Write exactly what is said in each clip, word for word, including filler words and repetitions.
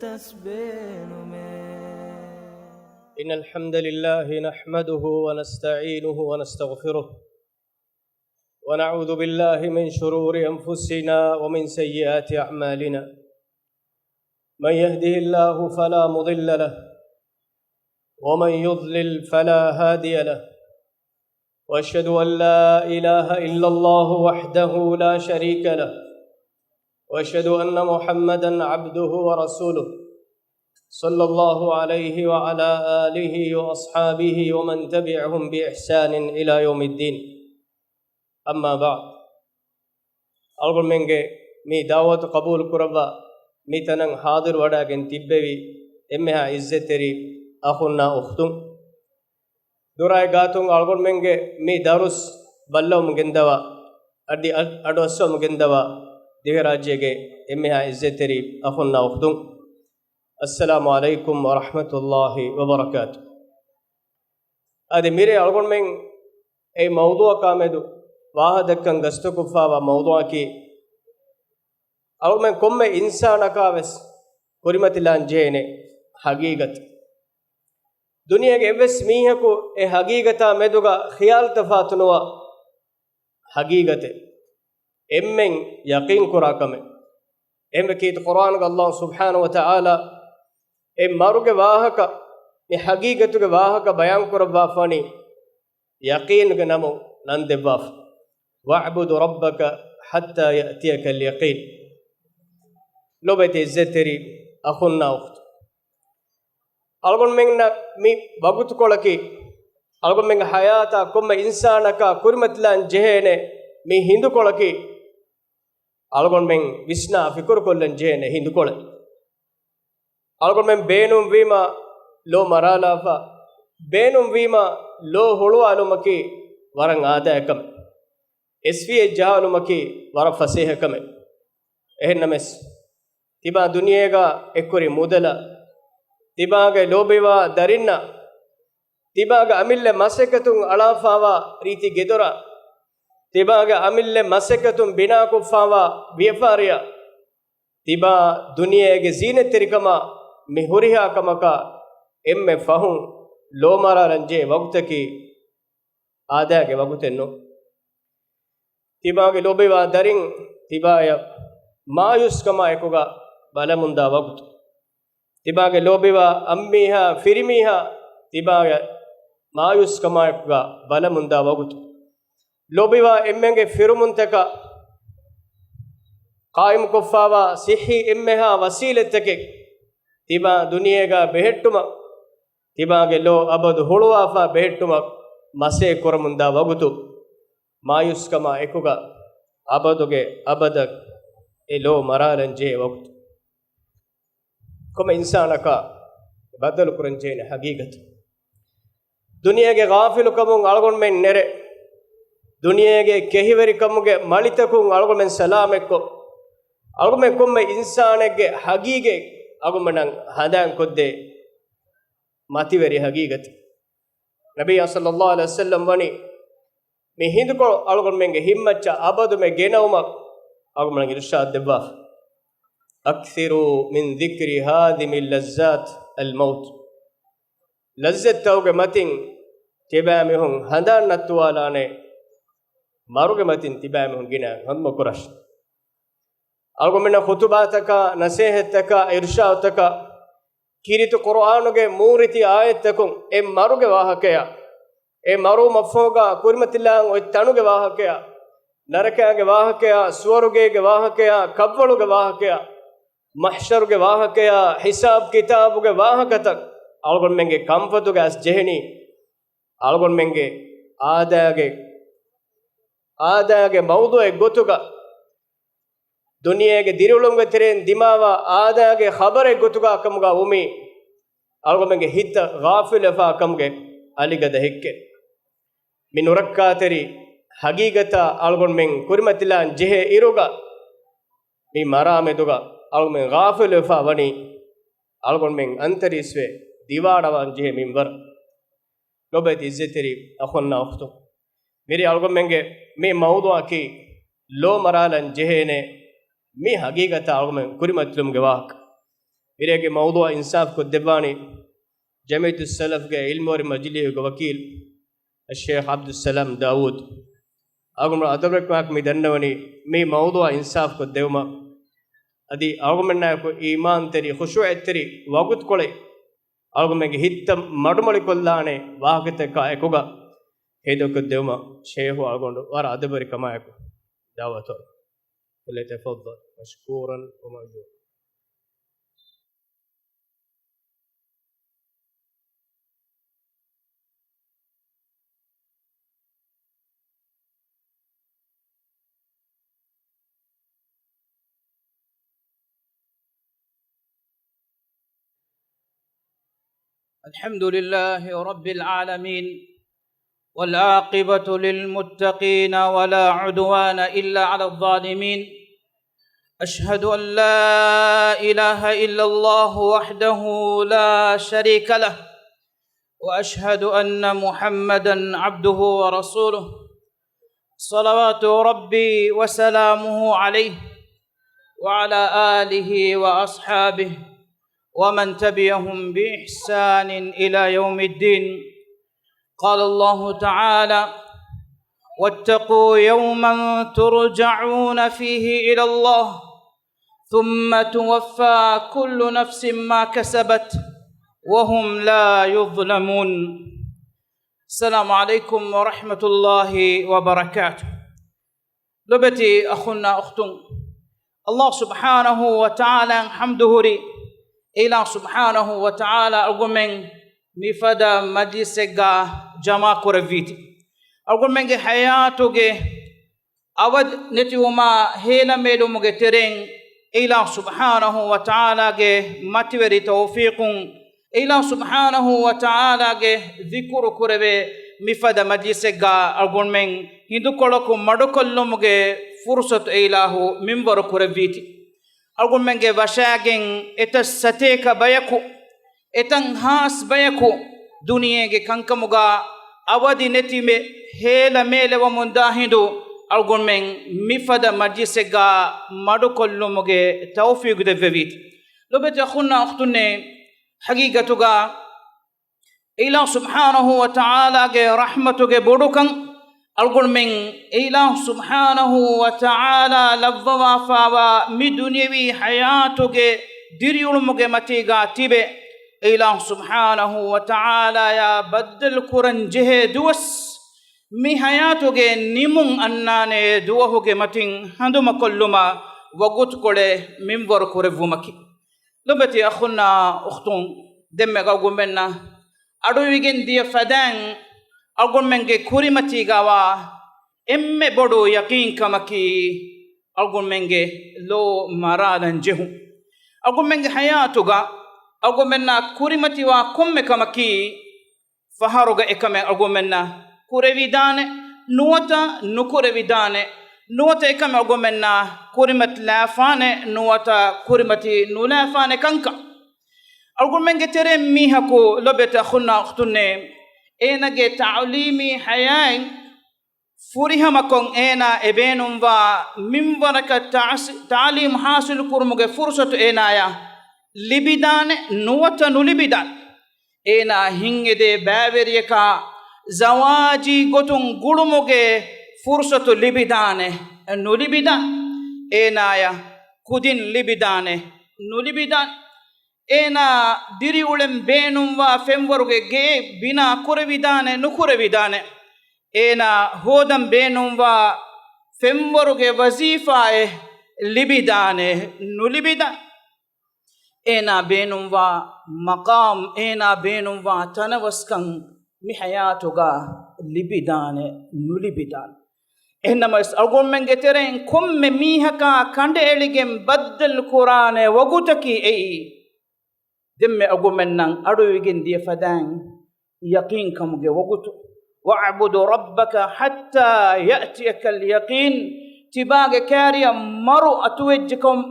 ތަސްބޭނުމޭ. إن الحمد لله نحمده ونستعينه ونستغفره، ونعوذ بالله من شرور أنفسنا ومن سيئات أعمالنا. من يهده الله فلا مضل له، ومن يضلل فلا هادي له. وأشهد أن لا إله إلا الله وحده لا شريك له، وأشهد أن محمدا عبده ورسوله، صلى الله عليه وعلى آله وأصحابه ومن تبعهم بإحسان إلى يوم الدين. أما بعد. އަޅުގަނޑުމެންގެ މި ދަޢުވަތު ޤަބޫލު ކުރައްވާ މި ތަނަށް ޙާޟިރު ވަޑައިގެން ތިއްބެވި އެންމެހާ ޢިއްޒަތްތެރި އަޚުންނާ އުޚްތުން، ދުރާއި ގާތުން އަޅުގަނޑުމެންގެ މި ދަރުސް ބައްލަވަމުން ގެންދަވާ، އަދި އަ-، އަޑުއައްސަވަމުން ގެންދަވާ ދިވެހިރާއްޖޭގެ އެންމެހާ ޢިއްޒަތްތެރި އަޚުންނާ އުޚްތުން، އައްސަލާމު ޢަލައިކުމް ވަރަޙްމަތުﷲި ވަބަރަކާތު. އަދި މިރޭ އަޅުގަނޑުމެން އެ މައުޟޫޢަކާމެދު ވާހަކަދައްކަން ގަސްތުކޮށްފާވާ މައުޟޫޢަކީ، އަޅުގަނޑުމެން ކޮންމެ އިންސާނަކާވެސް ކުރިމަތިލާން ޖެހޭނެ ޙަޤީޤަތެއް. ދުނިޔޭގެ އެއްވެސް މީހަކު އެ ޙަޤީޤަތާ މެދުގަ ޚިޔާލު ތަފާތުނުވާ ޙަޤީޤަތެއް. އެންމެން ޔަޤީން ކުރާ ކަމެއް. އެންމެ ކީރިތި ޤުރްއާނުގަ ﷲ ސުބްޙާނަހޫ ވަތަޢާލާ އެ މަރުގެ ވާހަކަ، މި ޙަޤީޤަތުގެ ވާހަކަ ބަޔާން ކުރައްވާފާނީ، ޔަޤީނުގެ ނަމުން ނަން ދެއްވާފަ. وَاعْبُدْ رَبَّكَ حَتَّى يَأْتِيَكَ الْيَقِينُ. ލޮބެތި ޢިއްޒަތްތެރި އަޚުންނާ އުޚްތުން، އަޅުގަނޑުމެންނަށް މި ވަގުތުކޮޅަކީ، އަޅުގަނޑުމެންގެ ޙަޔާތާ ކޮންމެ އިންސާނަކާ ކުރިމަތިލާން ޖެހޭނެ މި ހިނދުކޮޅަކީ، އަޅުގަނޑުމެން ވިސްނާ ފިކުރުކޮށްލަން ޖެހޭނެ ހިނދުކޮޅެއް. އަޅުގަނޑުމެން ބޭނުންވީމާ ލޯ މަރާލާފަ، ބޭނުންވީމާ ލޯ ހުޅުވާލުމަކީ ވަރަށް އާދައިގެ ކަމެއް. އެސްފިއެއް ޖަހާލުމަކީ ވަރަށް ފަސޭހަ ކަމެއް. އެހެންނަމަވެސް، ތިބާ ދުނިޔޭގަ އެއްކުރި މުދަލަށް، ތިބާގެ ލޯބިވާ ދަރިންނަށް، ތިބާގެ އަމިއްލަ މަސައްކަތުން އަޅާފާވާ ރީތި ގެދޮރަށް، ތިބާގެ އަމިއްލަ މަސައްކަތުން ބިނާކޮށްފާވާ ވިޔަފާރިއަށް، ތިބާ ދުނިޔޭގެ ޒީނަތްތެރިކަމާ މި ހުރިހާ ކަމަކާ އެންމެ ފަހުން ލޯމަރާލަން ޖެހޭ ވަގުތަކީ އާދައިގެ ވަގުތެއް ނޫން. ތިބާގެ ލޯބިވާ ދަރިން ތިބާޔަށް މާޔޫސްކަމާ އެކުގަ ބަލަމުންދާ ވަގުތު. ތިބާގެ ލޯބިވާ އަންމީހާ ފިރިމީހާ ތިބާޔަށް މާޔޫސްކަމާއެކުގަ ބަލަމުންދާ ވަގުތު. ލޯބިވާ އެންމެންގެ ފިރުމުންތަކަށް ޤާއިމުކޮށްފާވާ ޞިއްޙީ އެންމެހާ ވަސީލަތްތަކެއް ތިބާ ދުނިޔޭގަ ބެހެއްޓުމަށް، ތިބާގެ ލޯ އަބަދު ހުޅުވާފާ ބެހެއްޓުމަށް މަސައްކަތް ކުރަމުންދާ ވަގުތު. މާޔޫސްކަމާ އެކުގަ އަބަދުގެ އަބަދަށް އެ ލޯ މަރާލަން ޖެހޭ ވަގުތު. ކޮންމެ އިންސާނަކާ ބައްދަލުކުރަން ޖެހޭނެ ޙަޤީޤަތު. ދުނިޔޭގެ ޣާފިލުކަމުން އަޅުގަނޑުމެން ނެރެ، ދުނިޔޭގެ ކެހިވެރިކަމުގެ މަޅިތަކުން އަޅުގަނޑުމެން ސަލާމަތްކޮށް، އަޅުގަނޑުމެން ކޮންމެ އިންސާނެއްގެ ޙަޤީޤަތް އަޅުގަނޑުމެންނަށް ހަނދާންކޮށްދޭ މަތިވެރި ޙަޤީޤަތެއް. ނަބިއްޔާ ޞައްލައްލާހު ޢަލައިހި ވަސައްލަމް ވަނީ، މި ހިނދުކޮޅު އަޅުގަނޑުމެންގެ ހިތްމައްޗަށް އަބަދުމެ ގެނައުމަށް އަޅުގަނޑުމެން އިރުޝާދު ދެއްވާފަ. أَكْثِرُوا مِنْ ذِكْرِ هَاذِمِ اللَّذَّاتِ الْمَوْتِ. ލައްޒަތްތަކުގެ މަތިން ތިބާމީހުން ހަނދާން ނައްތުވާލާނެ، މަރުގެ މަތިން ތިބާމީހުން ގިނަ ހަނދުމަކުރަށް. އަޅުގަނޑުމެންނަށް ޚުތުބާތަކާ، ނަސޭހަތްތަކާ، އިރުޝާދުތަކާ، ކީރިތި ޤުރުއާނުގެ މޫރިތި އާޔަތްތަކުން އެ މަރުގެ ވާހަކަޔާ، އެ މަރުވުމަށްފަހުގަ ކުރިމަތިލާން އޮތް ތަނުގެ ވާހަކަޔާ، ނަރަކާގެ ވާހަކަޔާ، ސުވަރުގޭގެ ވާހަކަޔާ، ކަށްވަޅުގެ ވާހަކަޔާ، މަޙްޝަރުގެ ވާހަކަޔާ، ހިސާބް ކިތާބުގެ ވާހަކަތައް އަޅުގަނޑުމެންގެ ކަންފަތުގަ އައިސް ޖެހެނީ، އަޅުގަނޑުމެންގެ އާދައިގެ، އާދައިގެ މައުޟޫޢެއް ގޮތުގަ، ދުނިޔޭގެ ދިރިއުޅުމުގެ ތެރެއިން ދިމާވާ އާދައިގެ ޚަބަރެއް ގޮތުގަ ކަމުގަ ވުމީ، އަޅުގަނޑުމެންގެ ހިތަށް ޣާފިލުވެފާ ކަމުގެ އަލިގަދަ ހެއްކެއް. މި ނުރައްކާތެރި ޙަޤީޤަތާ އަޅުގަނޑުމެން ކުރިމަތިލާން ޖެހޭ އިރުގަ، މި މަރާމެދުގަ އަޅުގަނޑުމެން ޣާފިލުވެފާ ވަނީ، އަޅުގަނޑުމެން އަންތަރީސްވެ ދިވާޅަވާން ޖެހޭ މިންވަރު. ލޮބެތި ޢިއްޒަތްތެރި އަޚުންނާ އުޚްތުން، މިރޭ އަޅުގަނޑުމެންގެ މި މައުޟޫޢަކީ ލޯ މަރާލަން ޖެހޭނެ މި ޙަޤީޤަތާ އަޅުގަނޑުމެން ކުރިމަތިލުމުގެ ވާހަކަ. މިރޭގެ މައުޟޫޢަށް އިންސާފު ކޮށްދެއްވާނީ ޖަމިއްޔަތުއްސަލަފްގެ ޢިލްމުވެރި މަޖިލީހުގެ ވަކީލް އައްޝޭޚް ޢަބްދުއްސަލާމް ދާވޫދު. އަޅުގަނޑު އަދަބުވެރިކަމާއެކު މި ދަންނަވަނީ މި މައުޟޫޢަށް އިންސާފު ކޮށްދެވުމަށް. އަދި އަޅުގަނޑުމެންނާއެކު އީމާންތެރި، ޚުޝޫޢަތްތެރި ވަގުތުކޮޅެއް އަޅުގަނޑުމެންގެ ހިތްތައް މަޑުމޮޅިކޮށްލާނެ ވާހަކަތަކާ އެކުގަ ހޭދަކޮށްދެވުމަށް ޝޭޚު އަޅުގަނޑު ވަރަށް އަދަބުވެރިކަމާއެކު ދަޢުވަތު. فليتفضل مشكورا ومأجورا. الحمد لله رب العالمين، والعاقبة للمتقين، ولا عدوان إلا على الظالمين. أشهد أن لا إله إلا الله وحده لا شريك له، وأشهد أن محمدا عبده ورسوله، صلوات ربي وسلامه عليه وعلى آله وأصحابه ومن تبعهم بإحسان إلى يوم الدين. قال الله تعالى: واتقوا يوما ترجعون فيه إلى الله ثم توفى كل نفس ما كسبت وهم لا يظلمون. السلام عليكم ورحمة الله وبركاته. ލޮބެތި އަޚުންނާ އުޚްތުން، ﷲ ސުބްޙާނަހޫ ވަތަޢާލާއަށް ޙަމްދު ހުރި، އެ ﷲ ސުބްޙާނަހޫ ވަތަޢާލާ އަޅުގަނޑުމެން މިފަދަ މަޖްލިސެއްގަ ޖަމާ ކުރެއްވީތީ. އަޅުގަނޑުމެންގެ ޙަޔާތުގެ އަވަދި ނެތިވުމާ ހޭލަމޭލުމުގެ ތެރެއިން އެ ﷲ ސުބްޙާނަހޫ ވަތަޢާލާގެ މަތިވެރި ތައުފީޤުން، އެ ﷲ ސުބްޙާނަހޫ ވަތަޢާލާގެ ޛިކުރު ކުރެވޭ މިފަދަ މަޖްލިސެއްގަ އަޅުގަނޑުމެން ހިނދުކޮޅަކު މަޑުކޮށްލުމުގެ ފުރުޞަތު އެ އިލާހު މިންވަރު ކުރެއްވީތީ. އަޅުގަނޑުމެންގެ ވަށާގެން އެތައް ސަތޭކަ ބަޔަކު، އެތައް ހާސް ބަޔަކު ދުނިޔޭގެ ކަންކަމުގަ އަވަދި ނެތިމެ ހޭލަމޭލެވަމުންދާ ހިނދު އަޅުގަނޑުމެން މިފަދަ މަޖްލިސެއްގަ މަޑުކޮށްލުމުގެ ތައުފީގު ދެއްވެވީތީ. ލޮބެތި އަޚުންނާ އުޚްތުންނޭ، ޙަޤީޤަތުގަ އެ ﷲ ސުބްޙާނަހޫ ވަތަޢާލާގެ ރަޙްމަތުގެ ބޮޑުކަން އަޅުގަނޑުމެން އެ ﷲ ސުބްޙާނަހޫ ވަތަޢާލާ ލައްވަވާފާވާ މި ދުނިޔަވީ ޙަޔާތުގެ ދިރިއުޅުމުގެ މަތީގަ ތިބެ، އެ ﷲ ސުބްޙާނަހޫ ވަތަޢާލާޔާ ބައްދަލު ކުރަން ޖެހޭ ދުވަސް، މި ޙަޔާތުގެ ނިމުން އަންނާނޭ ދުވަހުގެ މަތިން ހަނދުމަކޮށްލުމަށް ވަގުތުކޮޅެއް މިންވަރު ކުރެއްވުމަކީ. ލޮބެތި އަޚުންނާ އުޚްތުން، ދެންމެ އަޅުގަނޑުމެންނަށް އަޑުއިވިގެން ދިޔަ ފަދައިން އަޅުގަނޑުމެންގެ ކުރިމަތީގަވާ އެންމެ ބޮޑު ޔަޤީންކަމަކީ، އަޅުގަނޑުމެންގެ ލޯ މަރާލަން ޖެހުން. އަޅުގަނޑުމެންގެ ޙަޔާތުގަ އަޅުގަނޑުމެންނާ ކުރިމަތިވާ ކޮންމެ ކަމަކީ، ފަހަރުގަ އެކަމެއް އަޅުގަނޑުމެންނަށް ކުރެވިދާނެ، ނުވަތަ ނުކުރެވިދާނެ، ނުވަތަ އެކަމެއް އަޅުގަނޑުމެންނާ ކުރިމަތިލާފާނެ، ނުވަތަ ކުރިމަތި ނުލާފާނެ ކަންކަން. އަޅުގަނޑުމެންގެ ތެރެއިން މީހަކު، ލޮބެތި އަޚުންނާ އުޚްތުންނޭ، އޭނަގެ ތަޢުލީމީ ޙަޔާތް ފުރިހަމަކޮށް އޭނާ އެބޭނުންވާ މިންވަރަކަށް ތަޢުސި-، ތަޢުލީމް ޙާޞިލު ކުރުމުގެ ފުރުޞަތު އޭނާޔަށް ލިބިދާނެ، ނުވަތަ ނުލިބިދާނެ. އޭނާ ހިތްއެދޭ ބައިވެރިޔަކާ ޒަވާޖީ ގޮތުން ގުޅުމުގެ ފުރުޞަތު ލިބިދާނެ، ނުލިބިދާނެ. އޭނާޔަށް ކުދިން ލިބިދާނެ، ނުލިބިދާނެ. އޭނާ ދިރިއުޅެން ބޭނުންވާ ފެންވަރުގެ ގެއެއް ބިނާ ކުރެވިދާނެ، ނުކުރެވިދާނެ. އޭނާ ހޯދަން ބޭނުންވާ ފެންވަރުގެ ވަޒީފާއެއް ލިބިދާނެ، ނުލިބިދާނެ. އޭނާ ބޭނުންވާ މަޤާމް، އޭނާ ބޭނުންވާ ތަނަވަސްކަން މި ޙަޔާތުގަ ލިބިދާނެ، ނުލިބިދާނެ. އެހެންނަމަވެސް، އަޅުގަނޑުމެންގެ ތެރެއިން ކޮންމެ މީހަކާ ކަނޑައެޅިގެން ބައްދަލު ކުރާނެ ވަގުތަކީ އެއީ. ދެންމެ އަޅުގަނޑުމެންނަށް އަޑުއިވިގެން ދިޔަ ފަދައިން ޔަޤީންކަމުގެ ވަގުތު. وَاعْبُدْ رَبَّكَ حَتَّى يَأْتِيَكَ الْيَقِينُ. ތިބާގެ ކާރިއަށް މަރު އަތުވެއްޖެކަމަށް،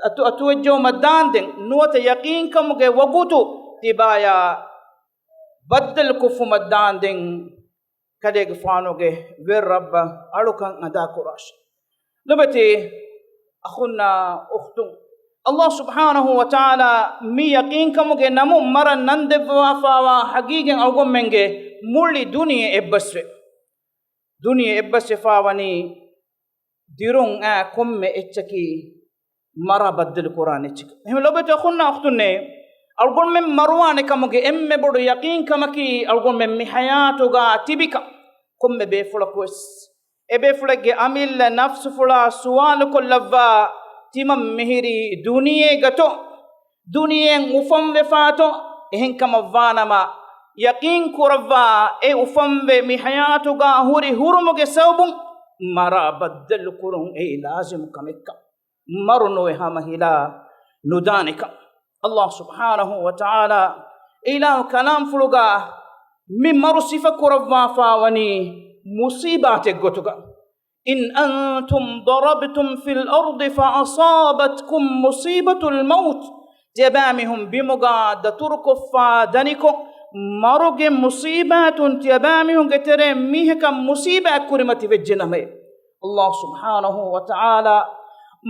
އަތު، އަތުވެއްޖައުމަށް ދާންދެން، ނުވަތަ ޔަޤީންކަމުގެ ވަގުތު ތިބާޔާ ބައްދަލުކޮށްފުމަށް ދާންދެން، ކަލޭގެފާނުގެ ވެރި ރައްބަށް އަޅުކަން އަދާކުރާށި. ލޮބެތި އަޚުންނާ އުޚްތުން، ﷲ ސުބްޙާނަހޫ ވަތަޢާލާ މި ޔަޤީންކަމުގެ ނަމުން މަރަށް ނަން ދެއްވާފާވާ ޙަޤީޤަތް އަޅުގަނޑުމެންގެ މުޅި ދުނިޔެ އެއްބަސްވެ. ދުނިޔެ އެއްބަސްވެފާވަނީ ދިރުން އާ ކޮންމެ އެއްޗަކީ މަރާ ބައްދަލު ކުރާނެ އެއްޗެކޭ. އެހެން ލޮބުވެތި އަޚުންނާ އުޚްތުންނޭ، އަޅުގަނޑުމެން މަރުވާނެ ކަމުގެ އެންމެ ބޮޑު ޔަޤީންކަމަކީ އަޅުގަނޑުމެން މި ޙަޔާތުގަ ތިބިކަން. ކޮންމެ ބޭފުޅަކުވެސް އެބޭފުޅެއްގެ އަމިއްލަ ނަފްސުފުޅާ ސުވާލުކޮށްލައްވާ، ތިމަން މިހިރީ ދުނިޔޭގަތޯ؟ ދުނިޔެއަށް އުފަންވެފާތޯ؟ އެހެންކަމަށްވާނަމަ، ޔަޤީން ކުރައްވާ، އެ އުފަންވެ މި ޙަޔާތުގަ ހުރި ހުރުމުގެ ސަބަބުން މަރާ ބައްދަލު ކުރުން އެއީ ލާޒިމު ކަމެއްކަން. މަރު ނުވެ ހަމަ ހިލާ ނުދާނެކަން. ﷲ ސުބްޙާނަހޫ ވަތަޢާލާ އިލާހު ކަލާމްފުޅުގަ މި މަރު ސިފަ ކުރައްވާފާވަނީ މުޞީބާތެއް ގޮތުގަ. إن أنتم ضربتم في الأرض فأصابتكم مصيبة الموت، ތިޔަބައިމީހުން ބިމުގަ ދަތުރުކޮށްފާ ދަނިކޮށް، މަރުގެ މުޞީބާތުން ތިޔަބައިމީހުންގެ ތެރެއިން މީހަކަށް މުޞީބާތް ކުރިމަތިވެއްޖެނަމޭ. ﷲ ސުބްޙާނަހޫ ވަތަޢާލާ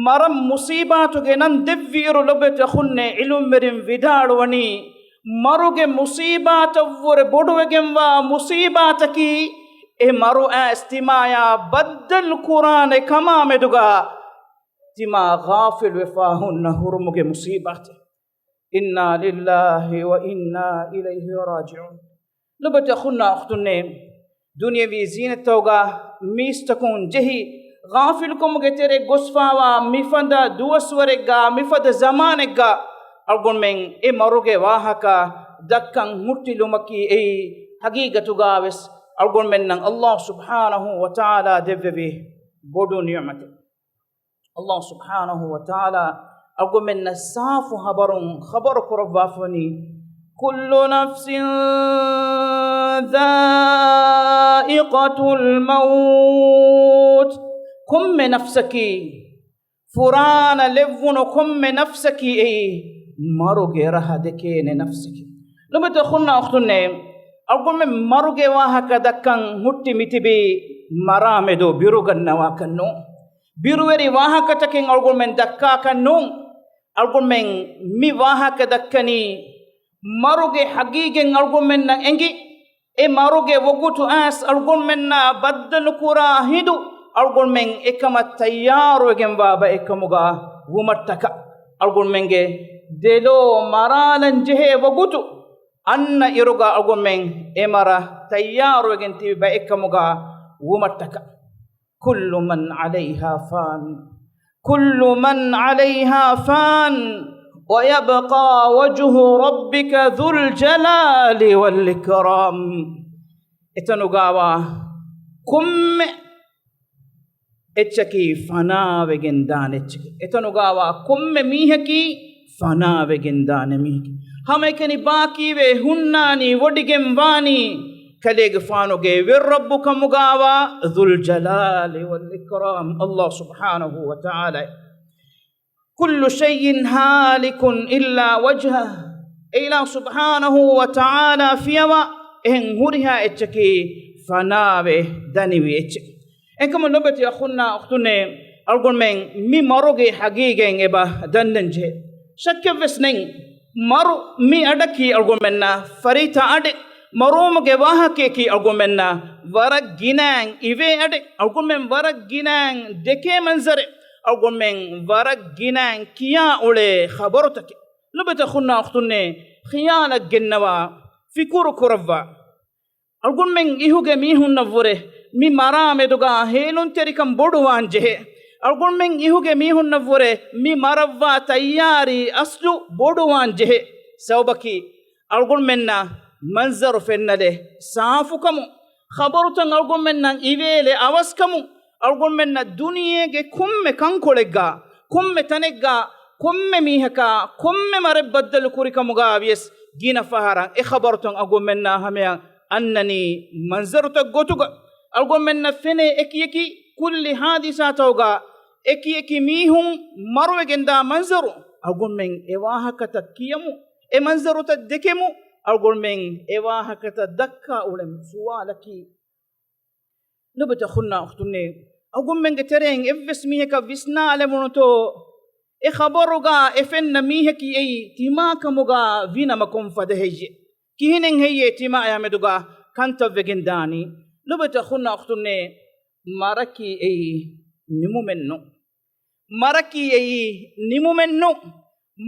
މަރަށް މުޞީބާތުގެ ނަން ދެއްވިއިރު، ލޮބުވެތި އަޚުންނޭ، ޢިލްމުވެރިން ވިދާޅުވަނީ، މަރުގެ މުޞީބާތަށްވުރެ ބޮޑުވެގެންވާ މުޞީބާތަކީ، އެ މަރު އައިސް ތިމާޔާ ބައްދަލު ކުރާނެ ކަމާ މެދުގަ ތިމާ ޣާފިލުވެފާ ހުންނަ ހުރުމުގެ މުޞީބާތެއް. إنا لله وإنا إليه راجعون. ލޮބުވެތި އަޚުންނާ އުޚްތުންނޭ، ދުނިޔަވީ ޒީނަތްތަކުގަ މީސްތަކުން ޖެހި، ޣާފިލުކަމުގެ ތެރެ ގޮސްފާވާ މިފަދަ ދުވަސްވަރެއްގަ، މިފަދަ ޒަމާނެއްގަ، އަޅުގަނޑުމެން އެ މަރުގެ ވާހަކަ ދައްކަން ހުއްޓިލުމަކީ އެއީ ޙަޤީޤަތުގަވެސް އަޅުގަނޑުމެންނަށް ﷲ ސުބްޙާނަހޫ ވަތަޢާލާ ދެއްވެވި ބޮޑު ނިޢުމަތެއް. ﷲ ސުބްޙާނަހޫ ވަތަޢާލާ އަޅުގަނޑުމެންނަށް ސާފު ޚަބަރުން ޚަބަރު ކުރައްވާފަވަނީ، كل نفس ذائقة الموت. ކޮންމެ ނަފްސަކީ، ފުރާނަ ލެއްވުނު ކޮންމެ ނަފްސަކީ އެއީ މަރުގެ ރަހަ ދެކޭނެ ނަފްސެކޭ. ލޮބުވެތި އަޚުންނާ އުޚްތުންނޭ، އަޅުގަނޑުމެން މަރުގެ ވާހަކަ ދައްކަން ހުއްޓި މިތިބީ މަރާމެދު ބިރުގަންނަވާކަށް ނޫން. ބިރުވެރި ވާހަކަތަކެއް އަޅުގަނޑުމެން ދައްކާކަށް ނޫން. އަޅުގަނޑުމެން މި ވާހަކަ ދައްކަނީ މަރުގެ ޙަޤީޤަތް އަޅުގަނޑުމެންނަށް އެނގި، އެ މަރުގެ ވަގުތު އައިސް އަޅުގަނޑުމެންނާ ބައްދަލުކުރާ ހިނދު އަޅުގަނޑުމެން އެކަމަށް ތައްޔާރުވެގެންވާ ބައެއްކަމުގަ ވުމަށްޓަކާ، އަޅުގަނޑުމެންގެ ދެލޯ މަރާލަން ޖެހޭ ވަގުތު އަންނަ އިރުގަ އަޅުގަނޑުމެން އެ މަރަށް ތައްޔާރުވެގެން ތިބި ބައެއްކަމުގަ ވުމަށްޓަކާ. كل من عليها فان، كل من عليها فان، ويبقى وجه ربك ذو الجلال والإكرام. އެތަނުގަވާ ކޮންމެ އެއްޗަކީ ފަނާވެގެން ދާނެ އެއްޗެކޭ. އެތަނުގަވާ ކޮންމެ މީހަކީ ފަނާވެގެން ދާނެ މީހެކޭ. ހަމައެކަނި ބާކީވެ ހުންނާނީ ވޮޑިގެން ވާނީ ކަލޭގެފާނުގެ ވެރި ރައްބު ކަމުގަވާ ذو الجلال والإكرام، ﷲ ސުބްޙާނަހޫ ވަތަޢާލާ. كل شيء هالك إلا وجهه. އެ އިލާހު ސުބްޙާނަހޫ ވަތަޢާލާ ފިޔަވާ އެހެން ހުރިހާ އެއްޗަކީ ފަނާވެ ދަނިވި އެއްޗެއް. އެކަމު ލޮބުވެތި އަޚުންނާ އުޚްތުންނޭ، އަޅުގަނޑުމެން މި މަރުގެ ޙަޤީޤަތް އެބަ ދަންނަން ޖެހޭ. ޝައްކެއްވެސް ނެތް، މަރު މި އަޑަކީ އަޅުގަނޑުމެންނަށް ފަރިތަ އަޑެއް، މަރުވުމުގެ ވާހަކަޔަކީ އަޅުގަނޑުމެންނަށް ވަރަށް ގިނައިން އިވޭ އަޑެއް، އަޅުގަނޑުމެން ވަރަށް ގިނައިން ދެކޭ މަންޒަރެއް، އަޅުގަނޑުމެން ވަރަށް ގިނައިން ކިޔާ އުޅޭ ޚަބަރުތަކެއް. ލޮބުވެތި އަޚުންނާ އުޚްތުންނޭ، ޚިޔާލަށް ގެންނަވާ، ފިކުރު ކުރައްވާ. އަޅުގަނޑުމެން އިހުގެ މީހުންނަށްވުރެ މި މަރާމެދުގަ ހޭލުންތެރިކަން ބޮޑުވާން ޖެހޭ. އަޅުގަނޑުމެން އިހުގެ މީހުންނަށްވުރެ މި މަރަށްވާ ތައްޔާރީ އަސްލު ބޮޑުވާން ޖެހޭ. ސަބަބަކީ އަޅުގަނޑުމެންނަށް މަންޒަރު ފެންނަލެއް ސާފުކަމުން، ޚަބަރުތައް އަޅުގަނޑުމެންނަށް އިވޭލެއް އަވަސްކަމުން، އަޅުގަނޑުމެންނަށް ދުނިޔޭގެ ކޮންމެ ކަންކޮޅެއްގަ، ކޮންމެ ތަނެއްގަ، ކޮންމެ މީހަކާ، ކޮންމެ މަރެއް ބައްދަލު ކުރިކަމުގަ ވިޔަސް ގިނަ ފަހަރަށް އެ ޚަބަރުތައް އަޅުގަނޑުމެންނާ ހަމަޔަށް އަންނަނީ މަންޒަރުތައް ގޮތުގަ. އަޅުގަނޑުމެންނަށް ފެނޭ އެކިއެކި ކުއްލި ހާދިސާތަކުގަ އެކިއެކި މީހުން މަރުވެގެންދާ މަންޒަރު. އަޅުގަނޑުމެން އެ ވާހަކަތައް ކިޔަމު، އެ މަންޒަރުތައް ދެކެމު، އަޅުގަނޑުމެން އެ ވާހަކަތައް ދައްކާ އުޅެމު. ސުވާލަކީ، ލޮބުވެތި އަޚުންނާ އުޚްތުންނޭ، އަޅުގަނޑުމެންގެ ތެރެއިން އެއްވެސް މީހަކަށް ވިސްނާލެވުނުތޯ؟ އެ ޚަބަރުގަ އެ ފެންނަ މީހަކީ އެއީ ތިމާކަމުގަ ވިނަމަ ކޮންފަދަ ހެއްޔެ؟ ކިހިނެއް ހެއްޔޭ ތިމާއާ މެދުގަ ކަންތައްވެގެން ދާނީ؟ ލޮބުވެތި އަޚުންނާ އުޚްތުންނޭ، މަރަކީ އެއީ ނިމުމެއް ނޫން. މަރަކީ އެއީ ނިމުމެއް ނޫން.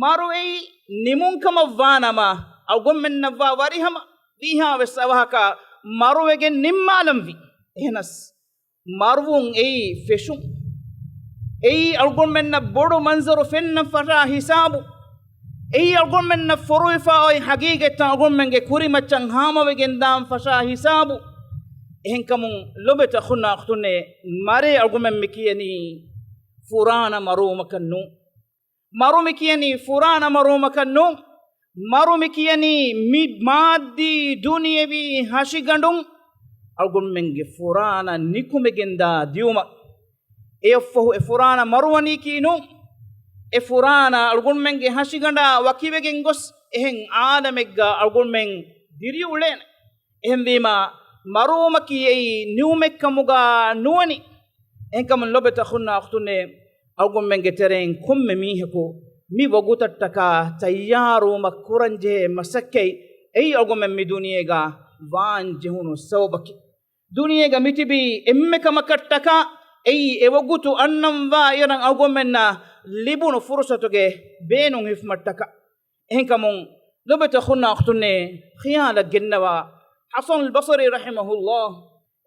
މަރު އެއީ ނިމުން ކަމަށް ވާނަމަ، އަޅުގަނޑުމެންނަށްވާ ވަރިހަމަ ވީހާވެސް އަވަހަކަށް މަރުވެގެން ނިންމާލަންވީ. އެހެނަސް، މަރުވުން އެއީ ފެށުން. އެއީ އަޅުގަނޑުމެންނަށް ބޮޑު މަންޒަރު ފެންނަން ފަށާ ހިސާބު. އެއީ އަޅުގަނޑުމެންނަށް ފޮރުވިފާ އޮތް ހަގީގަތްތައް އަޅުގަނޑުމެންގެ ކުރިމައްޗަށް ހާމަވެގެން ދާން ފަށާ ހިސާބު. އެހެންކަމުން ލޮބުވެތި އަޚުންނާ އުޚްތުންނޭ، މަރޭ އަޅުގަނޑުމެން މި ކިޔަނީ ފުރާނަ މަރުވުމަކަށް ނޫން. މަރު މި ކިޔަނީ ފުރާނަ މަރުވުމަކަށް ނޫން. މަރު މި ކިޔަނީ މި މާއްދީ ދުނިޔެވީ ހަށިގަނޑުން އަޅުގަނޑުމެންގެ ފުރާނަ ނިކުމެގެންދާ ދިއުމަށް. އެއަށްފަހު އެ ފުރާނަ މަރުވަނީކީ ނޫން. އެ ފުރާނަ އަޅުގަނޑުމެންގެ ހަށިގަނޑާ ވަކިވެގެން ގޮސް އެހެން އާލަމެއްގަ އަޅުގަނޑުމެން ދިރިއުޅޭނެ. އެހެންވީމާ، މަރުވުމަކީ އެއީ ނިމުމެއްކަމުގަ ނުވަނީ. އެހެންކަމުން ލޮބުވެތި އަޚުންނާ އުޚްތުންނޭ، އަޅުގަނޑުމެންގެ ތެރެއިން ކޮންމެ މީހަކު މި ވަގުތަށްޓަކާ ތައްޔާރުވުމަށް ކުރަންޖެހޭ މަސައްކަތް އެއީ އަޅުގަނޑުމެން މި ދުނިޔޭގަ ވާން ޖެހުނު ސަބަބަކީ. ދުނިޔޭގަ މިތިބީ އެންމެ ކަމަކަށްޓަކާ އެއީ އެވަގުތު އަންނަންވާ އިރަށް އަޅުގަނޑުމެންނަށް ލިބުނު ފުރުސަތުގެ ބޭނުން ހިފުމަށްޓަކާ. އެހެންކަމުން ލޮބުވެތި އަޚުންނާ އުޚްތުންނޭ، ޚިޔާލަށް ގެންނަވާ، ޙަސަނުލް ބަޞްރީ ރަޙިމަހުﷲ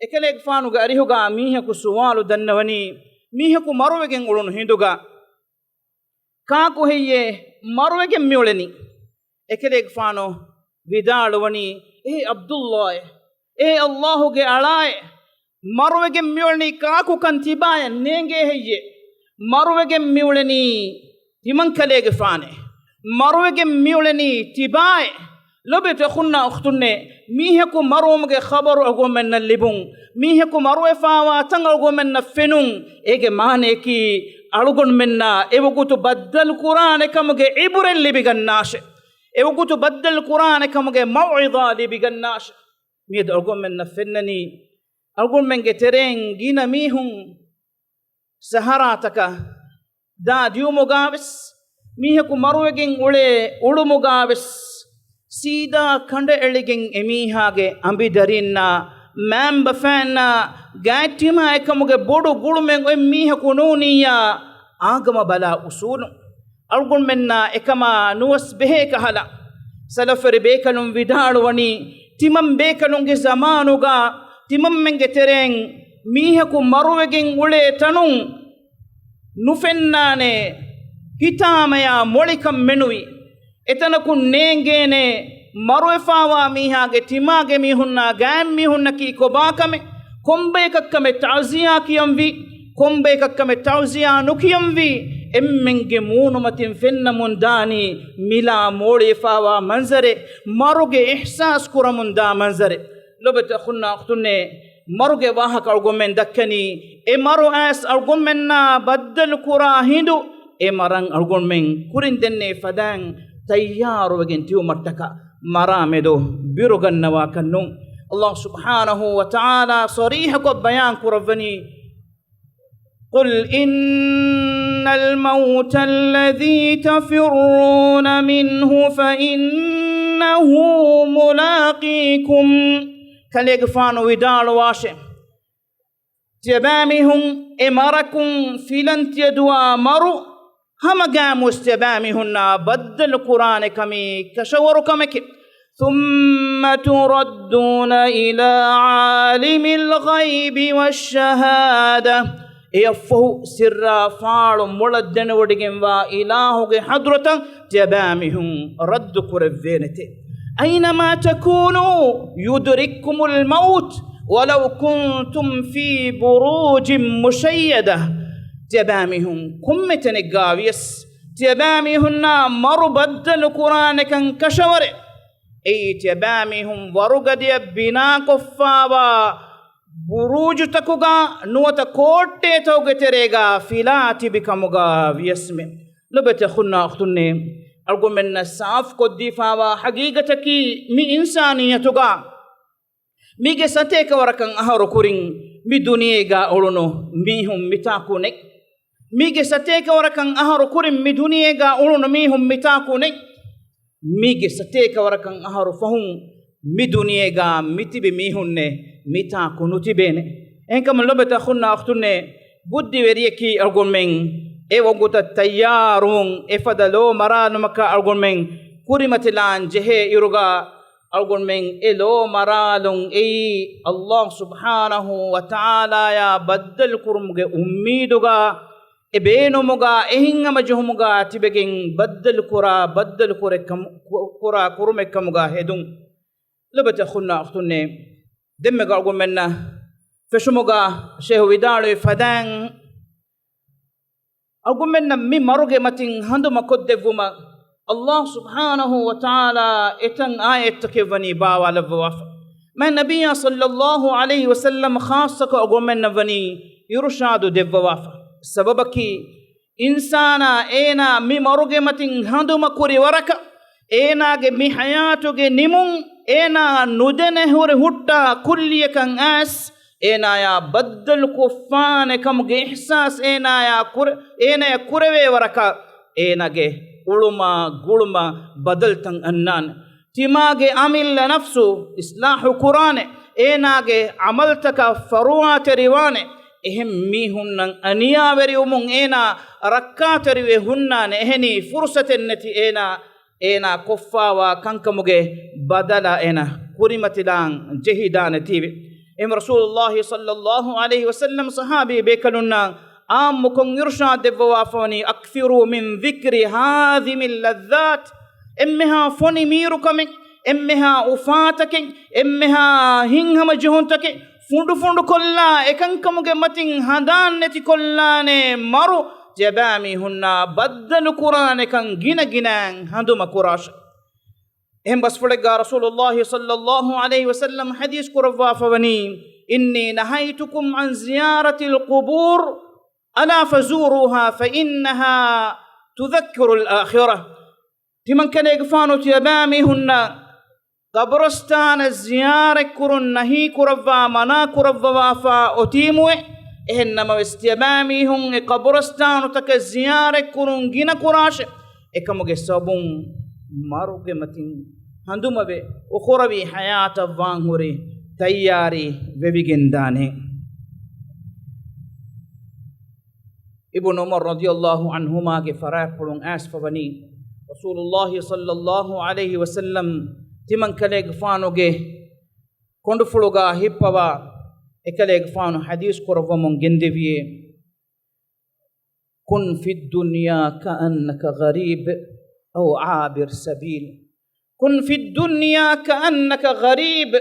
އެކަލޭގެފާނުގެ އަރިހުގަ މީހަކު ސުވާލު ދަންނަވަނީ، މީހަކު މަރުވެގެން އުޅުނު ހިނދުގަ ކާކު ހެއްޔޭ މަރުވެގެން މިއުޅެނީ؟ އެކަލޭގެފާނު ވިދާޅުވަނީ، އޭ ޢަބްދުﷲ، އޭ ﷲ ގެ އަޅާއޭ، މަރުވެގެން މިއުޅެނީ ކާކުކަން ތިބާޔަށް ނޭނގޭ ހެއްޔޭ؟ މަރުވެގެން މިއުޅެނީ ތިމަންކަލޭގެފާނޭ. މަރުވެގެން މިއުޅެނީ ތިބާއޭ. ލޮބުވެތި އަޚުންނާ އުޚްތުންނޭ، މީހަކު މަރުވުމުގެ ޚަބަރު އަޅުގަނޑުމެންނަށް ލިބުން، މީހަކު މަރުވެފާވާ ތަން އަޅުގަނޑުމެންނަށް ފެނުން، އޭގެ މާނަޔަކީ އަޅުގަނޑުމެންނަށް އެވަގުތު ބައްދަލު ކުރާނެ ކަމުގެ ޢިބުރަތް ލިބިގަންނާށޭ. އެވަގުތު ބައްދަލު ކުރާނެ ކަމުގެ މައުޢިޒާ ލިބިގަންނާށޭ. މިއަދު އަޅުގަނޑުމެންނަށް ފެންނަނީ، އަޅުގަނޑުމެންގެ ތެރެއިން ގިނަ މީހުން ސަހަރާތަކަށް ދާ ދިޔުމުގާވެސް، މީހަކު މަރުވެގެން އުޅޭ އުޅުމުގާވެސް، ސީދާ ކަނޑައެޅިގެން އެމީހާގެ އަނބިދަރީންނާ، މައިންބަފައިންނާ، ގާތްޓީމާ އެކަމުގެ ބޮޑު ގުޅުމެއް އޮތް މީހަކު ނޫނިއްޔާ، އާގަމަ ބަލާ އުސޫލުން. އަޅުގަނޑުމެންނާ އެކަމާ ނުވަސް ބެހޭ ކަހަލަ، ސަލަފުވެރި ބޭކަލުން ވިދާޅުވަނީ، ތިމަން ބޭކަލުންގެ ޒަމާނުގަ ތިމަންމެންގެ ތެރެއިން މީހަކު މަރުވެގެން އުޅޭ ތަނުން ނުފެންނާނެ، ހިތާމަޔާ މޮޅިކަން މެނުވީ. އެތަނަކުން ނޭނގޭނެ މަރުވެފާވާ މީހާގެ ތިމާގެ މީހުންނާ ގާތް މީހުންނަކީ ކޮބާކަމެއް؟ ކޮންބަޔަކަށްކަމެއް ތަޢުޒިޔާ ކިޔަންވީ؟ ކޮންބަޔަކަށްކަމެއް ތަޢުޒިޔާ ނުކިޔަންވީ؟ އެންމެންގެ މޫނުމަތިން ފެންނަމުން ދާނީ މިލާ މޯޅިވެފާވާ މަންޒަރެއް، މަރުގެ އިޙްސާސް ކުރަމުން ދާ މަންޒަރެއް. ލޮބުވެތި އަޚުންނާ އުޚްތުންނޭ، މަރުގެ ވާހަކަ އަޅުގަނޑުމެން ދައްކަނީ، އެ މަރު އައިސް އަޅުގަނޑުމެންނާ ބައްދަލު ކުރާ ހިނދު، އެ މަރަށް އަޅުގަނޑުމެން ކުރިން ދެންނެވި ފަދައިން ތައްޔާރުވެގެން ތިބުމަށްޓަކާ، މަރާ މެދު ބިރުގަންނަވާކަށް ނޫން. ﷲ ސުބްޙާނަހޫ ވަތަޢާލާ ޞަރީޙަކޮށް ބަޔާން ކުރައްވަނީ، قل إن الموت الذي تفرون منه فإنه ملاقيكم. ކަލޭގެފާނު ވިދާޅުވާށެ، ތިޔަބައިމީހުން އެ މަރަކުން ފިލަން ތިޔަދުވާ މަރު ހަމަގައިމުވެސް ތިޔަބައިމީހުންނާ ބައްދަލު ކުރާނެ ކަމީ ކަށަވަރު ކަމެކޭ. ثم تردون إلى عالم الغيب والشهادة. އެއަށްފަހު ސިއްރާ ފާޅު މޮޅަށް ދެނެވޮޑިގެންވާ އިލާހުގެ ޙަޟްރަތަށް ތިޔަބައިމީހުން ރައްދު ކުރެއްވޭނެތެ. أينما تكونوا يدرككم الموت ولو كنتم في بروج مشيدة. ތިޔަބައިމީހުން ކޮންމެ ތަނެއްގާ ވިޔަސް، ތިޔަބައިމީހުންނާ މަރު ބައްދަލު ކުރާނެކަން ކަށަވަރެއް. އެއީ ތިޔަބައިމީހުން ވަރުގަދަޔަށް ބިނާކޮށްފާވާ ބުރޫޖުތަކުގަ ނުވަތަ ކޯއްޓޭތަކުގެ ތެރޭގަ ފިލާ ތިބި ކަމުގަ ވިޔަސްމެ. ލޮބުވެތި އަޚުންނާ އުޚްތުންނޭ، އަޅުގަނޑުމެންނަށް ސާފުކޮށްދީފާވާ ޙަޤީޤަތަކީ މި އިންސާނިއްޔަތުގަ މީގެ ސަތޭކަ ވަރަކަށް އަހަރު ކުރިން މި ދުނިޔޭގަ އުޅުނު މީހުން މިތާކު ނެތް. މީގެ ސަތޭކަ ވަރަކަށް އަހަރު ކުރިން މި ދުނިޔޭގާ އުޅުނު މީހުން މިތާކު ނެތް. މީގެ ސަތޭކަ ވަރަކަށް އަހަރު ފަހުން މި ދުނިޔޭގާ މިތިބި މީހުންނެއް މިތާކު ނުތިބޭނެ. އެހެންކަމުން ލޮބުވެތި އަޚުންނާ އުޚްތުންނޭ، ބުއްދިވެރިޔަކީ އަޅުގަނޑުމެން އެ ވަގުތަށް ތައްޔާރުވުން، އެފަދަ ލޯ މަރާލުމަކާ އަޅުގަނޑުމެން ކުރިމަތިލާން ޖެހޭ އިރުގާ، އަޅުގަނޑުމެން އެ ލޯ މަރާލުން އެއީ ﷲ ސުބްޙާނަހޫ ވަތަޢާލާޔާ ބައްދަލުކުރުމުގެ އުއްމީދުގާ، އެ ބޭނުމުގާ، އެހިތްހަމަޖެހުމުގާ ތިބެގެން ބައްދަލުކުރާ، ބައްދަލުކުރެއްކަމު-، ކު-، ކުރާ ކުރުމެއްކަމުގާ ހެދުން. ލޮބުވެތި އަޚުންނާ އުޚްތުންނޭ، ދެންމެ އަޅުގަނޑުމެންނަށް ފެށުމުގާ ޝޭޚު ވިދާޅުވި ފަދައިން، އަޅުގަނޑުމެންނަށް މި މަރުގެ މަތިން ހަނދުމަ ކޮށްދެއްވުމަށް ﷲ ސުބްޙާނަހޫ ވަތަޢާލާ އެތައް އާޔަތްތަކެއް ވަނީ ބާވާލައްވަވާފަ. މާތް ނަބިއްޔާ ޞައްލައްލާހު ޢަލައިހި ވަސައްލަމް ޚާއްޞަކޮށް އަޅުގަނޑުމެންނަށް ވަނީ އިރުޝާދު ދެއްވަވާފަ. ސަބަބަކީ، އިންސާނާ އޭނާ މި މަރުގެ މަތިން ހަނދުމަ ކުރި ވަރަކަށް، އޭނާގެ މި ޙަޔާތުގެ ނިމުން އޭނާ ނުދެނެ ހުރި ހުއްޓާ ކުއްލިއަކަށް އައިސް، އޭނާޔާ ބައްދަލު ކޮށްފާނެ ކަމުގެ އިޙްސާސް އޭނާޔާ ކުރެ-، އޭނާޔަށް ކުރެވޭ ވަރަކަށް، އޭނާގެ އުޅުމާ ގުޅުމަށް ބަދަލުތައް އަންނާނެ. ތިމާގެ އަމިއްލަ ނަފްސު އިޞްލާޙު ކުރާނެ، އޭނާގެ ޢަމަލުތަކަށް ފަރުވާތެރިވާނެ. އެހެން މީހުންނަށް އަނިޔާވެރިވުމުން އޭނާ ރައްކާތެރިވެ ހުންނާނެ. އެހެނީ ފުރުޞަތެއް ނެތި އޭނާ، އޭނާ ކޮށްފާވާ ކަންކަމުގެ ބަދަލަށް އޭނާ ކުރިމަތިލާން ޖެހިދާނެތީވެ. އެހެން ރަސޫލުﷲ ޞައްލައްލާހު ޢަލައިހި ވަސައްލަމް ޞަޙާބީ ބޭކަލުންނަށް ޢާއްމުކޮށް އިރުޝާދު ދެއްވަވާފަވަނީ، أكثروا من ذكر هاذم اللذات. އެންމެހާ ފޮނި މީރުކަމެއް، އެންމެހާ އުފާތަކެއް، އެންމެހާ ހިތްހަމަޖެހުންތަކެއް ފުނޑުފުނޑުކޮށްލާ، އެކަންކަމުގެ މަތިން ހަނދާން ނެތިކޮށްލާނޭ މަރު ތިޔަބައިމީހުންނާ ބައްދަލުކުރާނެކަން ގިނަގިނައިން ހަނދުމަކުރާށެ. އެހެން ބަސްފުޅެއްގާ ރަސޫލުﷲ ޞައްލައްލާހު ޢަލައިހި ވަސައްލަމް ޙަދީޘް ކުރައްވާފަވަނީ، إني نهيتكم عن زيارة القبور، ألا فزوروها فإنها تذكر الآخرة. ތިމަންކަލޭގެފާނު ތިޔަބައިމީހުންނަށް ޤަބުރުސްތާނަށް ޒިޔާރަތްކުރުން ނަހީކުރައްވާ، މަނާކުރައްވަވާފާ އޮތީމުއެ، އެހެންނަމަވެސް ތިޔަބައިމީހުން އެ ޤަބުރުސްތާނުތަކަށް ޒިޔާރަތްކުރުން ގިނަކުރާށެ. އެކަމުގެ ސަބަބުން މަރުގެ މަތިން ހަނދުމަވެ، އުޚުރަވީ ޙަޔާތަށް ވާންހުރި ތައްޔާރީ ވެވިގެންދާނެ. އިބްނު ޢުމަރު ރަޟިޔަﷲ ޢަންހުމާގެ ފަރާތްޕުޅުން އައިސްފަވަނީ، ރަސޫލުﷲ ޞައްލައްލާހު ޢަލައިހި ވަސައްލަމް ތިމަންކަލޭގެފާނުގެ ކޮނޑުފުޅުގާ ހިއްޕަވާ، އެކަލޭގެފާނު ޙަދީޘް ކުރައްވަމުން ގެންދެވިއޭ، كن في الدنيا كأنك غريب أو عابر سبيل. كن في الدنيا كأنك غريب.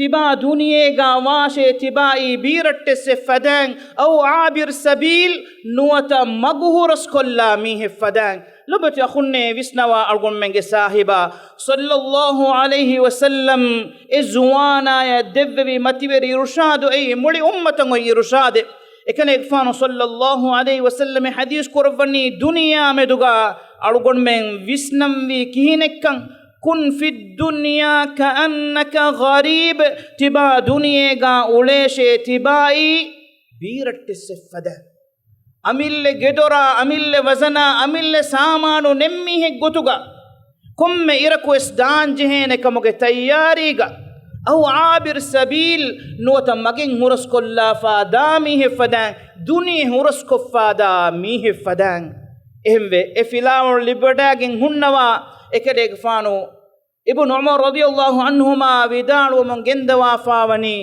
ތިބާ ދުނިޔޭގާ ވާށޭ، ތިބާއީ ބީރައްޓެއްސެއް ފަދައިން، أو عابر سبيل، ނުވަތަ މަގު ހުރަސްކޮށްލާ މީހެއް ފަދައިން. ލޮބުވެތި އަޚުންނޭ، ވިސްނަވާ އަޅުގަނޑުމެންގެ ސާހިބާ ޞައްލައްލާހު ޢަލައިހި ވަސައްލަމް އެ ޒުވާނާޔަށް ދެއްވެވި މަތިވެރި އިރުޝާދު އެއީ މުޅި އުއްމަތަށް އޮތް އިރުޝާދެއް. އެކަލޭގެފާނު ޞައްލައްލާހު ޢަލައިހި ވަސައްލަމް ޙަދީޘް ކުރައްވަނީ ދުނިޔެއާ މެދުގާ އަޅުގަނޑުމެން ވިސްނަންވީ ކިހިނެއްކަން. كن في الدنيا كأنك غريب. ތިބާ ދުނިޔޭގާ އުޅޭށޭ، ތިބާއީ ބީރައްޓެއްސެއް ފަދަ. އަމިއްލަ ގެދޮރާ، އަމިއްލަ ވަޒަނާ، އަމިއްލަ ސާމާނު ނެތް މީހެއް ގޮތުގަ، ކޮންމެ އިރަކުވެސް ދާންޖެހޭނެ ކަމުގެ ތައްޔާރީގަ، أو عابر سبيل، ނުވަތަ މަގެއް ހުރަސްކޮށްލާފާ ދާ މީހެއް ފަދައިން، ދުނިޔެ ހުރަސްކޮށްފާ ދާ މީހެއް ފަދައިން. އެހެންވެ، އެ ފިލާވަޅު ލިބިވަޑައިގެން ހުންނަވާ އެކަލޭގެފާނު އިބްނު ޢުމަރު ރަޟިޔަﷲ ޢަންހުމާ ވިދާޅުވަމުން ގެންދަވާފާވަނީ،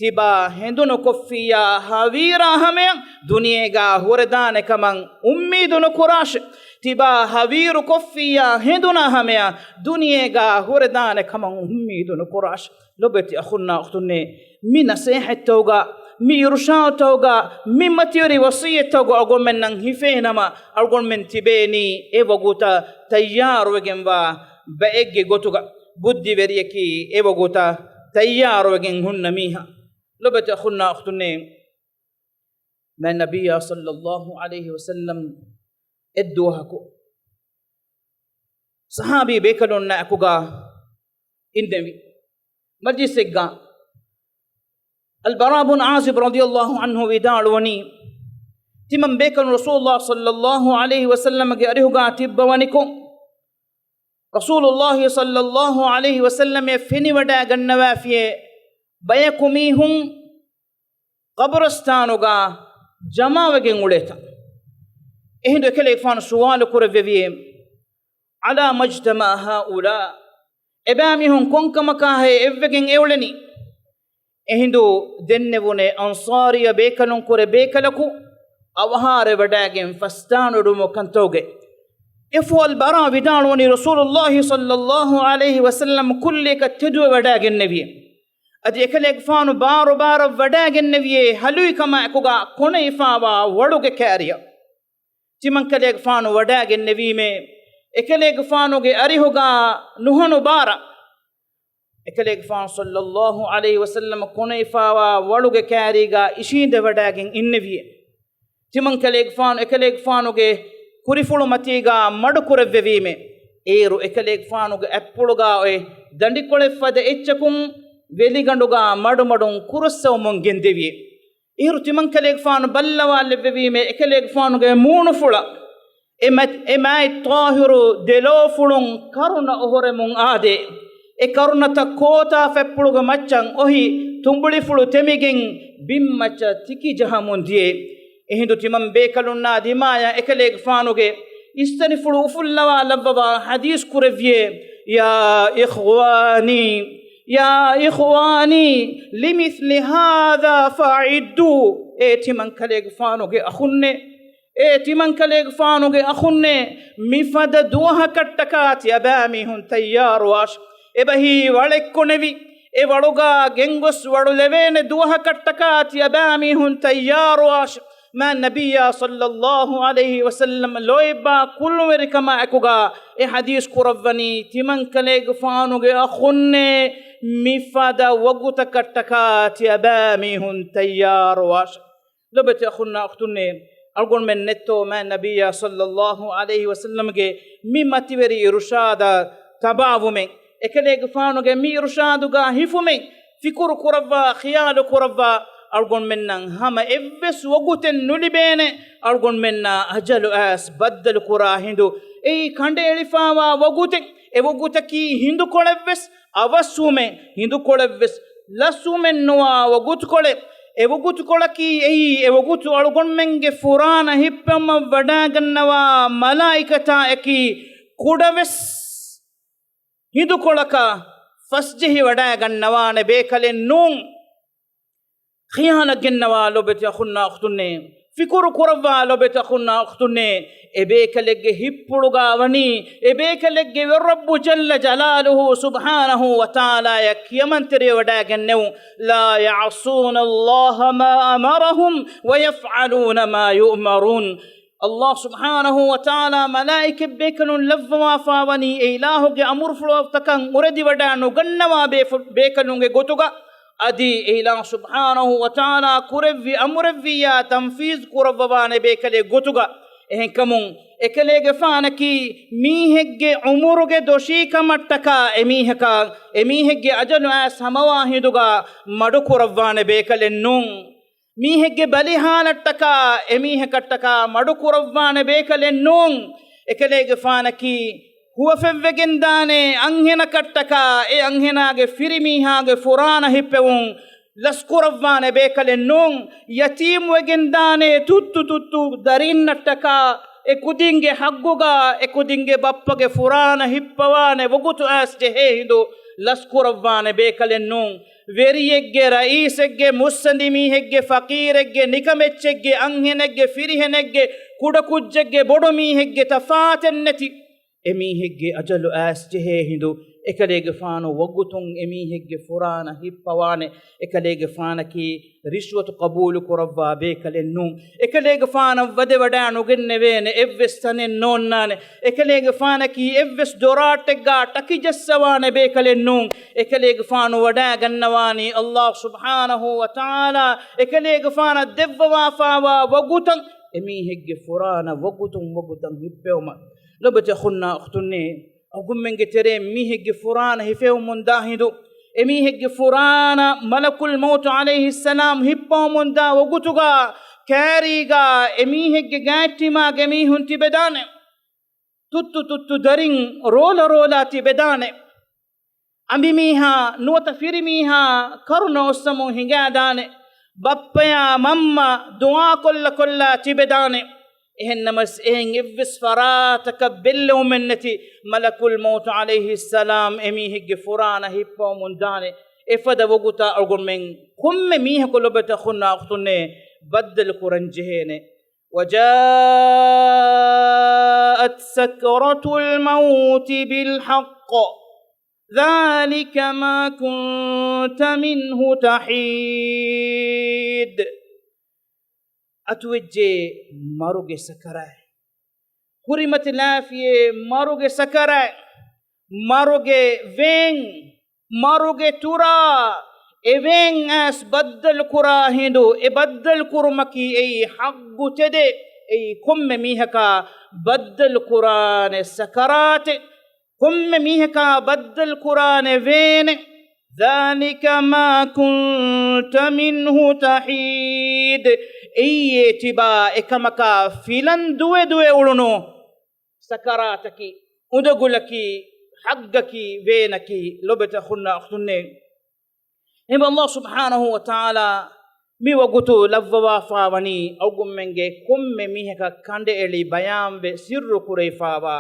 ތިބާ ހެނދުނު ކޮށްފިއްޔާ ހަވީރާ ހަމަޔަށް ދުނިޔޭގާ ހުރެދާނެ ކަމަށް އުއްމީދު ނުކުރާށެ. ތިބާ ހަވީރު ކޮށްފިއްޔާ ހެނދުނާ ހަމަޔަށް ދުނިޔޭގާ ހުރެދާނެ ކަމަށް އުއްމީދު ނުކުރާށެ. ލޮބުވެތި އަޚުންނާ އުޚްތުންނޭ، މި ނަޞޭޙަތްތަކުގަ، މި އިރުޝާދުތަކުގަ، މި މަތިވެރި ވަޞިއްޔަތްތަކުގަ އަޅުގަނޑުމެންނަށް ހިފޭނަމަ، އަޅުގަނޑުމެން ތިބޭނީ އެ ވަގުތަށް ތައްޔާރުވެގެންވާ ބައެއްގެ ގޮތުގަ، ބުއްދިވެރިޔަކީ އެ ވަގުތަށް ތައްޔާރުވެގެން ހުންނަ މީހާ. ލޮބުވެތި އަޚުންނާ އުޚްތުންނޭ، މާތް ނަބިއްޔާ ޞައްލައްލާހު ޢަލައިހި ވަސައްލަމް އެއްދުވަހަކު ޞަޙާބީ ބޭކަލުންނާ އެކުގަ އިންނެވި މަޖްލިސެއްގަ އަލްބަރާ ބުން ޢާޒިބް ރަޟިޔަﷲ ޢަންހު ވިދާޅުވަނީ، ތިމަން ބޭކަލުން ރަސޫލުﷲ ޞައްލައްލާހު ޢަލައިހި ވަސައްލަމަގެ އަރިހުގާ ތިއްބަވަނިކޮށް، ރަސޫލުﷲ ޞައްލައްލާހު ޢަލައިހި ވަސައްލަމައަށް ފެނިވަޑައިގަންނަވާފިޔޭ، ބަޔަކު މީހުން ޤަބުރުސްތާނުގާ ޖަމާވެގެން އުޅޭތަ؟ އެހިނދު އެކަލޭގެފާނު ސުވާލު ކުރެއްވެވިޔޭ، "عَلَى مَا اجْتَمَعَ هَؤُلَاءِ؟" އެބައިމީހުން ކޮންކަމަކާހޭ އެއްވެގެން އެއުޅެނީ؟ އެހިނދު ދެންނެވުނޭ އަންޞާރީ ބޭކަލުން ކުރެ ބޭކަލަކު އަވަހާރަވެވަޑައިގެން ފަސްދާނުއެޅުމު ކަންތައުގެ އެފުއަލް ބަރާ ވިދާޅުވަނީ ރަސޫލުﷲ ޞައްލައްލާހު ޢަލައިހި ވަސައްލަމް ކުއްލިއަކަށް ތެދުވެވަޑައިގެންނެވި. އަދި އެކަލޭގެފާނު ބާރުބާރަށް ވަޑައިގެންނެވިޔޭ ހަލުއިކަމާ އެކުގާ ކޮނެފާވާ ވަޅުގެ ކާރިއަށް. ތިމަންކަލޭގެފާނު ވަޑައިގެންނެވީމޭ، އެކަލޭގެފާނުގެ އަރިހުގާ ނުހަނު ބާރަށް އެކަލޭގެފާނު ޞައްލައްލާހު ޢަލައިހި ވަސައްލަމަ ކޮނެފާވާ ވަޅުގެ ކާރީގާ އިށީނދެވަޑައިގެން އިންނެވިއޭ. ތިމަންކަލޭގެފާނު އެކަލޭގެފާނުގެ ކުރިފުޅު މަތީގާ މަޑު ކުރެއްވެވީމޭ، އޭރު އެކަލޭގެފާނުގެ އަތްޕުޅުގާ އޮތް ދަނޑިކޮޅެއް ފަދަ އެއްޗަކުން ވެލިގަނޑުގާ މަޑުމަޑުން ކުރުއްސަވަމުން ގެންދެވިއޭ. އޭރު ތިމަންކަލޭގެފާނު ބައްލަވާލެއްވެވީމޭ އެކަލޭގެފާނުގެ މޫނުފުޅަށް އެ މަ-، އެ މާތް ޠާހިރު ދެލޯފުޅުން ކަރުނަ އޮހޮރެމުން އާދޭ. އެ ކަރުނަތައް ކޯތާފަތްޕުޅުގެ މައްޗަށް އޮހި ތުނބުޅިފުޅު ތެމިގެން ބިންމައްޗަށް ތިކި ޖަހަމުން ދިޔޭ. އެހިނދު ތިމަން ބޭކަލުންނާ ދިމާޔަށް އެކަލޭގެފާނުގެ އިސްތަނިފުޅު އުފުއްލަވާ ލައްވަވާ ޙަދީޘް ކުރެއްވިޔޭ، يا إخواني، يا إخواني، لمثل هذا فأعدوا. އޭ ތިމަން ކަލޭގެފާނުގެ އަޚުންނޭ، އޭ ތިމަން ކަލޭގެފާނުގެ އަޚުންނޭ، މިފަދަ ދުވަހަކަށްޓަކާ ތިޔަބައިމީހުން ތައްޔާރުވާށި. އެބަހީ ވަޅެއްކުނެވި، އެ ވަޅުގާ ގެންގޮސް ވަޅު ލެވޭނެ ދުވަހަކަށްޓަކާ ތިޔަބައިމީހުން ތައްޔާރުވާށި. މާތް ނަބިއްޔާ ޞައްލައްލާހު ޢަލައިހި ވަސައްލަމް ލޯތްބާ ކުޅުންވެރިކަމާ އެކުގާ އެ ޙަދީޘް ކުރައްވަނީ، ތިމަން ކަލޭގެފާނުގެ އަޚުންނޭ، މިފަދަ ވަގުތަކަށްޓަކާ ތިޔަބައިމީހުން ތައްޔާރުވާށި. ލޮބެތި އަޚުންނާ އުޚްތުންނޭ، އަޅުގަނޑުމެން ނެތްތޯ މާތް ނަބިއްޔާ ޞައްލައްލާހު ޢަލައިހި ވަސައްލަމްގެ މި މަތިވެރި އިރުޝާދަށް ތަބާވުމެއް، އެކަލޭގެފާނުގެ މި އިރުޝާދުގާ ހިފުމެއް، ފިކުރު ކުރައްވާ، ޚިޔާލު ކުރައްވާ، އަޅުގަނޑުމެންނަށް ހަމަ އެއްވެސް ވަގުތެއް ނުލިބޭނެ، އަޅުގަނޑުމެންނާ އަޖަލު އައިސް ބައްދަލު ކުރާ ހިނދު، އެއީ ކަނޑައެޅިފާވާ ވަގުތެއް. އެ ވަގުތަކީ ހިނދުކޮޅެއްވެސް އަވަސްވުމެއް، ހިނދުކޮޅެއްވެސް ލަސްވުމެއް ނުވާ ވަގުތުކޮޅެއް. އެ ވަގުތުކޮޅަކީ އެއީ، އެ ވަގުތު އަޅުގަނޑުމެންގެ ފުރާނަ ހިއްޕަވަމަށް ވަޑައިގަންނަވާ މަލާއިކަތާއެކީ ކުޑަވެސް ހިނދުކޮޅަކަށް ފަސްޖެހި ވަޑައިގަންނަވާނެ ބޭކަލެއް ނޫން. ޚިޔާލަށް ގެންނަވާ ލޮބެތި އަޚުންނާ އުޚްތުންނޭ، ފިކުރު ކުރައްވާ ލޮބެތި އަޚުންނާ އުޚްތުންނޭ، އެބޭކަލެއްގެ ހިއްޕުޅުގާ ވަނީ، އެބޭކަލެއްގެ ވެރި ރައްބު ޖައްލަ ޖަލާލުހު ސުބްޙާނަހު ވަތަޢާލާޔަށް ކިޔަމަންތެރިވެ ވަޑައިގެންނެވުން، لا يعصون الله ما أمرهم ويفعلون ما يؤمرون. ﷲ ސުބްޙާނަހު ވަތަޢާލާ މަލާއިކަތް ބޭކަލުން ލައްވަވާފާވަނީ އެ އިލާހުގެ އަމުރުފުޅުތަކަށް އުރެދިވަޑައި ނުގަންނަވާ ބޭފު-، ބޭކަލުންގެ ގޮތުގަ، އަދި އެ އިލާހު ސުބްޙާނަހު ވަތަޢާލާ ކުރެއްވި އަމުރެއްވިއްޔާ ތަންފީޒު ކުރައްވަވާނެ ބޭކަލެއް ގޮތުގަ. އެހެންކަމުން އެކަލޭގެފާނަކީ މީހެއްގެ ޢުމުރުގެ ދޮށީކަމަށްޓަކާ އެމީހަކާ، އެމީހެއްގެ އަޖަލު އައިސް ހަމަވާ ހިނދުގަ މަޑުކުރައްވާނެ ބޭކަލެއް ނޫން. މީހެއްގެ ބަލިހާލަށްޓަކާ އެމީހަކަށްޓަކާ މަޑުކުރައްވާނެ ބޭކަލެއް ނޫން. އެކަލޭގެފާނަކީ ހުވަފެއްވެގެންދާނެ އަންހެނަކަށްޓަކާ އެ އަންހެނާގެ ފިރިމީހާގެ ފުރާނަ ހިއްޕެވުން ލަސްކުރައްވާނެ ބޭކަލެއް ނޫން. ޔަތީމްވެގެންދާނެ ތުއްތު ތުއްތު ދަރީންނަށްޓަކާ އެ ކުދިންގެ ޙައްގުގާ އެ ކުދިންގެ ބައްޕަގެ ފުރާނަ ހިއްޕަވާނެ ވަގުތު އައިސް ޖެހޭ ހިނދު ލަސްކުރައްވާނެ ބޭކަލެއް ނޫން. ވެރިއެއްގެ، ރައީސެއްގެ، މުއްސަނދި މީހެއްގެ، ފަޤީރެއްގެ، ނިކަމެއްޗެއްގެ، އަންހެނެއްގެ، ފިރިހެނެއްގެ، ކުޑަކުއްޖެއްގެ، ބޮޑު މީހެއްގެ ތަފާތެއް ނެތި އެމީހެއްގެ އަޖަލު އައިސް ޖެހޭ ހިނދު، އެކަލޭގެފާނު ވަގުތުން އެމީހެއްގެ ފުރާނަ ހިއްޕަވާނެ. އެކަލޭގެފާނަކީ ރިޝްވަތު ޤަބޫލު ކުރައްވާ ބޭކަލެއް ނޫން. އެކަލޭގެފާނަށް ވަދެވަޑައި ނުގެންނެވޭނެ އެއްވެސް ތަނެއް ނޯންނާނެ. އެކަލޭގެފާނަކީ އެއްވެސް ދޮރާއްޓެއްގާ ޓަކި ޖައްސަވާނެ ބޭކަލެއް ނޫން. އެކަލޭގެފާނު ވަޑައިގަންނަވާނީ ﷲ ސުބްޙާނަހު ވަތަޢާލާ އެކަލޭގެފާނަށް ދެއްވަވާފާވާ ވަގުތަށް އެމީހެއްގެ ފުރާނަ ވަގުތުން ވަގުތަށް ހިއްޕެވުމަށް. ލޮބެތި އަޚުންނާ އުޚްތުންނޭ، އަޅުގަނޑުމެންގެ ތެރެއިން މީހެއްގެ ފުރާނަ ހިފެވުމުން ދާ ހިނދު، އެމީހެއްގެ ފުރާނަ މަލަކުލް މައުތު ޢަލައިހިއްސަލާމް ހިއްޕަވަމުން ދާ ވަގުތުގާ، ކާރީގާ އެމީހެއްގެ ގާތްތިމާގެ މީހުން ތިބެދާނެ. ތުއްތު ތުއްތު ދަރިން ރޯލަ ރޯލާ ތިބެދާނެ. އަނބިމީހާ ނުވަތަ ފިރިމީހާ ކަރުނަ އޮއްސަމުން ހިނގާދާނެ. ބައްޕަޔާ މަންމަ ދުޢާ ކޮށްލަ ކޮށްލާ ތިބެދާނެ. އެހެންނަމަސް އެހެން އެއްވެސް ފަރާތަކަށް ބެއްލެވުމެއްނެތި މަލަކުލް މައުތު ޢަލައިހިއްސަލާމް އެމީހެއްގެ ފުރާނަ ހިއްޕަވަމުން ދާނެ. އެފަދަ ވަގުތާ އަޅުގަނޑުމެން ކޮންމެ މީހަކު ލޮބުވެތި އަޚުންނާ އުޚްތުންނޭ ބައްދަލު ކުރަން ޖެހޭނެ. وجاءت سكرة الموت بالحق ذلك ما كنت منه تحيد. އަތުވެއްޖެ މަރުގެ ސަކަރާތް. ކުރިމަތިލާފިޔޭ މަރުގެ ސަކަރާތް. މަރުގެ ވޭން، މަރުގެ ތުރާ، އެ ވޭން އައިސް ބައްދަލު ކުރާ ހިނދު، އެ ބައްދަލު ކުރުމަކީ އެއީ ޙައްޤު ތެދެއް. އެއީ ކޮންމެ މީހަކާ ބައްދަލު ކުރާނެ ސަކަރާތެއް. ކޮންމެ މީހަކާ ބައްދަލު ކުރާނެ ވޭނެއް. ذلك ما كنت منه تحيد. އެއީ އެ ތިބާ އެކަމަކާ ފިލަން ދުވެ ދުވެ އުޅުނު ސަކަރާތަކީ، އުނދަގުލަކީ، ޙައްޤަކީ، ވޭނަކީ. ލޮބުވެތި އަޚުންނާ އުޚްތުންނޭ، އެހެންވެ ﷲ ސުބްޙާނަހޫ ވަތަޢާލާ މި ވަގުތު ލައްވަވާފާވަނީ އަޅުގަނޑުމެންގެ ކޮންމެ މީހަކަށް ކަނޑައެޅި ބަޔާންވެ ސިއްރު ކުރެވިފާވާ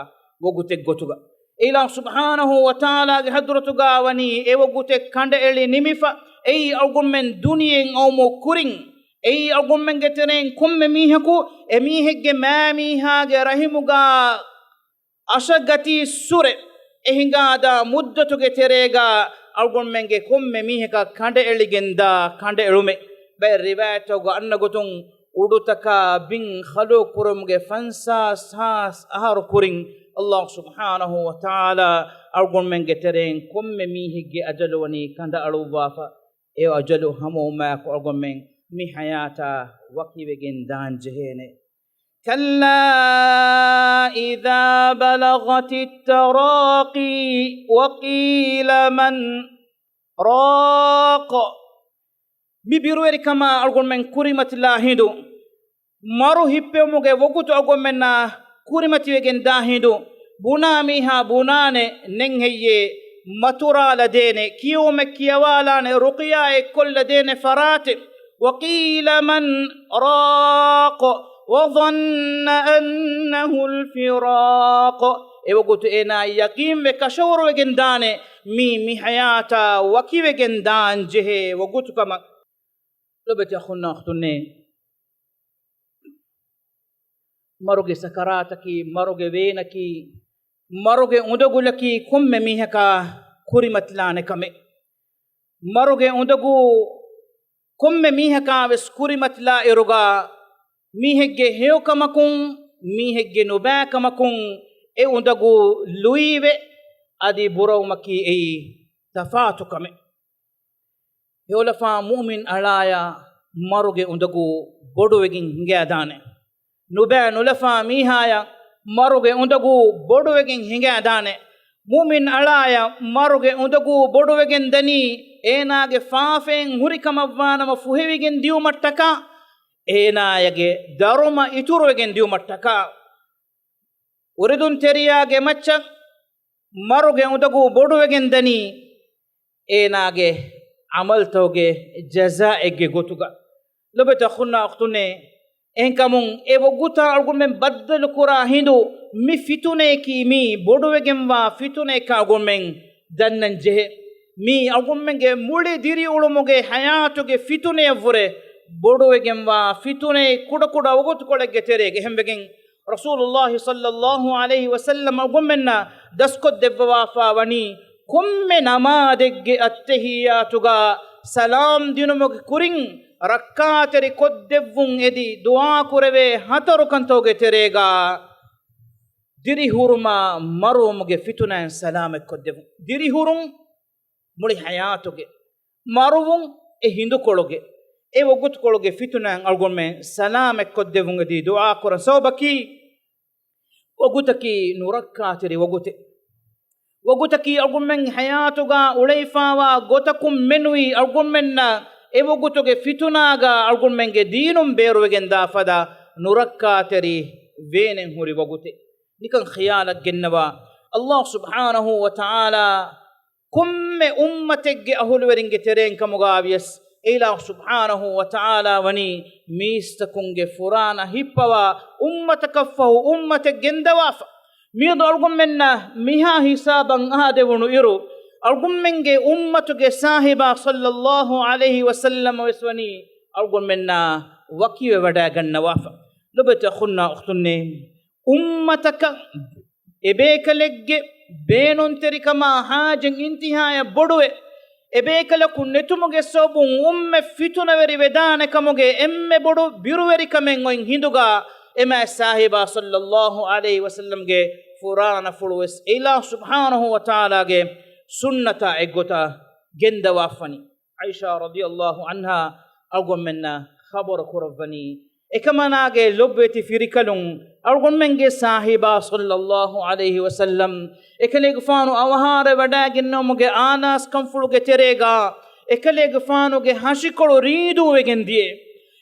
ވަގުތެއްގޮތުގަ. އިލާހު ސުބްޙާނަހޫ ވަތަޢާލާގެ ޙަޟްރަތުގާ ވަނީ އެ ވަގުތެއް ކަނޑައެޅި ނިމިފަ. އެއީ އަޅުގަނޑުމެން ދުނިޔެއިން އައުމު ކުރިން. އެއީ އަޅުގަނޑުމެންގެ ތެރެއިން ކޮންމެ މީހަކު އެމީހެއްގެ މާމީހާގެ ރަޙިމުގާ އަށަގަތީއްސުރެ އެ ހިނގާދާ މުއްދަތުގެ ތެރޭގާ އަޅުގަނޑުމެންގެ ކޮންމެ މީހަކަށް ކަނޑައެޅިގެންދާ ކަނޑައެޅުމެއް. ބައެއް ރިވާޔަތްތަކުގަ އަންނަ ގޮތުން، އުޑުތަކާ ބިން ޚަލްޤުކުރުމުގެ ފަންސާސް ހާސް އަހަރު ކުރިން ﷲ ސުބްޙާނަހޫ ވަތަޢާލާ އަޅުގަނޑުމެންގެ ތެރެއިން ކޮންމެ މީހެއްގެ އަޖަލު ވަނީ ކަނޑައަޅުއްވާފަ. އެ އަޖަލު ހަމަވުމާއެކު އަޅުގަނޑުމެން މި ޙަޔާތާ ވަކިވެގެން ދާން ޖެހޭނެ. كلا إذا بلغت التراقي وقيل من راق. މި ބިރުވެރިކަމާ އަޅުގަނޑުމެން ކުރިމަތިލާ ހިނދު، މަރު ހިއްޕެވުމުގެ ވަގުތު އަޅުގަނޑުމެންނާ ކުރިމަތިވެގެން ދާ ހިނދު، ބުނާ މީހާ ބުނާނެ ނެތް ހެއްޔޭ މަތުރާލަދޭނެ، ކިޔެވުމެއް ކިޔަވާލާނެ، ރުޤްޔާއެއް ކޮށްލަދޭނެ ފަރާތެއް. وقيل من راق وظن أنه الفراق. އެވަގުތު އޭނާ ޔަޤީންވެ ކަށަވަރުވެގެން ދާނެ މީ މި ޙަޔާތާ ވަކިވެގެން ދާން ޖެހޭ ވަގުތު ކަމަށް. ލޮބުވެތި އަޚުންނާ އުޚްތުންނޭ، މަރުގެ ސަކަރާތަކީ، މަރުގެ ވޭނަކީ، މަރުގެ އުނދަގުލަކީ ކޮންމެ މީހަކާ ކުރިމަތިލާނެ ކަމެއް. މަރުގެ އުނދަގޫ ކޮންމެ މީހަކާ ވެސް ކުރިމަތިލާ އިރުގަ، މީހެއްގެ ހެޔޮކަމަކުން، މީހެއްގެ ނުބައިކަމަކުން އެ އުނދަގޫ ލުއިވެ، އަދި ބުރަވުމަކީ އެއީ ތަފާތު ކަމެއް. ހެޔޮލަފާ މުއުމިން އަޅާޔަށް މަރުގެ އުނދަގޫ ބޮޑުވެގެން ހިނގައިދާނެ. ނުބައި ނުލަފާ މީހާޔަށް މަރުގެ އުނދަގޫ ބޮޑުވެގެން ހިނގައިދާނެ. މުއުމިން އަޅާޔަށް މަރުގެ އުނދަގޫ ބޮޑުވެގެން ދަނީ، އޭނާގެ ފާފައިން ހުރި ކަމަށްވާނަމަ ފުހެވިގެން ދިޔުމަށްޓަކާ، އޭނާޔަގެ ދަރުމަ އިތުރުވެގެން ދިޔުމަށްޓަކާ. އުރެދުން ތެރެޔާގެ މައްޗަށް މަރުގެ އުނދަގޫ ބޮޑުވެގެން ދަނީ، އޭނާގެ ޢަމަލްތަކުގެ ޖަޒާއެއްގެ ގޮތުގަ. ލޮބުވެތި އަޚުންނާ އުޚްތުންނޭ، އެހެންކަމުން އެ ވަގުތާ އަޅުގަނޑުމެން ބައްދަލުކުރާ ހިނދު، މި ފިތުނަޔަކީ މީ ބޮޑުވެގެންވާ ފިތުނަޔަކަށް އަޅުގަނޑުމެން ދަންނަން ޖެހޭ. މީ އަޅުގަނޑުމެންގެ މުޅި ދިރިއުޅުމުގެ ޙަޔާތުގެ ފިތުނަޔަށްވުރެ ބޮޑުވެގެންވާ ފިތުނައެއް ކުޑަކުޑަ ވަގުތުކޮޅެއްގެ ތެރޭގަ. އެހެންވެގެން ރަސޫލުﷲ ޞައްލަﷲ ޢަލައިހި ވަސައްލަމް އަޅުގަނޑުމެންނަށް ދަސްކޮށްދެއްވަވާފާ ވަނީ، ކޮންމެ ނަމާދެއްގެ އައްތަޙިއްޔާތުގަ ސަލާމް ދިނުމުގެ ކުރިން ރައްކާތެރި ކޮށްދެއްވުން އެދި ދުޢާ ކުރެވޭ ހަތަރު ކަންތަކުގެ ތެރޭގަ ދިރިހުރުމާ މަރުވުމުގެ ފިތުނައިން ސަލާމަތްކޮށްދެއްވުން. ދިރިހުރުން މުޅި ޙަޔާތުގެ، މަރުވުން އެ ހިނދުކޮޅުގެ، އެ ވަގުތުކޮޅުގެ ފިތުނައިން އަޅުގަނޑުމެން ސަލާމަތްކޮށްދެއްވުން އެދި ދުޢާ ކުރަން. ސަބަބަކީ، ވަގުތަކީ ނުރައްކާތެރި ވަގުތެއް. ވަގުތަކީ އަޅުގަނޑުމެން ޙަޔާތުގަ އުޅެފާވާ ގޮތަކުން މެނުވީ އަޅުގަނޑުމެންނަށް އެ ވަގުތުގެ ފިތުނާގާ އަޅުގަނޑުމެންގެ ދީނުން ބޭރުވެގެން ދާ ފަދަ ނުރައްކާތެރި ވޭނެއް ހުރި ވަގުތެއް. ނިކަން ޚިޔާލަށް ގެންނަވާ، ﷲ ސުބްޙާނަހޫ ވަތަޢާލާ ކޮންމެ އުއްމަތެއްގެ އަހުލުވެރިންގެ ތެރެއިން ކަމުގާ ވިޔަސް، އެ އިލާހު ސުބްޙާނަހޫ ވަތަޢާލާ ވަނީ މީސްތަކުންގެ ފުރާނަ ހިއްޕަވާ އުއްމަތަކަށްފަހު އުއްމަތެއް ގެންދަވާފަ. މިއަދު އަޅުގަނޑުމެންނަށް މިހާ ހިސާބަށް އާދެވުނު އިރު، އަޅުގަނޑުމެންގެ އުއްމަތުގެ ސާހިބާ ޞައްލައްލާހު ޢަލައިހި ވަސައްލަމަ ވެސް ވަނީ އަޅުގަނޑުމެންނާ ވަކިވެވަޑައިގަންނަވާފަ. ލޮބުވެތި އަޚުންނާ އުޚްތުންނޭ، އުއްމަތަކަށް އެބޭކަލެއްގެ ބޭނުންތެރިކަމާ ހާޖަތް އިންތިހާޔަށް ބޮޑުވެ، އެބޭކަލަކު ނެތުމުގެ ސަބަބުން އުއްމަތް ފިތުނަވެރި ވެދާނެ ކަމުގެ އެންމެ ބޮޑު ބިރުވެރިކަމެއް އޮތް ހިނދުގާ، އެމާ ސާހިބާ ޞައްލައްލާހު ޢަލައިހި ވަސައްލަމްގެ ފުރާނަފުޅު ވެސް އިލާހު ސުބްޙާނަހޫ ވަތަޢާލާގެ ސުންނަތާ އެއްގޮތަށް ގެންދަވާފަނީ. ޢާއިޝާ ރަޟިޔައްލާހު ޢަންހާ އަޅުގަނޑުމެންނަށް ޚަބަރު ކުރައްވަނީ، އެކަމަނާގެ ލޮބުވެތި ފިރިކަލުން އަޅުގަނޑުމެންގެ ސާހިބާ ޞައްލައްލާހު ޢަލައިހި ވަސައްލަމް އެކަލޭގެފާނު އަވަހާރަވެވަޑައިގެންނެވުމުގެ އާލާސްކަންފުޅުގެ ތެރޭގާ އެކަލޭގެފާނުގެ ހަށިކޮޅު ރީދޫވެގެން ދިޔަ،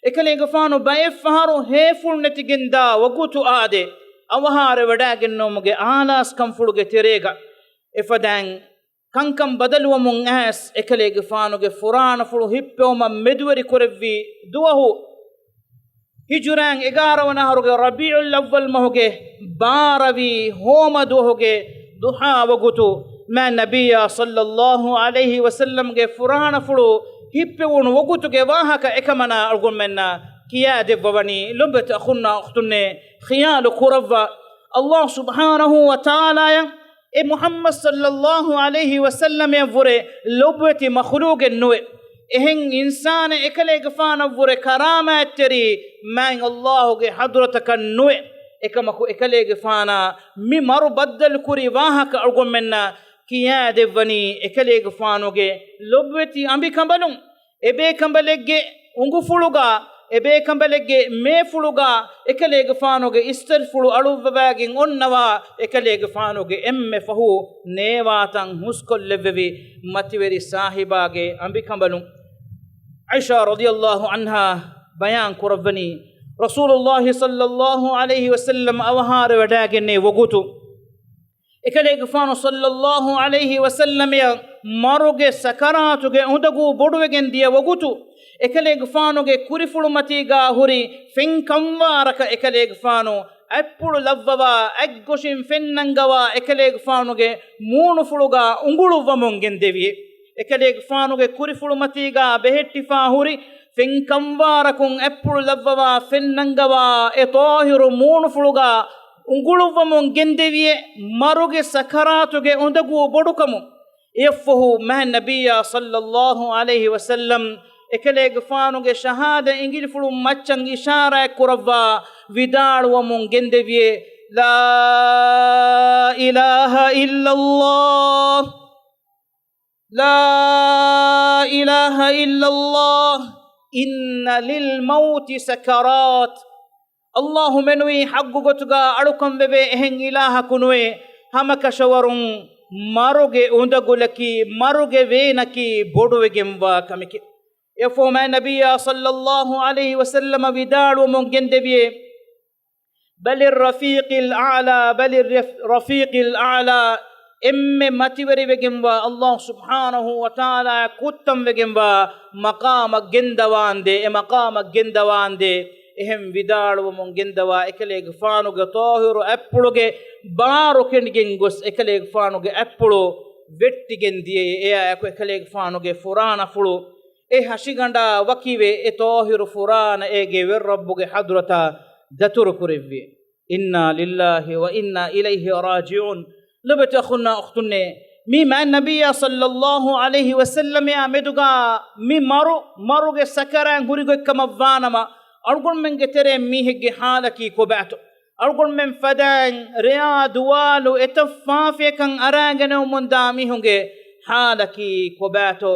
އެކަލޭގެފާނު ބައެއް ފަހަރު ހޭފުޅު ނެތިގެންދާ ވަގުތު އާދެ، އަވަހާރަވެވަޑައިގެންނެވުމުގެ އާލާސްކަންފުޅުގެ ތެރޭގަ އެފަދައިން ކަންކަން ބަދަލުވަމުން އައިސް، އެކަލޭގެފާނުގެ ފުރާނަފުޅު ހިއްޕެވުމަށް މެދުވެރި ކުރެއްވި ދުވަހު، ހިޖުރައިން އެގާރަ ވަނަ އަހަރުގެ ރަބީޢުލް އައްވަލް މަހުގެ ބާރަވީ ހޯމަ ދުވަހުގެ ޟުޙާ ވަގުތު، މާތް ނަބިއްޔާ ޞައްލައްލާހު ޢަލައިހި ވަސައްލަމްގެ ފުރާނަފުޅު ހިއްޕެވުނު ވަގުތުގެ ވާހަކަ އެކަމަނާ އަޅުގަނޑުމެންނަށް ކިޔާދެއްވަވަނީ. ލޮބުވެތި އަޚުންނާ އުޚްތުންނޭ، ޚިޔާލު ކުރައްވާ، ﷲ ސުބްޙާނަހޫ ވަތަޢާލާއަށް އެ މުޙައްމަދު ޞައްލައްލާހު ޢަލައިހި ވަސައްލަމަށްވުރެ ލޮބުވެތި މަޚްލޫޤެއް ނުވޭ. އެހެން އިންސާނެއް އެކަލޭގެފާނަށްވުރެ ކަރާމާތްތެރި މާތް ﷲގެ ޙަޟްރަތަކަށް ނުވޭ. އެކަމަކު އެކަލޭގެފާނާ މި މަރު ބައްދަލުކުރި ވާހަކަ އަޅުގަނޑުމެންނަށް ކިޔާދެއްވަނީ އެކަލޭގެފާނުގެ ލޮބުވެތި އަނބިކަނބަލުން. އެބޭކަނބަލެއްގެ އުނގުފުޅުގާ، އެބޭކަނބަލެއްގެ މޭފުޅުގާ އެކަލޭގެފާނުގެ އިސްތަށިފުޅު އަޅުއްވަވައިގެން އޮންނަވާ، އެކަލޭގެފާނުގެ އެންމެ ފަހު ނޭވާތަން ހުސްކޮށްލެއްވެވި މަތިވެރި ސާހިބާގެ އަނބިކަނބަލުން. ޢާއިޝާ ރަޟިޔައްލާހު ޢަންހާ ބަޔާން ކުރައްވަނީ، ރަސޫލުﷲ ޞައްލައްލާހު ޢަލައިހި ވަސައްލަމް އަވަހާރަވެވަޑައިގެންނެވި ވަގުތު، އެކަލޭގެފާނު ޞައްލައްލާހު ޢަލައިހި ވަސައްލަމަށް މަރުގެ ސަކަރާތުގެ އުނދަގޫ ބޮޑުވެގެން ދިޔަ ވަގުތު، އެކަލޭގެފާނުގެ ކުރިފުޅުމަތީގާ ހުރި ފެން ކަންވާރަކަށް އެކަލޭގެފާނު އަތްޕުޅު ލައްވަވާ، އަތްގޮށިން ފެން ނަންގަވާ، އެކަލޭގެފާނުގެ މޫނުފުޅުގާ އުނގުޅުއްވަމުން ގެންދެވި. އެކަލޭގެފާނުގެ ކުރިފުޅުމަތީގާ ބެހެއްޓިފާ ހުރި ފެން ކަންވާރަކުން އަތްޕުޅު ލައްވަވާ، ފެން ނަންގަވާ، އެ ޠާހިރު މޫނުފުޅުގާ އުނގުޅުއްވަމުން ގެންދެވިއޭ، މަރުގެ ސަކަރާތުގެ އުނދަގޫ ބޮޑުކަމުން. އެއަށްފަހު މާތް ނަބިއްޔާ ޞައްލައްލާހު ޢަލައިހި ވަސައްލަމް އެކަލޭގެފާނުގެ ޝަހާދަ އިނގިލިފުޅުން މައްޗަށް އިޝާރާތް ކުރައްވާ ވިދާޅުވަމުން ގެންދެވިއޭ، لا إله إلا الله، لا إله إلا الله، إن للموت سكرات. ﷲ މެނުވީ ޙައްޤު ގޮތުގާ އަޅުކަން ވެވޭ އެހެން އިލާހަކު ނުވޭ، ހަމަކަށަވަރުން މަރުގެ އުނދަގުލަކީ، މަރުގެ ވޭނަކީ ބޮޑުވެގެންވާ ކަމެކޭ. އެއަށްފަހު މާތް ނަބިއްޔާ ޞައްލައްލާހު ޢަލައިހި ވަސައްލަމަ ވިދާޅުވަމުން ގެންދެވިއޭ، بل الرفيق الأعلى، بل الرفيق الأعلى، އެންމެ މަތިވެރިވެގެންވާ ﷲ ސުބްޙާނަހޫ ވަތަޢާލާ ކުއްތަންވެގެންވާ މަޤާމަށް ގެންދަވާނދޭ، އެ މަޤާމަށް ގެންދަވާނދޭ. އެހެން ވިދާޅުވަމުން ގެންދަވާ އެކަލޭގެފާނުގެ ޠާހިރު އަތްޕުޅުގެ ބާރު ކެނޑިގެން ގޮސް، އެކަލޭގެފާނުގެ އަތްޕުޅު ވެއްޓިގެން ދިޔައޭ. އެއާއެކު އެކަލޭގެފާނުގެ ފުރާނަފުޅު އެ ހަށިގަނޑާ ވަކިވެ، އެ ޠާހިރު ފުރާނަ އޭގެ ވެރިރައްބުގެ ޙަޟްރަތަށް ދަތުރު ކުރެއްވި. إنا لله وإنا إليه راجعون. ލޮބުވެތި އަޚުންނާ އުޚްތުންނޭ، މީ މާތް ނަބިއްޔާ ޞައްލައްލާހު ޢަލައިހި ވަސައްލަމާ މެދުގާ މި މަރު، މަރުގެ ސަކަރާތް ހުރިގޮތްކަމަށް ވާނަމަ، އަޅުގަނޑުމެންގެ ތެރޭ މީހެއްގެ ޙާލަކީ ކޮބާތޯ؟ އަޅުގަނޑުމެން ފަދައިން ރެޔާ ދުވާލު އެތައް ފާފަޔަކަށް އަރާގެނެވުމުންދާ މީހުންގެ ޙާލަކީ ކޮބާތޯ؟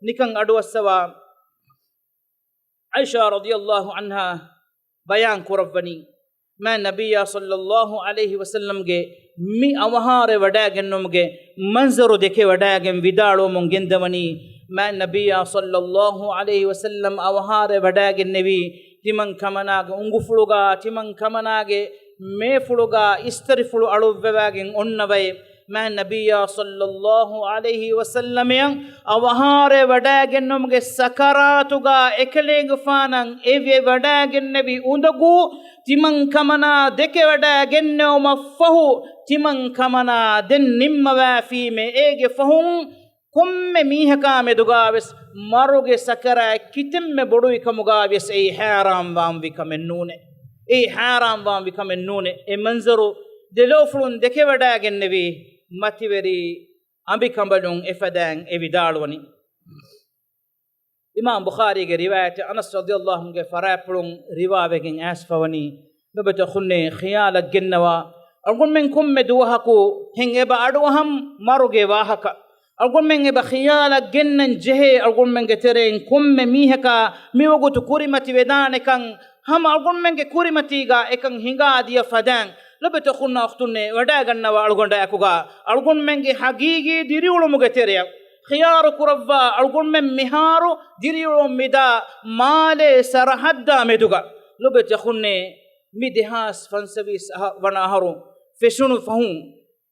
ނިކަން އަޑުއައްސަވާ، ޢާއިޝާ ރަޟިޔައްލާހު ޢަންހާ ބަޔާން ކުރައްވަނީ، މާތް ނަބިއްޔާ ޞައްލައްލާހު ޢަލައިހި ވަސައްލަމްގެ މި އަވަހާރަވެވަޑައިގެންނުމުގެ މަންޒަރު ދެކެވަޑައިގެން ވިދާޅުވަމުން ގެންދަވަނީ، މާތް ނަބިއްޔާ ޞައްލައްލާހު ޢަލައިހި ވަސައްލަމް އަވަހާރަވެވަޑައިގެންނެވީ، ތިމަން ކަމަނާގެ އުނގުފުޅުގާ، ތިމަން ކަމަނާގެ މޭފުޅުގާ އިސްތަށިފުޅު އަޅުއްވަވާގެން އޮންނަ ބައެއް. މާތް ނަބިއްޔާ ޞައްލައްލާހު ޢަލައިހި ވަސައްލަމަށް އަވަހާރަވެވަޑައިގެންނުމުގެ ސަކަރާތުގާ އެކަލޭގެފާނަށް އެވިވަޑައިގެންނެވި އުނދަގޫ، ތިމަން ކަމަނާ ދެކެވަޑައިގެންނެވުމަށްފަހު، ތިމަން ކަމަނާ ދެން ނިންމަވާފީމޭ، އޭގެ ފަހުން ކޮންމެ މީހަކާ މެދުގާވެސް މަރުގެ ސަކަރާތް ކިތަންމެ ބޮޑުވި ކަމުގާވިޔަސް އެއީ ހައިރާންވާންވި ކަމެއް ނޫނޭ. އެއީ ހައިރާންވާންވި ކަމެއް ނޫނޭ. އެ މަންޒަރު ދެލޯފުޅުން ދެކެވަޑައިގެންނެވީ މަތިވެރި އަނބިކަނބަލުން އެފަދައިން އެ ވިދާޅުވަނީ. އިމާމް ބުޚާރީގެ ރިވާޔަތެއް އަނަސް ރަޟިޔައްލާހު ޢަންހުގެ ފަރާތްޕުޅުން ރިވާވެގެން އައިސްފަވަނީ، ލޮބުވެތި އަޚުންނޭ، ޚިޔާލަށް ގެންނަވާ، އަޅުގަނޑުމެން ކޮންމެ ދުވަހަކު ހެން އެބަ އަޑުއަހަން މަރުގެ ވާހަކަ. އަޅުގަނޑުމެން އެބަ ޚިޔާލަށް ގެންނަން ޖެހޭ، އަޅުގަނޑުމެންގެ ތެރެއިން ކޮންމެ މީހަކާ މިވަގުތު ކުރިމަތި ވެދާނެކަން، ހަމަ އަޅުގަނޑުމެންގެ ކުރިމަތީގާ އެކަން ހިނގާދިޔަ ފަދައިން، ލޮބުވެތި އަޚުންނާ އުޚްތުންނޭ، ވަޑައިގަންނަވާ އަޅުގަނޑާއެކުގާ އަޅުގަނޑުމެންގެ ހަގީގީ ދިރިއުޅުމުގެ ތެރެއަށް ޚިޔާރު ކުރައްވާ އަޅުގަނޑުމެން މިހާރު ދިރިއުޅުން މިދާ މާލޭ ސަރަހައްދާ މެދުގަ. ލޮބުވެތި އަޚުންނޭ، މި ދެހާސް ފަންސަވީސް އަހަ-، ވަނަ އަހަރު ފެށުނު ފަހުން،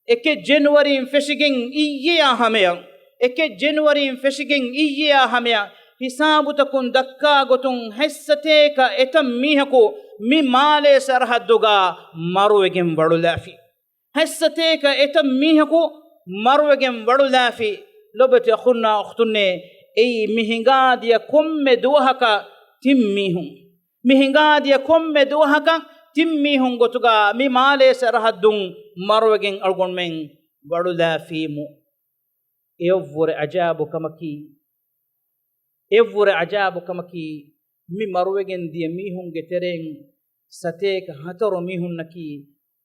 އެކެއް ޖެނުއަރީން ފެށިގެން އިއްޔެއާ ހަމަޔަށް، އެކެއް ޖެނުއަރީން ފެށިގެން އިއްޔެއާ ހަމަޔަށް ހިސާބުތަކުން ދައްކާ ގޮތުން ހަތްސަތޭކަ އެތައް މީހަކު މި މާލޭ ސަރަހައްދުގަ މަރުވެގެން ވަޅުލާފި. ހަތްސަތޭކަ އެތައް މީހަކު މަރުވެގެން ވަޅުލާފި. ލޮބުވެތި އަޚުންނާ އުޚްތުންނޭ، އެއީ މި ހިނގާދިޔަ ކޮންމެ ދުވަހަކަށް ތިން މީހުން. މި ހިނގާދިޔަ ކޮންމެ ދުވަހަކަށް ތިން މީހުން ގޮތުގަ މި މާލޭ ސަރަހައްދުން މަރުވެގެން އަޅުގަނޑުމެން ވަޅުލާފީމު. އެއަށްވުރެ އަޖާބު ކަމަކީ، އެއަށްވުރެ އަޖާބު ކަމަކީ، މި މަރުވެގެން ދިޔަ މީހުންގެ ތެރެއިން ސަތޭކަ ހަތަރު މީހުންނަކީ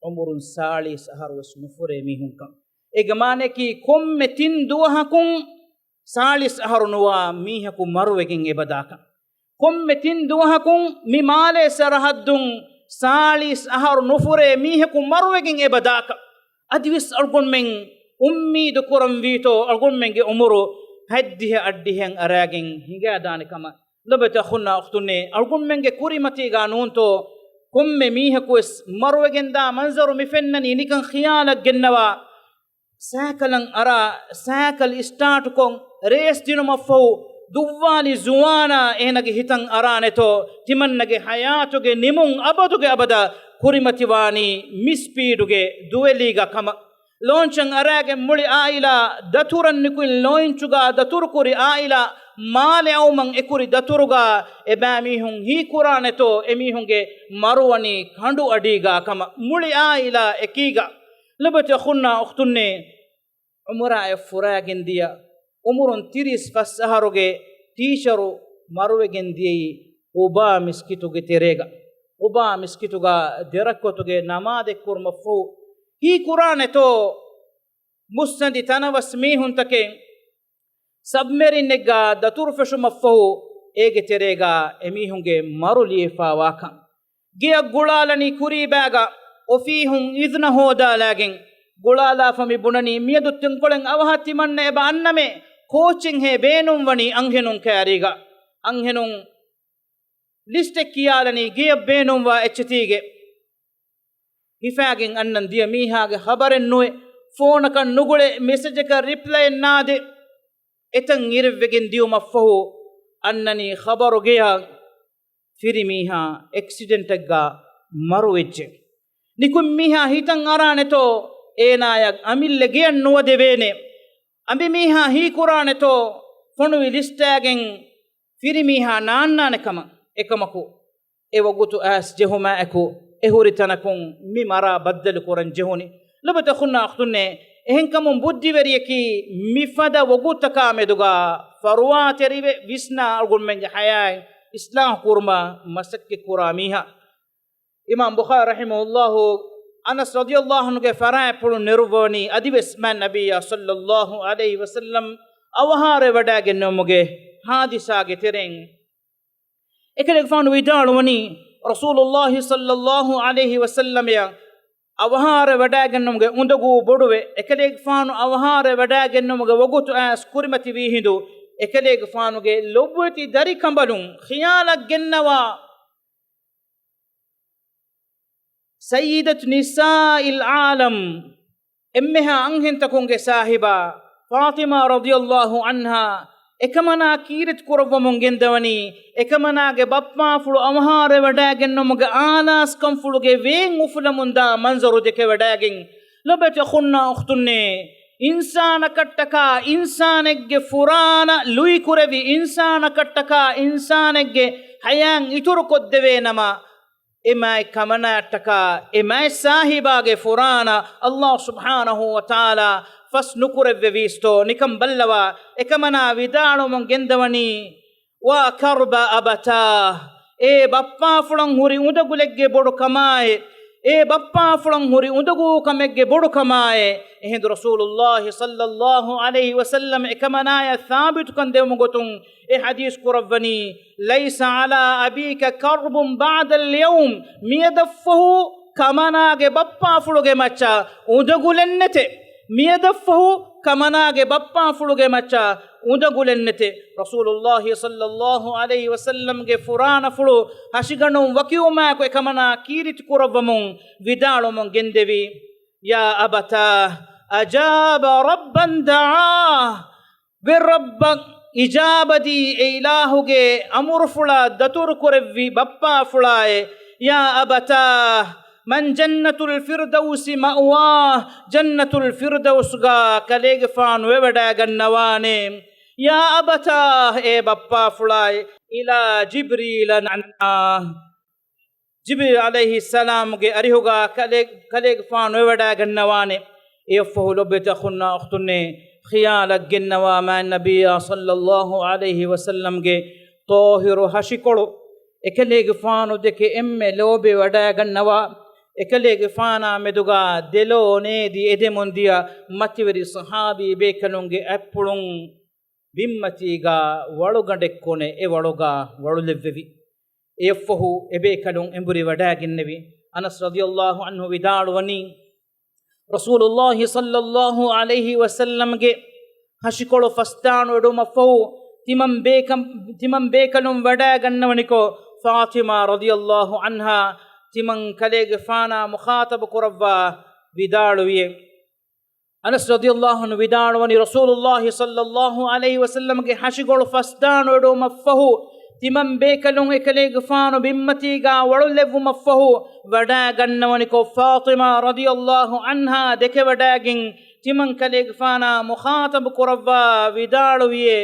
އުމުރުން ސާޅީސް އަހަރު ވެސް ނުފުރޭ މީހުންކަން. އޭގެ މާނައަކީ، ކޮންމެ ތިން ދުވަހަކުން ސާޅީސް އަހަރު ނުވާ މީހަކު މަރުވެގެން އެބަދާކަން. ކޮންމެ ތިން ދުވަހަކުން މި މާލޭ ސަރަހައްދުން ސާޅީސް އަހަރު ނުފުރޭ މީހަކު މަރުވެގެން އެބަދާކަން. އަދިވެސް އަޅުގަނޑުމެން އުއްމީދު ކުރަންވީތޯ، އަޅުގަނޑުމެންގެ އުމުރު ހަތްދިހަ އަށްޑިހައިން އަރާގެން ހިނގާދާނެ ކަމަށް. ލޮބުވެތި އަޚުންނާ އުޚްތުންނޭ، އަޅުގަނޑުމެންގެ ކުރިމަތީގާ ނޫންތޯ ކޮންމެ މީހަކުވެސް މަރުވެގެންދާ މަންޒަރު މި ފެންނަނީ. ނިކަން ޚިޔާލަށް ގެންނަވާ، ސައިކަލަށް އަރާ، ސައިކަލް އިސްޓާޓުކޮށް، ރޭސް ދިނުމަށްފަހު، ދުއްވާލި ޒުވާނާ އޭނަގެ ހިތަށް އަރާނެތޯ، ތިމަންނަގެ ހަޔާތުގެ ނިމުން އަބަދުގެ އަބަދަށް ކުރިމަތިވާނީ މި ސްޕީޑުގެ ދުވެލީގަ ކަމަށް. ލޯންޗަށް އަރާގެން މުޅި އާއިލާ ދަތުރަށް ނިކުތް ލޯންޗުގާ ދަތުރުކުރި އާއިލާ މާލެ އައުމަށް އެކުރި ދަތުރުގާ އެބައިމީހުން ހީކުރާނެތޯ، އެމީހުންގެ މަރުވަނީ ކަނޑު އަޑީގާ ކަމަށް. މުޅި އާއިލާ އެކީގަ. ލޮބުވެތި އަޚުންނާ އުޚްތުންނޭ، އުމުރާއެއް ފުރާގެން ދިޔަ، އުމުރުން ތިރީސް ފަސް އަހަރުގެ ޓީޗަރު މަރުވެގެން ދިޔައީ ޤުބާ މިސްކިތުގެ ތެރޭގަ. ޤުބާ މިސްކިތުގަ ދެރަކްޢަތުގެ ނަމާދެއް ކުރުމަށްފަހު، ހީކުރާނެތޯ މުއްސަނދި ތަނަވަސް މީހުންތަކެއް ސަބްމެރިންއެއްގަ ދަތުރު ފެށުމަށްފަހު، އޭގެ ތެރޭގަ އެމީހުންގެ މަރު ލިޔެފާވާކަން. ގެއަށް ގުޅާލަނީ ކުރީބާގަ، އޮފީހުން އިޒްނަ ހޯދާލާގެން ގުޅާލާފަ މި ބުނަނީ، މިއަދު ތެންކޮޅެއް އަވަހަށް ތިމަންނަ އެބަ އަންނަމޭ، ކޯޗެއްހޭ ބޭނުންވަނީ އަންހެނުން ކައިރީގަ. އަންހެނުން ލިސްޓެއް ކިޔާލަނީ ގެޔަށް ބޭނުންވާ އެއްޗެތީގެ. ހިފާގެން އަންނަން ދިޔަ މީހާގެ ޚަބަރެއް ނުވެ، ފޯނަކަށް ނުގުޅެ، މެސެޖަކަށް ރިޕްލައެއް ނާދެ، އެތަން އިރެއްވެގެން ދިޔުމަށްފަހު އަންނަނީ ޚަބަރު ގެޔަށް ފިރިމީހާ އެކްސިޑެންޓެއްގަ މަރުވެއްޖެ. ނިކުތް މީހާ ހިތަށް އަރާނެތޯ އޭނާޔަށް އަމިއްލަ ގެޔަށް ނުވަދެވޭނެ. އަނބިމީހާ ހީކުރާނެތޯ ފޮނުވި ލިސްޓާގެން ފިރިމީހާ ނާންނާނެ ކަމަށް. އެކަމަކު، އެ ވަގުތު އައިސް ޖެހުމާއެކު، އެ ހުރި ތަނަކުން މި މަރާ ބައްދަލު ކުރަން ޖެހުނީ. ލޮބުވެތި އަޚުންނާ އުޚްތުންނޭ، އެހެންކަމުން ބުއްދިވެރިޔަކީ މިފަދަ ވަގުތަކާ މެދުގަ ފަރުވާތެރިވެ ވިސްނާ އަޅުގަނޑުމެންގެ ހަޔާތް އިސްލާހު ކުރުމަށް މަސައްކަތް ކުރާ މީހާ. އިމާމް ބުޚާރީ ރަޙިމަހުﷲ އަނަސް ރަޟިޔަﷲ ޢަންހުގެ ފަރާތްޕުޅު ނެރުއްވަވަނީ އަދިވެސް މާތް ނަބިއްޔާ ޞައްލަﷲ ޢަލައިހި ވަސައްލަމް އަވަހާރަވެވަޑައިގެންނެވުމުގެ ޙާދިސާގެ ތެރެއިން. އެކަލޭގެފާނު ވިދާޅުވަނީ، ރަސޫލުﷲ ޞައްލަﷲ ޢަލައިހި ވަސައްލަމައަށް އަވަހާރަވެވަޑައިގެންނުމުގެ އުނދަގޫ ބޮޑުވެ، އެކަލޭގެފާނު އަވަހާރަވެވަޑައިގެންނުމުގެ ވަގުތު އައިސް ކުރިމަތިވީ ހިނދު، އެކަލޭގެފާނުގެ ލޮބުވެތި ދަރިކަނބަލުން ޚިޔާލަށް ގެންނަވާ ސައްޔިދަތު ނިސާއިލް ޢާލަމް، އެންމެހާ އަންހެންތަކުންގެ ސާހިބާ ފާޠިމާ ރަޟިޔަﷲ ޢަންހާ އެކަމަނާ ކީރިތި ކުރައްވަމުން ގެންދަވަނީ، އެކަމަނާގެ ބައްޕާފުޅު އަވަހާރަވެވަޑައިގެންނުމުގެ އާލާސްކަންފުޅުގެ ވޭން އުފުލަމުންދާ މަންޒަރު ދެކެވަޑައިގެން. ލޮބުވެތި އަޚުންނާ އުޚްތުންނޭ، އިންސާނަކަށްޓަކާ އިންސާނެއްގެ ފުރާނަ ލުއިކުރެވި، އިންސާނަކަށްޓަކާ އިންސާނެއްގެ ޙަޔާތް އިތުރުކޮށްދެވޭ ނަމަ، އެ މާތް ކަމަނާއަށްޓަކާ އެ މާތް ސާހިބާގެ ފުރާނަ ﷲ ސުބްޙާނަހޫ ވަތަޢާލާ ފަސް ނުކުރެއްވެވީސްތޯ؟ ނިކަން ބައްލަވާ، އެކަމަނާ ވިދާޅުވަމުން ގެންދަވަނީ، وَكَرْبَ أَبَتَاهُ، އޭ ބައްޕާފުޅަށް ހުރި އުނދަގުލެއްގެ ބޮޑު ކަމާއޭ، އޭ ބައްޕާފުޅަށް ހުރި އުނދަގޫ ކަމެއްގެ ބޮޑު ކަމާއޭ. އެހިނދު ރަސޫލުﷲ ޞައްލަﷲ ޢަލައިހި ވަސައްލަމް އެކަމަނާޔަށް ސާބިތުކަން ދެވުމުގޮތުން އެ ޙަދީޘް ކުރައްވަނީ، لَيْسَ عَلَىٰ أَبِيكَ كَرْبٌ بَعْدَ الْيَوْمِ، މިއަދަށްފަހު ކަމަނާގެ ބައްޕާފުޅުގެ މައްޗަށް އުނދަގުލެއްނެތެ. މިއަދަށްފަހު ކަމަނާގެ ބައްޕާފުޅުގެ މައްޗަށް އުނދަގުލެއްނެތެ. ރަސޫލުﷲ ޞައްލަﷲ ޢަލައިހި ވަސައްލަމްގެ ފުރާނަފުޅު ހަށިގަނޑުން ވަކިވުމާއެކު އެކަމަނާ ކީރިތި ކުރައްވަމުން ވިދާޅުވަމުން ގެންދެވީ، يَا أَبَتَاهُ أَجَابَ رَبًّا دَعَاهُ، ވެރި ރައްބަށް އިޖާބަދީ އެ އިލާހުގެ އަމުރުފުޅާ ދަތުރުކުރެއްވި ބައްޕާފުޅާއޭ. يَا أَبَتَاهُ مَنْ جَنَّةُ الْفِرْدَوْسِ مَأْوَاهُ، ޖަންނަތުލް ފިރްދައުސްގަ ކަލޭގެފާނު ވެވަޑައިގަންނަވާނެ. يَا أَبَتَاهُ އޭ ބައްޕާފުޅާއޭ. إِلَىٰ جِبْرِيلَ نَعَاهُ، ޖިބްރީލް ޢަލައިހިއްސަލާމުގެ އަރިހުގަ ކަލޭ-، ކަލޭގެފާނު ވެވަޑައިގަންނަވާނެ. އެއަށްފަހު ލޮބުވެތި އަޚުންނާ އުޚްތުންނޭ، ޚިޔާލަށް ގެންނަވާ މާތް ނަބިއްޔާ ޞައްލަﷲ ޢަލައިހި ވަސައްލަމްގެ ޠާހިރު ހަށިކޮޅު އެކަލޭގެފާނު ދެކެ އެންމެ ލޯބިވެވަޑައިގަންނަވާ، އެކަލޭގެފާނާ މެދުގަ ދެލޯ ނޭދި އެދެމުން ދިޔަ މަތިވެރި ޞަޙާބީ ބޭކަލުންގެ އަތްޕުޅުން ބިންމަތީގަ ވަޅުގަނޑެއްކޮނެ އެ ވަޅުގަ ވަޅުލެއްވެވި. އެއަށްފަހު އެބޭކަލުން އެނބުރި ވަޑައިގެންނެވި. އަނަސް ރަޟިޔަﷲ ޢަންހު ވިދާޅުވަނީ، ރަސޫލުﷲ ޞައްލަﷲ ޢަލައިހި ވަސައްލަމްގެ ހަށިކޮޅު ފަސްދާނު އެޑުމަށްފަހު ތިމަން ބޭކަ-، ތިމަން ބޭކަލުން ވަޑައިގަންނަވަނިކޮށް، ފާޠިމާ ރަޟިޔަﷲ ޢަންހާ ތިމަން ކަލޭގެފާނާ މުޚާޠަބު ކުރައްވާ ވިދާޅުވިއޭ. އަނަސް ރަޟިޔަﷲ ޢަންހު ވިދާޅުވަނީ، ރަސޫލުﷲ ޞައްލަﷲ ޢަލައިހި ވަސައްލަމްގެ ހަށިގޮޅު ފަސްދާނު އެޑުމަށްފަހު ތިމަން ބޭކަލުން އެކަލޭގެފާނު ބިންމަތީގަ ވަޅުލެއްވުމަށްފަހު ވަޑައިގަންނަވަނިކޮށް، ފާޠިމާ ރަޟިޔަﷲ ޢަންހާ ދެކެވަޑައިގެން ތިމަން ކަލޭގެފާނާ މުޚާޠަބު ކުރައްވާ ވިދާޅުވިއޭ،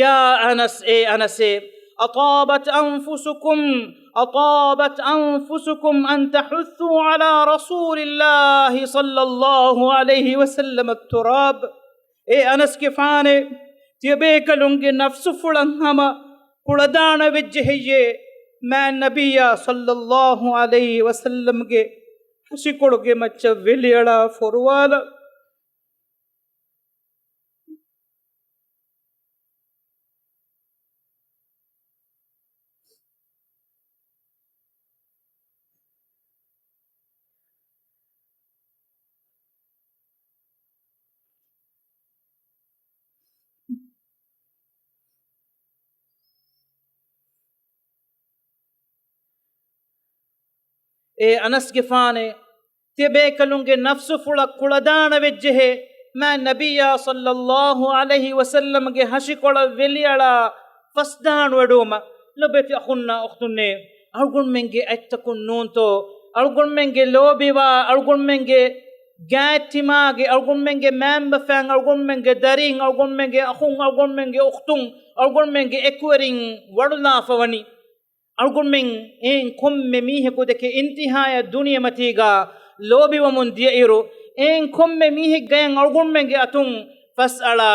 يَا أَنَسُ، އޭ އަނަސޭ، أَطَابَتْ أَنْفُسُكُمْ، أَطَابَتْ أَنْفُسُكُمْ أَنْ تَحُثُّوا عَلَىٰ رَسُولِ اللَّهِ صَلَّى اللَّهُ عَلَيْهِ وَسَلَّمَ التُّرَابَ. އޭ އަނަސްގެފާނޭ، ތިޔަބޭކަލުންގެ ނަފްސުފުޅަށް ހަމަ ކުޅަދާނަވެއްޖެހެއްޔޭ، މާތް ނަބިއްޔާ ޞައްލަﷲ ޢަލައިހި ވަސައްލަމްގެ ހަށިކޮޅުގެ މައްޗަށް ވެލިއަޅާ ފޮރުވާލަން. އޭ އަނަސްގެފާނޭ، ތިޔަބޭކަލުންގެ ނަފްސުފުޅަށް ކުޅަދާނަވެއްޖެހޭ، މާތް ނަބިއްޔާ ޞައްލަﷲ ޢަލައިހި ވަސައްލަމްގެ ހަށިކޮޅަށް ވެލިއަޅާ ފަސްދާނު އެޑުވުމަށް. ލޮބުވެތި އަޚުންނާ އުޚްތުންނޭ، އަޅުގަނޑުމެންގެ އަތްތަކުން ނޫންތޯ، އަޅުގަނޑުމެންގެ ލޯބިވާ، އަޅުގަނޑުމެންގެ ގާތްތިމާގެ، އަޅުގަނޑުމެންގެ މައިންބަފައިން، އަޅުގަނޑުމެންގެ ދަރީން، އަޅުގަނޑުމެންގެ އަޚުން، އަޅުގަނޑުމެންގެ އުޚްތުން، އަޅުގަނޑުމެންގެ އެކުވެރިން ވަޅުލާފަވަނީ. އަޅުގަނޑުމެން އެއިން ކޮންމެ މީހަކު ދެކެ އިންތިހާޔަށް ދުނިޔެމަތީގަ ލޯބިވަމުން ދިޔައިރު، އެއިން ކޮންމެ މީހެއްގަޔަށް އަޅުގަނޑުމެންގެ އަތުން ފަސްއަޅާ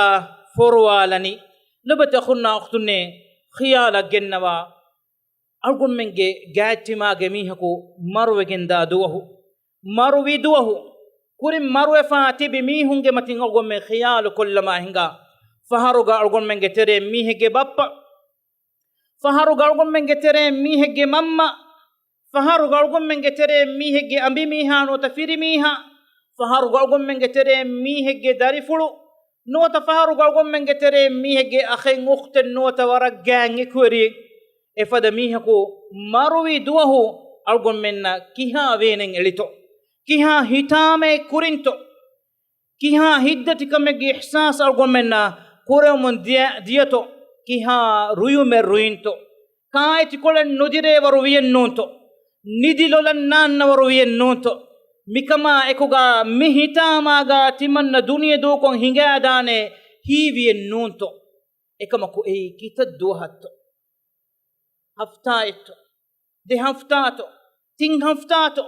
ފޮރުވާލަނީ. ލޮބުވެތި އަޚުންނާ އުޚްތުންނޭ، ޚިޔާލަށް ގެންނަވާ، އަޅުގަނޑުމެންގެ ގާތްތިމާގެ މީހަކު މަރުވެގެންދާ ދުވަހު، މަރުވި ދުވަހު، ކުރިން މަރުވެފާ ތިބި މީހުންގެ މަތިން އަޅުގަނޑުމެން ޚިޔާލު ކޮށްލަމާ ހިނގާ. ފަހަރުގަ އަޅުގަނޑުމެންގެ ތެރޭ މީހެއްގެ ބައްޕަ، ފަހަރުގަ އަޅުގަނޑުމެންގެ ތެރޭ މީހެއްގެ މަންމަ، ފަހަރުގަ އަޅުގަނޑުމެންގެ ތެރޭ މީހެއްގެ އަނބިމީހާ ނުވަތަ ފިރިމީހާ، ފަހަރުގަ އަޅުގަނޑުމެންގެ ތެރޭ މީހެއްގެ ދަރިފުޅު، ނުވަތަ ފަހަރުގަ އަޅުގަނޑުމެންގެ ތެރެއިން މީހެއްގެ އަޚެއް އުޚްތެއް ނުވަތަ ވަރަށް ގާތް އެކުވެރިއެއް. އެފަދަ މީހަކު މަރުވި ދުވަހު އަޅުގަނޑުމެންނަށް ކިހާ ވޭނެއް އެޅިތޯ؟ ކިހާ ހިތާމައެއް ކުރިންތޯ؟ ކިހާ ހިތްދަތިކަމެއްގެ އިޙްސާސް އަޅުގަނޑުމެންނަށް ކުރެވެމުން ދިޔަ-، ދިޔަތޯ؟ ކިހާ ރުޔުމެއް ރުއިންތޯ؟ ކާއެތިކޮޅެއް ނުދިރޭވަރު ވިއެއްނޫންތޯ؟ ނިދި ލޮލަށް ނާންނަވަރު ވިއެއްނޫންތޯ؟ މިކަމާ އެކުގަ މި ހިތާމާގަ ތިމަންނަ ދުނިޔެ ދޫކޮށް ހިނގާދާނެ ހީވިއެއްނޫންތޯ؟ އެކަމަކު އެއީ ކިތައް ދުވަހަށްތޯ؟ ހަފްތާއެއްތޯ؟ ދެ ހަފްތާތޯ؟ ތިން ހަފްތާތޯ؟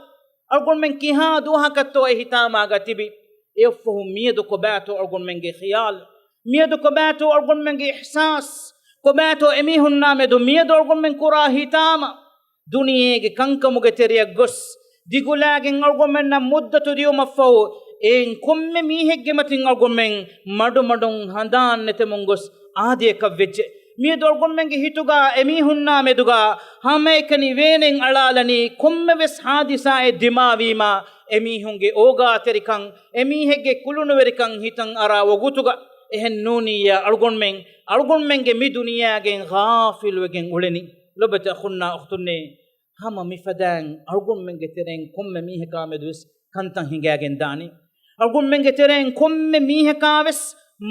އަޅުގަނޑުމެން ކިހާ ދުވަހަކަށްތޯ އެ ހިތާމާގަ ތިބި؟ އެއަށްފަހު މިއަދު ކޮބާތޯ އަޅުގަނޑުމެންގެ ޚިޔާލު؟ މިއަދު ކޮބާތޯ އަޅުގަނޑުމެންގެ އިޙްސާސް؟ ކޮބާތޯ އެމީހުންނާ މެދު މިއަދު އަޅުގަނޑުމެން ކުރާ ހިތާމަ؟ ދުނިޔޭގެ ކަންކަމުގެ ތެރެއަށް ގޮސް، ދިގުލާގެން އަޅުގަނޑުމެންނަށް މުއްދަތު ދިޔުމަށްފަހު، އެއިން ކޮންމެ މީހެއްގެ މަތިން އަޅުގަނޑުމެން މަޑުމަޑުން ހަނދާން ނެތެމުން ގޮސް އާދެއަކަށް ވެއްޖެ. މިއަދު އަޅުގަނޑުމެންގެ ހިތުގަ އެމީހުންނާ މެދުގަ ހަމައެކަނި ވޭނެއް އަޅާލަނީ ކޮންމެވެސް ހާދިސާއެއް ދިމާވީމާ، އެމީހުންގެ އޯގާތެރިކަން، އެމީހެއްގެ ކުލުނުވެރިކަން ހިތަށް އަރާ ވަގުތުގަ. އެހެން ނޫނިއްޔާ އަޅުގަނޑުމެން، އަޅުގަނޑުމެންގެ މި ދުނިޔޭގެން ޣާފިލުވެގެން އުޅެނީ. ލޮބުވެތި އަޚުންނާ އުޚްތުންނޭ، ހަމަ މިފަދައިން އަޅުގަނޑުމެންގެ ތެރެއިން ކޮންމެ މީހަކާ މެދުވެސް ކަންތައް ހިނގާގެން ދާނީ. އަޅުގަނޑުމެންގެ ތެރެއިން ކޮންމެ މީހަކާވެސް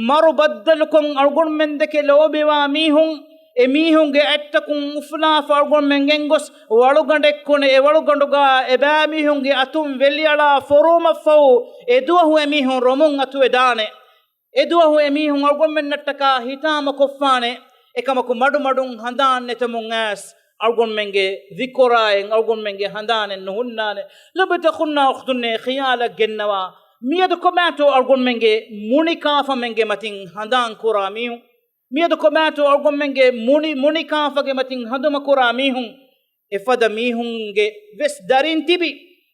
މަރު ބައްދަލުކޮށް އަޅުގަނޑުމެންދެކެ ލޯބިވާ މީހުން، އެމީހުންގެ އަތްތަކުން އުފުލާފަ އަޅުގަނޑުމެން ގެންގޮސް، ވަޅުގަނޑެއް ކޮނެ އެ ވަޅުގަނޑުގަ އެބައިމީހުންގެ އަތުން ވެލިއަޅާ ފޮރުވުމަށްފަހު، އެދުވަހު އެމީހުން ރޮމުން އަތުވެދާނެ. އެދުވަހު އެމީހުން އަޅުގަނޑުމެންނަށްޓަކާ ހިތާމަކޮށްފާނެ. އެކަމަކު މަޑުމަޑުން ހަނދާން ނެތެމުން އައިސް، އަޅުގަނޑުމެންގެ ޛިކުރާއިން އަޅުގަނޑުމެންގެ ހަނދާނެއް ނުހުންނާނެ. ލޮބުވެތި އަޚުންނާ އުޚްތުންނޭ، ޚިޔާލަށް ގެންނަވާ، މިއަދު ކޮބާތޯ އަޅުގަނޑުމެންގެ މުނިކާފަމެންގެ މަތިން ހަނދާން ކުރާ މީހުން؟ މިއަދު ކޮބާތޯ އަޅުގަނޑުމެންގެ މުނި-، މުނިކާފަގެ މަތިން ހަނދުމަ ކުރާ މީހުން؟ އެފަދަ މީހުންގެ ވެސް ދަރިން ތިބި،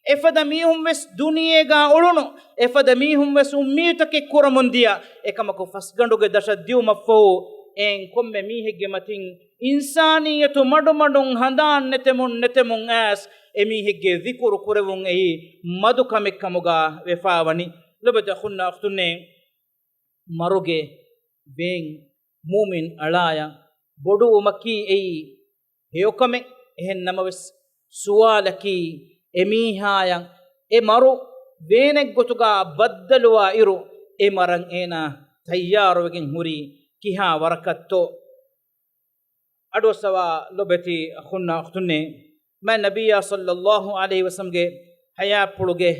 އެފަދަ މީހުން ވެސް ދުނިޔޭގަ އުޅުނު، އެފަދަ މީހުން ވެސް އުއްމީދުތަކެއް ކުރަމުން ދިޔަ. އެކަމަކު ފަސްގަނޑުގެ ދަށަށް ދިއުމަށްފަހު، އެއިން ކޮންމެ މީހެއްގެ މަތިން އިންސާނިއްޔަތު މަޑުމަޑުން ހަނދާން ނެތެމުން ނެތެމުން އައިސް، އެމީހެއްގެ ޛިކުރު ކުރެވުން އެއީ މަދު ކަމެއް ކަމުގަ ވެފާވަނީ. ލޮބުވެތި އަޚުންނާ އުޚްތުންނޭ، މަރުގެ ވޭން މުއުމިން އަޅާޔަށް ބޮޑުވުމަކީ އެއީ ހެޔޮކަމެއް. އެހެން ނަމަވެސް، ސުވާލަކީ، އެމީހާޔަށް އެ މަރު ވޭނެއްގޮތުގަ ބައްދަލުވާ އިރު، އެ މަރަށް އޭނާ ތައްޔާރުވެގެން ހުރީ ކިހާ ވަރަކަށްތޯ؟ އަޑުއައްސަވާ ލޮބުވެތި އަޚުންނާ އުޚްތުންނޭ، މާތް ނަބިއްޔާ ޞައްލައްލާހު ޢަލައިހި ވަސައްލަމްގެ ޙަޔާތްޕުޅުގެ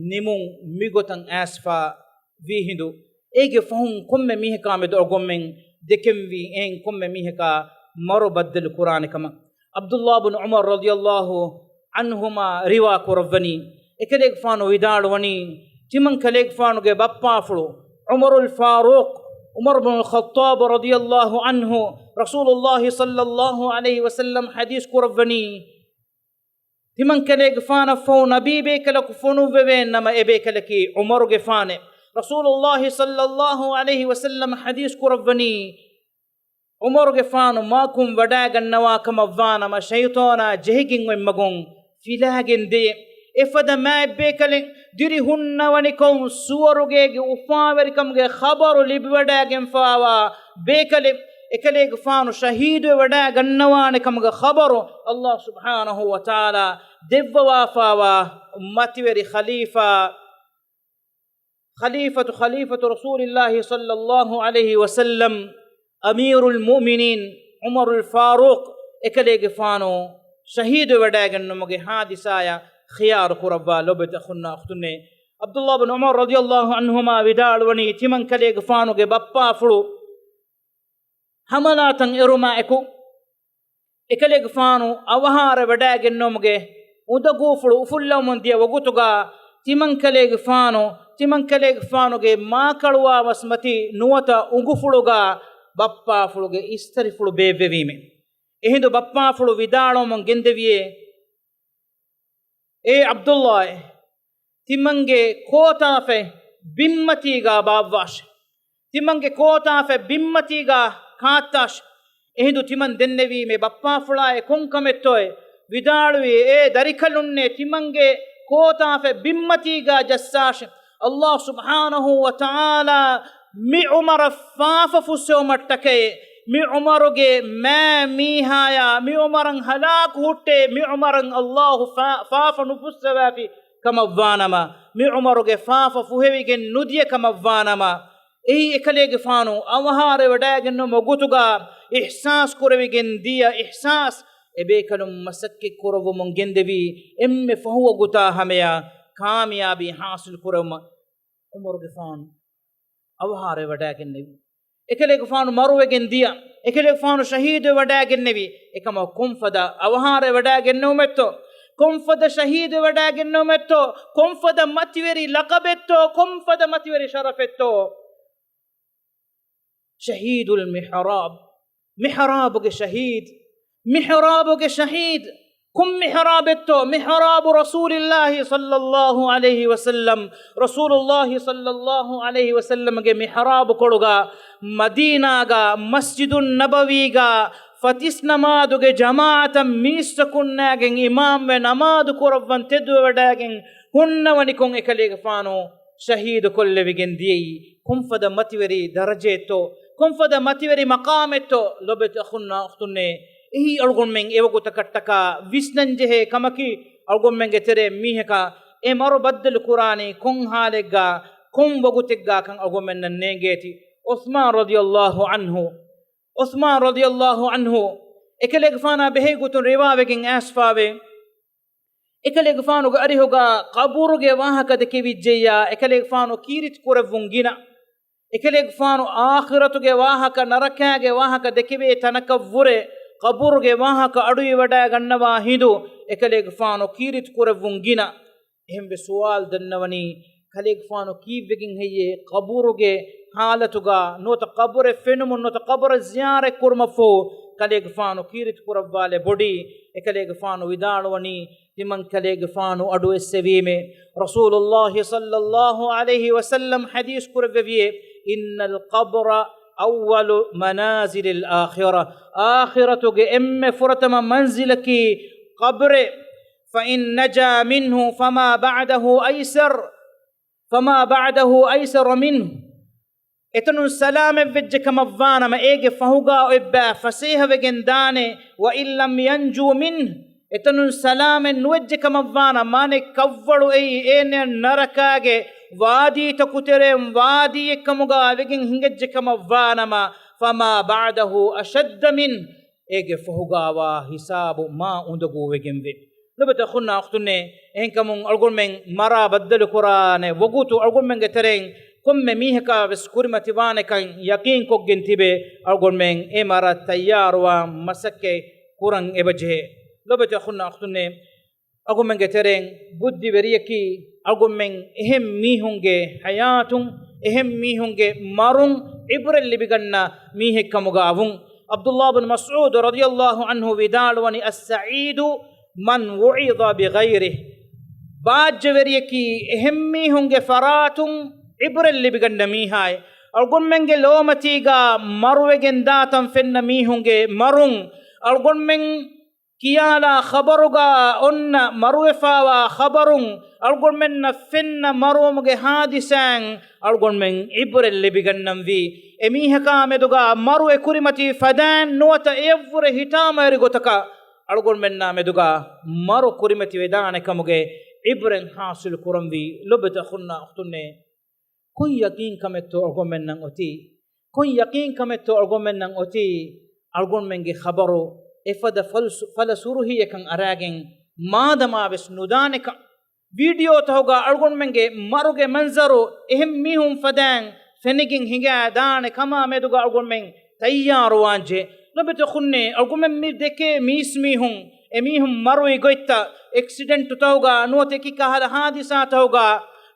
ނިމުން މިގޮތަށް އައިސްފާ ވީ ހިނދު، އޭގެ ފަހުން ކޮންމެ މީހަކާ މެދު އަޅުގަނޑުމެން ދެކެންވީ އެއިން ކޮންމެ މީހަކާ މަރު ބައްދަލު ކުރާނެ ކަމަށް. ޢަބްދުﷲ ބުނު ޢުމަރު ރަޟިޔަﷲ ޢަންހުމާ ރިވާ ކުރައްވަނީ، އެކަލޭގެފާނު ވިދާޅުވަނީ، ތިމަން ކަލޭގެފާނުގެ ބައްޕާފުޅު ޢުމަރުލް ފާރޫޤް، ޢުމަރު ބުނުލް ޚައްޠާބު ރަޟިޔަﷲ ޢަންހު، ރަސޫލުﷲ ޞައްލައްލާހު ޢަލައިހި ވަސައްލަމް ޙަދީޘް ކުރައްވަނީ، ތިމަން ކަލޭގެފާނަށްފަހު ނަބީ ބޭކަލަކު ފޮނުއްވެވޭން ނަމަ، އެ ބޭކަލަކީ ޢުމަރުގެފާނެ. ރަސޫލުﷲ ޞައްލައްލާހު ޢަލައިހި ވަސައްލަމް ޙަދީޘް ކުރައްވަނީ، ޢުމަރުގެފާނު މާކުން ވަޑާގަންނަވާ ކަމަށްވާނަމަ، ޝައިޠާނާ ޖެހިގެން އޮތް މަގުން ފިލާގެން ދެޔޭ. އެފަދަ މާތް ބޭކަލެއް ދިރި ހުންނަވަނިކޮށް ސުވަރުގޭގެ އުފާވެރިކަމުގެ ޚަބަރު ލިބިވަޑާގެންފާވާ ބޭކަލެއް، އެކަލޭގެފާނު ޝަހީދުވެ ވަޑާގަންނަވާނެ ކަމުގެ ޚަބަރު ﷲ ސުބްޙާނަހޫ ވަތަޢާލާ ދެއްވަވާފާވާ މަތިވެރި ޚަލީފާ، ޚަލީފަތު، ޚަލީފަތު ރަސޫލިﷲ ޞައްލައްލާހު ޢަލައިހި ވަސައްލަމް، އަމީރުލް މުއުމިނީން ޢުމަރުލް ފާރޫޤް އެކަލޭގެފާނު ޝަހީދުވެވަޑާގަންނުމުގެ ޙާދިސާޔަށް ޚިޔާރު ކުރައްވާ ލޮބުވެތި އަޚުންނާ އުޚްތުންނޭ. ޢަބްދުﷲ ބުނު ޢުމަރު ރަޟިޔަﷲ ޢަންހުމާ ވިދާޅުވަނީ، ތިމަން ކަލޭގެފާނުގެ ބައްޕާފުޅު ޙަމަލާތައް އެރުމާ އެކު، އެކަލޭގެފާނު އަވަހާރަވެވަޑައިގެންނުމުގެ އުނދަގޫފުޅު އުފުއްލަވަމުން ދިޔަ ވަގުތުގަ، ތިމަންކަލޭގެފާނު، ތިމަންކަލޭގެފާނުގެ މާކަޅުވާ މަސްމަތީ ނުވަތަ އުނގުފުޅުގަ ބައްޕާފުޅުގެ އިސްތަށިފުޅު ބޭއްވެވީމެ. އެހިނދު ބައްޕާފުޅު ވިދާޅުވަމުން ގެންދެވިއޭ، އޭ ޢަބްދުﷲ، ތިމަންގެ ކޯތާފަތް ބިންމަތީގާ ބާއްވާށި. ތިމަންގެ ކޯތާފަތް ބިންމަތީގާ ކާއްތާށި. އެހިނދު ތިމަން ދެންނެވީމޭ ބައްޕާފުޅާއޭ ކޮން ކަމެއްތޯއޭ؟ ވިދާޅުވީ، އޭ ދަރިކަލުންނޭ، ތިމަންގެ ކޯތާފަތް ބިންމަތީގާ ޖައްސާށި. ﷲ ސުބްޙާނަހޫ ވަތަޢާލާ މި ޢުމަރަށް ފާފަ ފުއްސެވުމަށްޓަކައި، މި ޢުމަރުގެ މާ މީހާޔާ، މި ޢުމަރަށް ހަލާކު ހުއްޓޭ، މި ޢުމަރަށް ﷲ ފާ-، ފާފަ ނުފުއްސަވާފި ކަމަށްވާނަމަ، މި ޢުމަރުގެ ފާފަ ފުހެވިގެން ނުދިޔަ ކަމަށްވާނަމަ، އެއީ އެކަލޭގެފާނު އަވަހާރަވެވަޑައިގެންނެވުމުގެ ގޮތުގަ އިޙްސާސް ކުރެވިގެން ދިޔަ އިޙްސާސް އެބޭކަލުން މަސައްކަތް ކުރައްވަމުން ގެންދެވީ އެންމެ ފަހު ވަގުތާ ހަމަޔަށް ކާމިޔާބީ ޙާޞިލް ކުރެވުމަށް. ޢުމަރުގެފާނު އަވަހާރަވެވަޑައިގެންނެވި. އެކަލޭގެފާނު މަރުވެގެން ދިޔަ. އެކަލޭގެފާނު ޝަހީދުވެވަޑައިގެންނެވި. އެކަމަކު ކޮންފަދަ އަވަހާރަވެވަޑައިގެންނެވުމެއްތޯ؟ ކޮންފަދަ ޝަހީދުވެވަޑައިގެންނެވުމެއްތޯ؟ ކޮންފަދަ މަތިވެރި ލަޤަބެއްތޯ؟ ކޮންފަދަ މަތިވެރި ޝަރަފެއްތޯ؟ ޝަހީދުލް މިޙްރާބް. މިޙްރާބުގެ ޝަހީދު. މިޙްރާބުގެ ޝަހީދު. ކޮން މިޙްރާބެއްތޯ؟ މިޙްރާބު ރަސޫލިއްލާހި ޞައްލައްލާހު ޢަލައިހި ވަސައްލަމް. ރަސޫލުއްލާހި ޞައްލައްލާހު ޢަލައިހި ވަސައްލަމްގެ މިޙްރާބުކޮޅުގަ، މަދީނާގަ، މަސްޖިދުއް ނަބަވީގަ، ފަތިސް ނަމާދުގެ ޖަމާޢަތަށް މީސްތަކުންނާގެން އިމާމްވެ ނަމާދު ކުރައްވަން ތެދުވެވަޑައިގެން ހުންނަވަނިކޮށް އެކަލޭގެފާނު ޝަހީދުކޮށްލެވިގެން ދިޔައީ ކޮންފަދަ މަތިވެރި ދަރަޖައެއްތޯ، ކޮންފަދަ މަތިވެރި މަޤާމެއްތޯ؟ ލޮބެތި އަޚުންނާ އުޚްތުންނޭ، އެއީ އަޅުގަނޑުމެން އެވަގުތަކަށްޓަކާ ވިސްނަންޖެހޭ ކަމަކީ، އަޅުގަނޑުމެންގެ ތެރޭ މީހަކަށް އެ މަރު ބައްދަލު ކުރާނީ ކޮން ޙާލެއްގަ، ކޮން ވަގުތެއްގަކަން އަޅުގަނޑުމެންނަށް ނޭނގޭތީ. ޢުޘްމާން ރަޟިޔައްލާހު ޢަންހު، ޢުޘްމާން ރަޟިޔައްލާހު ޢަންހު އެކަލޭގެފާނާ ބެހޭ ގޮތުން ރިވާވެގެން އައިސްފާވޭ. އެކަލޭގެފާނުގެ އަރިހުގަ ޤަބުރުގެ ވާހަކަ ދެކެވިއްޖެއްޔާ، އެކަލޭގެފާނު ކީރިތި ކުރެއްވުން ގިނަ. އެކަލޭގެފާނު އާޚިރަތުގެ ވާހަކަ، ނަރަކާގެ ވާހަކަ ދެކެވޭ ތަނަކަށްވުރެ، ޤަބުރުގެ ވާހަކަ އަޑުއިވަޑައިގަންނަވާ ހިނދު، އެކަލޭގެފާނު ކީރިތި ކުރެއްވުން ގިނަ. އެހެންވެ ސުވާލު ދަންނަވަނީ، ކަލޭގެފާނު ކީއްވެގެން ހެއްޔޭ ޤަބުރުގެ ޙާލަތުގަ ނުވަތަ ޤަބުރެއް ފެނުމުން ނުވަތަ ޤަބުރަށް ޒިޔާރަތް ކުރުމަށްފަހު ކަލޭގެފާނު ކީރިތި ކުރައްވާލެއް ބޮޑީ؟ އެކަލޭގެފާނު ވިދާޅުވަނީ، ތިމަން ކަލޭގެފާނު އަޑުއެއްސެވީމޭ. ރަސޫލުއްލާހި ޞައްލައްލާހު ޢަލައިހި ވަސައްލަމް ޙަދީޘް ކުރެއްވެވިއޭ، إن القبر أول منازل الآخرة، އާޚިރަތުގެ އެންމެ ފުރަތަމަ މަންޒިލަކީ ޤަބްރޭ. فإن نجا منه فما بعده أيسر، فما بعده أيسر منه. އެތަނުން ސަލާމަތްވެއްޖެ ކަމަށްވާނަމަ، އޭގެ ފަހުގަ އޮތް ބައި ފަސޭހަވެގެން ދާނެ. وإن لم ينجو منه، އެތަނުން ސަލާމަތް ނުވެއްޖެ ކަމަށްވާނަމަ، މާނައެއް ކަށްވަޅު އެއީ އޭނަ ނަރަކާގެ ވާދީތަކު ތެރެއިން ވާދީއެއް ކަމުގަ ވެގެން ހިނގައްޖެ ކަމަށްވާނަމަ، فما بعده أشد منه، އޭގެ ފަހުގަވާ ހިސާބު މާ އުނދަގޫވެގެންވޭ. ލޮބުވެތި އަޚުންނާ އުޚްތުންނޭ، އެހެންކަމުން އަޅުގަނޑުމެން މަރާ ބައްދަލުކުރާނެ ވަގުތު އަޅުގަނޑުމެންގެ ތެރެއިން ކޮންމެ މީހަކާ ވެސް ކުރިމަތިވާނެކަން ޔަޤީންކޮށްގެން ތިބެ، އަޅުގަނޑުމެން އެ މަރަށް ތައްޔާރުވާން މަސައްކަތް ކުރަން އެބަޖެހޭ. ލޮބުވެތި އަޚުންނާ އުޚްތުންނޭ، އަޅުގަނޑުމެންގެ ތެރެއިން ބުއްދިވެރިޔަކީ އަޅުގަނޑުމެން އެހެން މީހުންގެ ޙަޔާތުން، އެހެން މީހުންގެ މަރުން ޢިބްރަތް ލިބިގަންނަ މީހެއްކަމުގަ ވުން. ޢަބްދުﷲ ބިން މަސްޢޫދު ރަޟިޔަﷲ ޢަންހު ވިދާޅުވަނީ، السعيد من وعظ بغيره. ބާއްޖަވެރިޔަކީ އެހެން މީހުންގެ ފަރާތުން ޢިބްރަތް ލިބިގަންނަ މީހާއޭ. އަޅުގަނޑުމެންގެ ލޯމަތީގަ މަރުވެގެން ދާތަން ފެންނަ މީހުންގެ މަރުން، އަޅުގަނޑުމެން ކިޔާލާ ޚަބަރުގަ އޮންނަ މަރުވެފަވާ ޚަބަރުން، އަޅުގަނޑުމެންނަށް ފެންނަ މަރުވުމުގެ ޙާދިސާއިން އަޅުގަނޑުމެން ޢިބްރަތް ލިބިގަންނަންވީ. އެމީހަކާ މެދުގަ މަރުވެ ކުރިމަތި ފަދައިން ނުވަތަ އެއަށްވުރެ ހިތާމަވެރި ގޮތަކަށް އަޅުގަނޑުމެންނާ މެދުގަ މަރު ކުރިމަތިވެދާނެ ކަމުގެ ޢިބްރަތް ޙާޞިލު ކުރަންވީ. ލޮބުވެތި އަޚުންނާ އުޚްތުންނޭ، ކޮން ޔަޤީންކަމެއްތޯ އަޅުގަނޑުމެންނަށް އޮތީ؟ ކޮން ޔަޤީންކަމެއްތޯ އަޅުގަނޑުމެންނަށް އޮތީ؟ އަޅުގަނޑުމެންގެ ޚަބަރު އެފަދަ ފަލްސު-، ފަލަ ސުރުހީއަކަށް އަރާގެން މާދަމާވެސް ނުދާނެކަން. ވީޑިއޯތަކުގަ އަޅުގަނޑުމެންގެ މަރުގެ މަންޒަރު އެހެން މީހުން ފަދައިން ފެނިގެން ހިނގައިދާނެ ކަމާ މެދުގަ އަޅުގަނޑުމެން ތައްޔާރުވާންޖެހޭ. ލޮބުވެތި އަޚުންނޭ، އަޅުގަނޑުމެން މި ދެކޭ މީސްމީހުން، އެމީހުން މަރުވި ގޮތްތައް، އެކްސިޑެންޓުތަކުގަ ނުވަތަ އެކި ކަހަލަ ހާދިސާތަކުގަ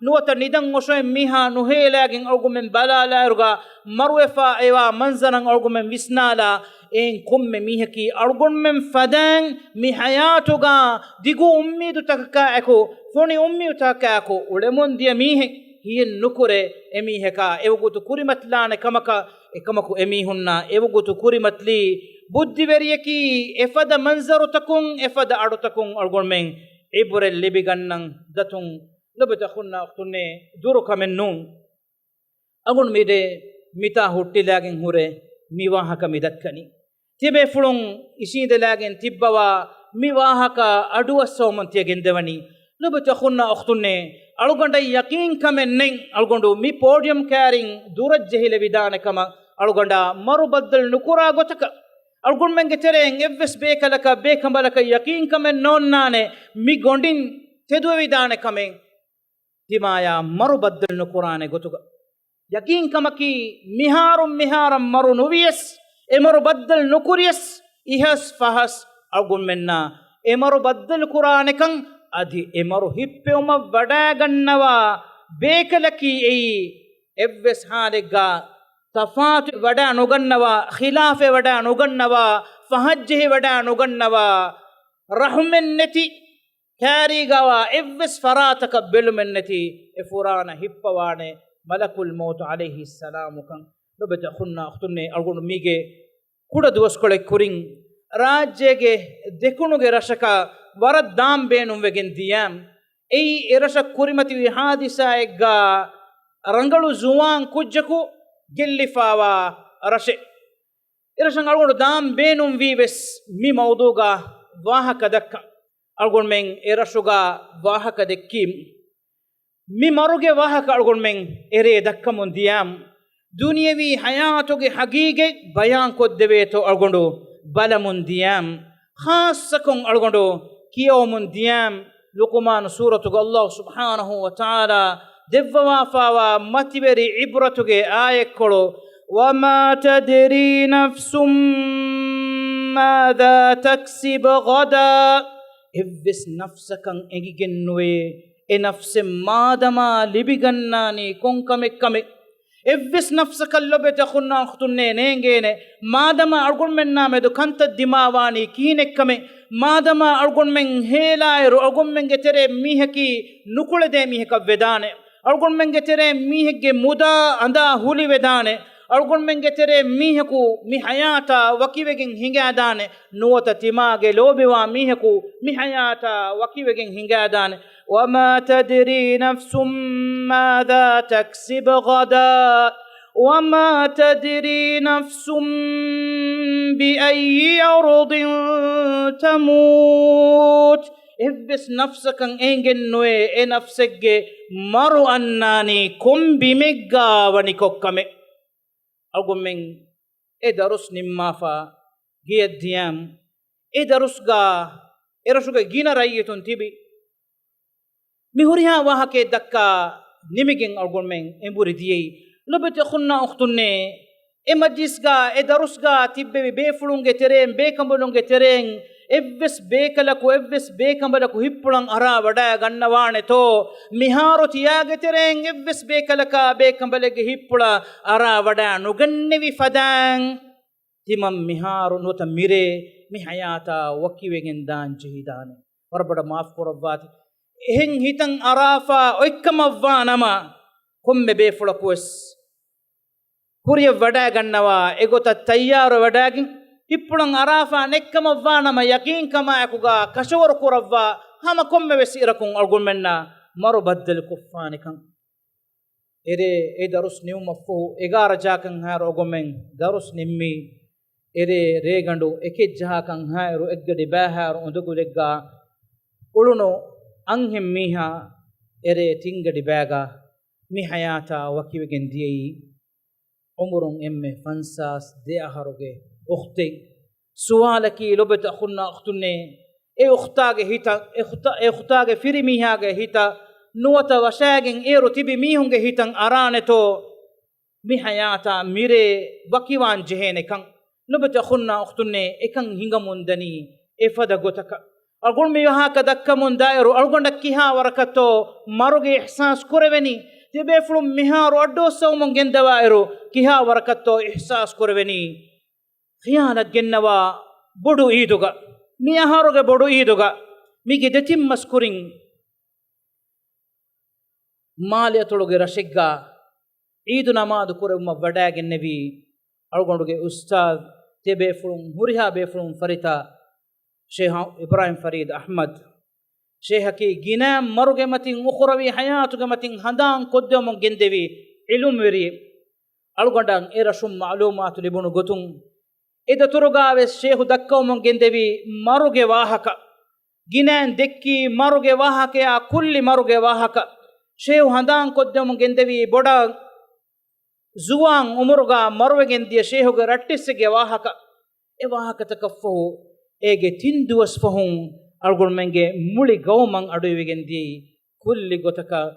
ނުވަތަ ނިދަން އޮށޯ މީހާ ނުހޭލާގެން އަޅުގަނޑުމެން ބަލާލާއިރުގަ މަރުވެފަ އެވާ މަންޒަރަށް އަޅުގަނޑުމެން ވިސްނާލާ، އެއިން ކޮންމެ މީހަކީ އަޅުގަނޑުމެން ފަދައިން މި ޙަޔާތުގަ ދިގު އުއްމީދުތަކަކާއެކު، ފޮނި އުއްމީދުތަކަކާއެކު އުޅެމުން ދިޔަ މީހެއް ހިޔެއް ނުކުރޭ، އެމީހަކާ އެވަގުތު ކުރިމަތިލާނެ ކަމަކަށް. އެކަމަކު އެމީހުންނާ އެވަގުތު ކުރިމަތިލީ ބުއްދިވެރިޔަކީ އެފަދަ މަންޒަރުތަކުން، އެފަދަ އަޑުތަކުން އަޅުގަނޑުމެން ޢިބްރަތް ލިބިގަންނަން ދަތުން. ލޮބުވެތި އަޚުންނާ އުޚްތުންނޭ، ދުރު ކަމެއް ނޫން. އަޅުގަނޑު މިރޭ މިތާ ހުއްޓިލާގެން ހުރެ މި ވާހަކަ މި ދައްކަނީ. ތިބޭފުޅުން އިށީނދެލާގެން ތިއްބަވާ މި ވާހަކަ އަޑުއައްސަވަމުން ތިޔަގެންދެވަނީ. ލޮބުވެތި އަޚުންނާ އުޚްތުންނޭ، އަޅުގަނޑަށް ޔަޤީންކަމެއް ނެތް އަޅުގަނޑު މި ޕޯޑިއަމް ކައިރިން ދުރަށް ޖެހިލެވިދާނެ ކަމަށް، އަޅުގަނޑާ މަރު ބައްދަލު ނުކުރާ ގޮތަކަށް. އަޅުގަނޑުމެންގެ ތެރެއިން އެއްވެސް ބޭކަލަކަށް ބޭކަނބަލަކަށް ޔަޤީންކަމެއް ނޯންނާނެ މި ގޮނޑިން ތެދުވެވިދާނެ ކަމެއް. ތިމާޔާ މަރު ބައްދަލު ނުކުރާނެ ގޮތުގަ، ޔަޤީންކަމަކީ، މިހާރުން މިހާރަށް މަރު ނުވިޔަސް، އެ މަރު ބައްދަލު ނުކުރިޔަސް، އިހަސް ފަހަސް އަޅުގަނޑުމެންނާ އެ މަރު ބައްދަލު ކުރާނެކަން، އަދި އެ މަރު ހިއްޕެވުމަށް ވަޑައިގަންނަވާ ބޭކަލަކީ އެއީ، އެއްވެސް ހާލެއްގަ ތަފާތު ވަޑައި ނުގަންނަވާ، ޚިލާފެއް ވަޑައި ނުގަންނަވާ، ފަހަށްޖެހި ވަޑައި ނުގަންނަވާ، ރަޙުމެއް ނެތި، ކައިރީގަވާ އެއްވެސް ފަރާތަކަށް ބެލުމެއް ނެތި އެ ފުރާނަ ހިއްޕަވާނެ މަލަކުލް މައުތު ޢަލައިހިއްސަލާމުކަން. ލޮބުވެތި އަޚުންނާ އުޚްތުންނޭ، އަޅުގަނޑު މީގެ ކުޑަ ދުވަސްކޮޅެއް ކުރިން ރާއްޖޭގެ ދެކުނުގެ ރަށަކަށް ވަރަށް ދާން ބޭނުންވެގެން ދިޔަ. އެއީ އެ ރަށަށް ކުރިމަތިވި ހާދިސާއެއްގަ ރަނގަޅު ޒުވާން ކުއްޖަކު ގެއްލިފާވާ ރަށެއް. އެރަށަށް އަޅުގަނޑު ދާން ބޭނުންވީ ވެސް މި މައުޟޫގަ ވާހަކަ ދައްކަން. އަޅުގަނޑުމެން އެ ރަށުގަ ވާހަކަ ދެއްކީމު. މި މަރުގެ ވާހަކަ އަޅުގަނޑުމެން އެރޭ ދައްކަމުން ދިޔާމު. ދުނިޔެވީ ޙަޔާތުގެ ޙަޤީޤަތް ބަޔާން ކޮށްދެވޭތޯ އަޅުގަނޑު ބަލަމުން ދިޔާމު. ޚާއްޞަކޮށް އަޅުގަނޑު ކިޔަވަމުން ދިޔާމު. ލުޤުމާނު ސޫރަތުގަ ﷲ ސުބްޙާނަހޫ ވަތަޢާލާ ދެއްވަވާފާވާ މަތިވެރި ޢިބްރަތުގެ އާޔަތްކޮޅު، وَمَا تَدْرِي نَفْسٌ مَاذَا تَكْسِبُ غَدًا. އެއްވެސް ނަފްސަކަށް އެނގިގެންނުވޭ، އެ ނަފްސެއް މާދަމާ ލިބިގަންނާނީ ކޮންކަމެއްކަމެއް. އެއްވެސް ނަފްސަކަށް ލޮބުވެތި އަޚުންނާ އުޚްތުންނޭ ނޭނގޭނެ، މާދަމާ އަޅުގަނޑުމެންނާ މެދު ކަންތައް ދިމާވާނީ ކިހިނެއްކަމެއް، މާދަމާ އަޅުގަނޑުމެން ހޭލާއިރު އަޅުގަނޑުމެންގެ ތެރޭ މީހަކީ ނުކުޅެދޭ މީހަކަށް ވެދާނެ، އަޅުގަނޑުމެންގެ ތެރޭ މީހެއްގެ މުދާ އަނދާ ހުލިވެދާނެ، އަޅުގަނޑުމެންގެ ތެރޭ މީހަކު މި ޙަޔާތާ ވަކިވެގެން ހިނގާދާނެ، ނުވަތަ ތިމާގެ ލޯބިވާ މީހަކު މި ޙަޔާތާ ވަކިވެގެން ހިނގާދާނެ. وَمَا تَدْرِي نَفْسٌ مَاذَا تَكْسِبُ غَدًا وَمَا تَدْرِي نَفْسٌ بِأَيِّ أَرْضٍ تَمُوتُ. އެއްވެސް ނަފްސަކަށް އެނގެންނުވޭ އެ ނަފްސެއްގެ މަރު އަންނާނީ ކޮން ބިމެއްގާ ވަނިކޮށްކަމެއް. އަޅުގަނޑުމެން އެ ދަރުސް ނިންމާފަ ގެޔަށް ދިޔަމު، އެ ދަރުސްގަ އެރަށުގެ ގިނަ ރައްޔިތުން ތިބި މި ހުރިހާ ވާހަކައެއް ދައްކާ ނިމިގެން އަޅުގަނޑުމެން އެނބުރި ދިޔައީ. ލޮބުވެތި އަޚުންނާ އުޚްތުންނޭ، އެ މަޖްލިސްގަ، އެ ދަރުސްގަ ތިއްބެވި ބޭފުޅުންގެ ތެރެއިން، ބޭކަނބަލުންގެ ތެރެއިން އެއްވެސް ބޭކަލަކު، އެއްވެސް ބޭކަނބަލަކު ހިއްޕުޅަން އަރާ ވަޑައިގަންނަވާނެތޯ؟ މިހާރު ތިޔާގެ ތެރެއިން އެއްވެސް ބޭކަލަކާ ބޭކަނބަލެއްގެ ހިއްޕުޅަށް އަރާ ވަޑައި ނުގަންނެވި ފަދައިން، ތިމަން މިހާރު ނުވަތަ މިރޭ މި ޙަޔާތާ ވަކިވެގެން ދާން ޖެހިދާނެ. ވަރަށް ބޮޑަށް މާފު ކުރައްވާތި. އެހެން ހިތަށް އަރާފާ އޮތްކަމަށްވާނަމަ، ކޮންމެ ބޭފުޅަކުވެސް ކުރިޔަށް ވަޑައިގަންނަވާ، އެގޮތަށް ތައްޔާރު ވަޑައިގެން، ހިއްޕުޅަން އަރާފާ ނެތްކަމަށްވާނަމަ، ޔަޤީންކަމާއެކުގަ ކަށަވަރު ކުރައްވާ ހަމަ ކޮންމެވެސް އިރަކުން އަޅުގަނޑުމެންނަށް މަރު ބައްދަލު ކޮށްފާނެކަން. އެރޭ އެ ދަރުސް ނިމުމަށްފަހު އެގާރަ ޖާކަން ހާއިރު އަޅުގަނޑުމެން ދަރުސް ނިންމީ. އެރޭ ރޭގަނޑު އެކެއް ޖަހާކަން ހާއިރު އެއްގަޑި ބައިހާއިރު އުނދަގުލެއްގަ އުޅުނު އަންހެން މީހާ އެރޭ ތިންގަޑި ބައިގަ މި ޙަޔާތާ ވަކިވެގެން ދިޔައީ. އުމުރުން އެންމެ ފަންސާސް ދެ އަހަރުގެ އުޚްތެއް. ސުވާލަކީ ލޮބުވެތި އަޚުންނާ އުޚްތުންނޭ، އެ އުޚްތާގެ ހިތަށް، އެ އުޚްތާ، އެ އުޚްތާގެ ފިރިމީހާގެ ހިތަށް ނުވަތަ ވަށާގެން އޭރު ތިބި މީހުންގެ ހިތަށް އަރާނެތޯ؟ މި ޙަޔާތާ މިރޭ ވަކިވާން ޖެހޭނެކަން. ލޮބުވެތި އަޚުންނާ އުޚްތުންނޭ، އެކަން ހިނގަމުންދަނީ އެފަދަ ގޮތަކަށް. އަޅުގަނޑު މި ވާހަކަ ދައްކަމުން ދާއިރު އަޅުގަނޑަށް ކިހާ ވަރަކަށްތޯ މަރުގެ އިޙްސާސް ކުރެވެނީ؟ ތިބޭފުޅުން މިހާރު އައްޑުއައްސަވަމުން ގެންދަވާއިރު ކިހާ ވަރަކަށްތޯ އިޙްސާސް ކުރެވެނީ؟ ޚިޔާލަށް ގެންނަވާ ބޮޑު ޢީދުގަ، މި އަހަރުގެ ބޮޑު ޢީދުގަ، މީގެ ދެތިން މަސް ކުރިން މާލެ އަތޮޅުގެ ރަށެއްގަ ޢީދު ނަމާދު ކުރެވުމަށް ވަޑައިގެންނެވީ އަޅުގަނޑުގެ އުސްތާޛު، ތިބޭފުޅުން، ހުރިހާ ބޭފުޅުން ފަރިތަ ޝޭޚް އިބްރާހިމް ފަރީދު އަޙްމަދު. ޝޭޚަކީ ގިނަ މަރުގެ މަތިން، އުޚުރަވީ ޙަޔާތުގެ މަތިން ހަނދާން ކޮށްދެވުމުން ގެންދެވި ޢިލްމުވެރިއެއް. އަޅުގަނޑަށް އެ ރަށުން މަޢުލޫމާތު ލިބުނު ގޮތުން، އެ ދަތުރުގާވެސް ޝޭހު ދައްކަވަމުން ގެންދެވީ މަރުގެ ވާހަކަ. ގިނައިން ދެއްކީ މަރުގެ ވާހަކަޔާ، ކުއްލި މަރުގެ ވާހަކަ. ޝޭހު ހަނދާން ކޮށްދެމުން ގެންދެވީ ބޮޑަށް ޒުވާން އުމުރުގާ މަރުވެގެން ދިޔަ ޝޭހުގެ ރައްޓެއްސެއްގެ ވާހަކަ. އެ ވާހަކަތަކަށްފަހު، އޭގެ ތިން ދުވަސް ފަހުން އަޅުގަނޑުމެންގެ މުޅި ގައުމަށް އަޑުއިވިގެން ދިޔައީ ކުއްލި ގޮތަކަށް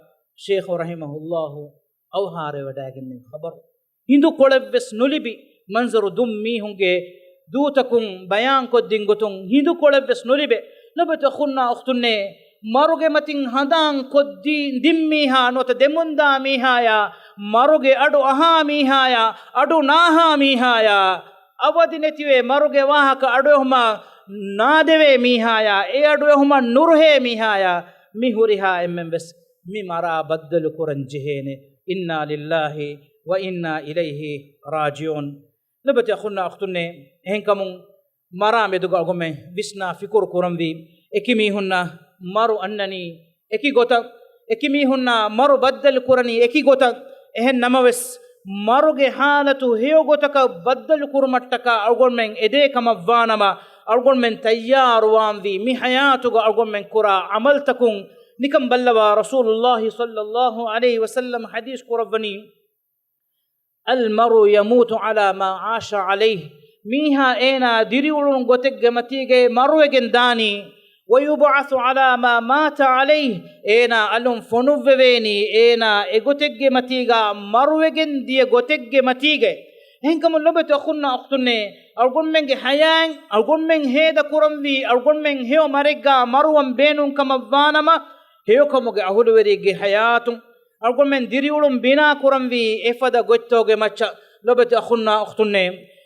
ޝޭޚު ރަޙިމަހުﷲ އަވަހާރަވެވަޑައިގެންނެވި ޚަބަރު. ހިނދުކޮޅެއްވެސް ނުލިބި މަންޒަރު ދުން މީހުންގެ ދޫތަކުން ބަޔާންކޮށްދިން ގޮތުން ހިނދުކޮޅެއްވެސް ނުލިބޭ. ލޮބުވެތި އަޚުންނާ އުޚްތުންނޭ، މަރުގެ މަތިން ހަނދާން ކޮށްދި-، ދިން މީހާ ނުވަތަ ދެމުންދާ މީހާޔާ، މަރުގެ އަޑު އަހާ މީހާޔާ، އަޑު ނާހާ މީހާޔާ، އަވަދި ނެތިވޭ މަރުގެ ވާހަކަ އަޑުއެހުމަށް ނާދެވޭ މީހާޔާ، އެ އަޑުއެހުމަށް ނުރުހޭ މީހާޔާ، މި ހުރިހާ އެންމެން ވެސް މި މަރާ ބައްދަލު ކުރަން ޖެހޭނެ. إنا لله وإنا إليه راجعون. ލޮބުވެތި އަޚުންނާ އުޚްތުންނޭ، އެހެންކަމުން މަރާ މެދުގަ އަޅުގަނޑުމެން ވިސްނާ ފިކުރު ކުރަންވީ، އެކި މީހުންނަށް މަރު އަންނަނީ އެކި ގޮތަށް، އެކި މީހުންނާ މަރު ބައްދަލު ކުރަނީ އެކި ގޮތަށް. އެހެން ނަމަވެސް، މަރުގެ ހާލަތު ހެޔޮ ގޮތަކަށް ބައްދަލު ކުރުމަށްޓަކާ އަޅުގަނޑުމެން އެދޭ ކަމަށް ވާނަމަ، އަޅުގަނޑުމެން ތައްޔާރުވާންވީ މި ޙަޔާތުގަ އަޅުގަނޑުމެން ކުރާ ޢަމަލުތަކުން. ނިކަން ބައްލަވާ، ރަސޫލުﷲ ޞައްލަﷲ ޢަލައިހި ވަސައްލަމަ ޙަދީޘް ކުރައްވަނީ، المرء يموت على ما عاش عليه. މީހާ އޭނާ ދިރިއުޅުނު ގޮތެއްގެ މަތީގައި މަރުވެގެން ދާނީ. ويبعث على ما مات عليه. އޭނާ އަލުން ފޮނުއްވެވޭނީ އޭނާ އެގޮތެއްގެ މަތީގަ، މަރުވެގެން ދިޔަ ގޮތެއްގެ މަތީގައި. އެހެންކަމުން ލޮބުވެތި އަޚުންނާ އުޚްތުންނޭ، އަޅުގަނޑުމެންގެ ޙަޔާތް، އަޅުގަނޑުމެން ހޭދަ ކުރަންވީ، އަޅުގަނޑުމެން ހެޔޮ މަރެއްގަ މަރުވަން ބޭނުން ކަމަށް ވާނަމަ، ހެޔޮކަމުގެ އަހުލުވެރިއެއްގެ ޙަޔާތުން އަޅުގަނޑުމެން ދިރިއުޅުން ބިނާ ކުރަންވީ އެފަދަ ގޮތްތަކުގެ މައްޗަށް. ލޮބުވެތި އަޚުންނާ އުޚްތުންނޭ،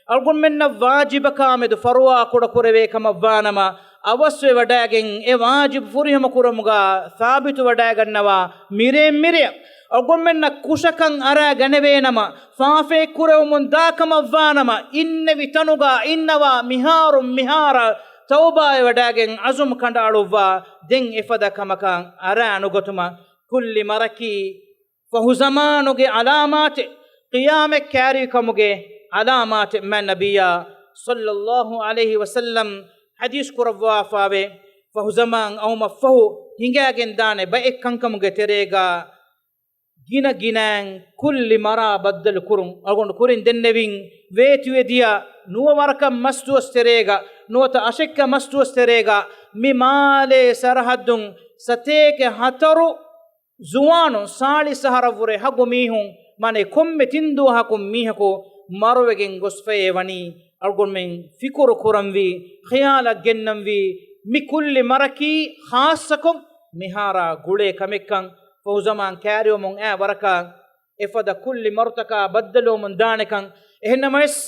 އަޅުގަނޑުމެންނަށް ވާޖިބަކާ މެދު ފަރުވާ ކުޑަކުރެވޭ ކަމަށް ވާނަމަ، އަވަސްވެވަޑައިގެން އެ ވާޖިބު ފުރިހަމަ ކުރުމުގަ ސާބިތުވަޑައިގަންނަވާ މިރޭ މިރެއަށް. އަޅުގަނޑުމެންނަށް ކުށަކަށް އަރާ ގަނެވޭނަމަ، ފާފައެއް ކުރެވެމުން ދާ ކަމަށް ވާނަމަ، އިންނެވި ތަނުގަ އިންނަވާ މިހާރުން މިހާރަށް ތައުބާވެވަޑައިގެން ޢަޒުމް ކަނޑައަޅުއްވާ، ދެން އެފަދަ ކަމަކަށް އަރާ ނުގަތުމަށް. ކުއްލި މަރަކީ ފަހުޒަމާނުގެ ޢަލާމާތެއް، ޤިޔާމަތް ކައިރިވިކަމުގެ ޢަލާމާތެއް. މާތް ނަބިއްޔާ ޞައްލަﷲ ޢަލައިހި ވަސައްލަމް ޙަދީޘް ކުރައްވާފައިވޭ، ފަހުޒަމާން އައުމަށްފަހު ހިނގައިގެންދާނެ ބައެއް ކަންކަމުގެ ތެރޭގަ ގިނަ ގިނައިން ކުއްލި މަރާ ބައްދަލު ކުރުން. އަޅުގަނޑު ކުރިން ދެންނެވިން، ވޭތުވެދިޔަ ނުވަ ވަރަކަށް މަސްދުވަސް ތެރޭގަ ނުވަތަ އަށެއްކަ މަސްދުވަސް ތެރޭގަ މި މާލޭ ސަރަހައްދުން ސަތޭކަ ހަތަރު ޒުވާނުން ސާޅީސް އަހަރަށްވުރެ ހަގު މީހުން، މާނައީ ކޮންމެ ތިން ދުވަހަކުން މީހަކު މަރުވެގެން ގޮސްފައޭ ވަނީ. އަޅުގަނޑުމެން ފިކުރު ކުރަންވީ، ޚިޔާލަށް ގެންނަންވީ، މި ކުއްލި މަރަކީ ޚާއްޞަކޮށް މިހާރާ ގުޅޭ ކަމެއްކަން. ފަހުޒަމާން ކައިރިވަމުން އައި ވަރަކަށް އެފަދަ ކުއްލި މަރުތަކާ ބައްދަލުވަމުން ދާނެކަން. އެހެންނަމަވެސް،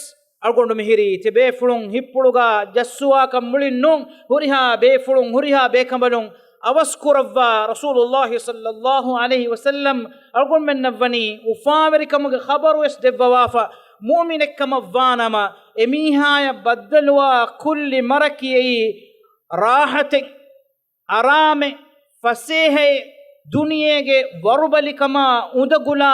އަޅުގަނޑު މިހިރީ ތިބޭފުޅުން ހިއްޕުޅުގަ ޖައްސުވާކަށް މުޅިން ނޫން، ހުރިހާ ބޭފުޅުން، ހުރިހާ ބޭކަނބަލުން އަވަސް ކުރައްވާ، ރަސޫލުﷲ ޞައްލަﷲ ޢަލައިހި ވަސައްލަމް އަޅުގަނޑުމެންނަށްވަނީ އުފާވެރިކަމުގެ ޚަބަރުވެސް ދެއްވަވާފަ، މުއުމިނެއްކަމަށްވާނަމަ، އެމީހާޔަށް ބައްދަލުވާ ކުއްލި މަރަކީ އެއީ ރާޙަތެއް، އަރާމެއް، ފަސޭހައެއް، ދުނިޔޭގެ ވަރުބަލިކަމާ އުނދަގުލާ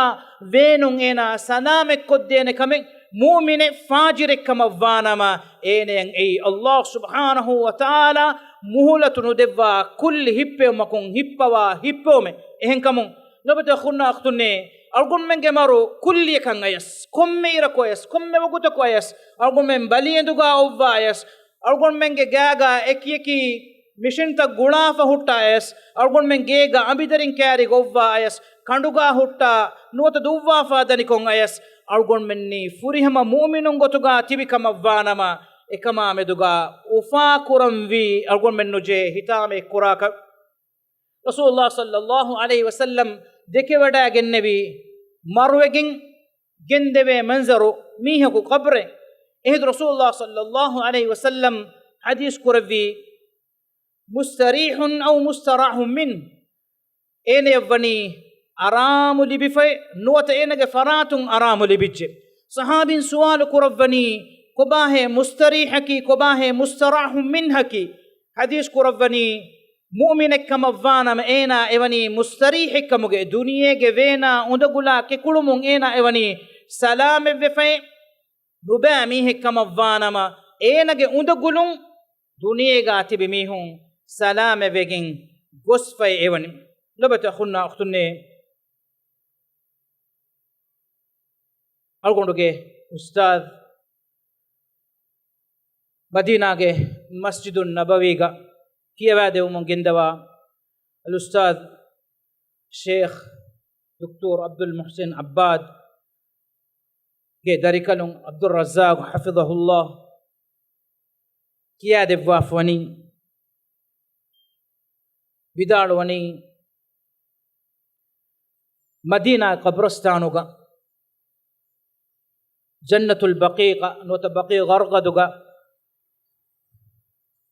ވޭނުން އޭނާ ސަލާމަތްކޮށްދޭނެ ކަމެއް، މުއުމިނެއް ފާޖިރެއްކަމަށްވާނަމަ، އޭނަޔަށް އެއީ ﷲ ސުބްޙާނަހޫ ވަތަޢާލާ މުހުލަތު ނުދެއްވާ ކުއްލި ހިއްޕެވުމަކުން ހިއްޕަވާ ހިއްޕެވުމެއް. އެހެންކަމުން، ލޮބުވެތި އަޚުންނާ އުޚްތުންނޭ، އަޅުގަނޑުމެންގެ މަރު ކުއްލިއަކަށް އަޔަސް، ކޮންމެ އިރަކު އަޔަސް، ކޮންމެ ވަގުތަކު އަޔަސް، އަޅުގަނޑުމެން ބަލިއެނދުގަ އޮއްވާ އަޔަސް، އަޅުގަނޑުމެންގެ ގާގަ އެކިއެކި މިޝިންތައް ގުޅާފަ ހުއްޓާ އަޔަސް، އަޅުގަނޑުމެން ގޭގަ އަނބިދަރިން ކައިރި ގޮއްވާ އަޔަސް، ކަނޑުގަ ހުއްޓާ ނުވަތަ ދުއްވާފަ ދަނިކޮށް އަޔަސް، އަޅުގަނޑުމެންނީ ފުރިހަމަ މުއުމިނުން ގޮތުގަ ތިބި ކަމަށްވާނަމަ، އެކަމާ މެދުގަ އުފާކުރަންވީ އަޅުގަނޑުމެންނުޖެހޭ ހިތާމައެއް ކުރާކަށް. ރަސޫލުﷲ ޞައްލަﷲ ޢަލައިހި ވަސައްލަމް ދެކެވަޑައިގެންނެވީ، މަރުވެގެން ގެންދެވޭ މަންޒަރު މީހަކު ޤަބްރެއް. އެހިނދު ރަސޫލުﷲ ޞައްލަﷲ ޢަލައިހި ވަސައްލަމް ޙަދީޘް ކުރެއްވީ، مستريح أو مستراح منه، އޭނަޔަށްވަނީ އަރާމު ލިބިފައި ނުވަތަ އޭނަގެ ފަރާތުން އަރާމު ލިބިއްޖެ. ޞަޙާބީން ސުވާލު ކުރައްވަނީ، ކޮބާހޭ މުސްތަރީޙަކީ، ކޮބާހޭ މުސްތަރާޙު މިންހަކީ؟ ޙަދީޘް ކުރައްވަނީ، މުއުމިނެއްކަމަށްވާނަމަ އޭނާ އެވަނީ މުސްތަރީޙެއްކަމުގެ، ދުނިޔޭގެ ވޭނާ އުނދަގުލާ ކެކުޅުމުން އޭނާ އެވަނީ ސަލާމަތްވެފައި ނުބައި މީހެއް ކަމަށްވާނަމަ، އޭނަގެ އުނދަގުލުން ދުނިޔޭގާ ތިބި މީހުން ސަލާމަތްވެގެން ގޮސްފައި އެވަނީ. ލޮބުވެތި އަޚުންނާ އުޚްތުންނޭ، އަޅުގަނޑުގެ އުސްތާޛު މަދީނާގެ މަސްޖިދުއް ނަބަވީގަ ކިޔަވާދެވުމުން ގެންދަވާ އަލްއުސްތާޛު ޝޭޚް ދޮކްޓޯރު ޢަބްދުލް މުޙްސިން ޢައްބާދު ގެ ދަރިކަލުން ޢަބްދުއްރައްޒާޤު ޙަފިޡަހުﷲ ކިޔާދެއްވާފަ ވަނީ، ވިދާޅުވަނީ، މަދީނާ ޤަބްރުސްތާނުގަ، ޖަންނަތުލް ބަޤީޢަ ނުވަތަ ބަޤީޢު ޣަރްޤަދުގަ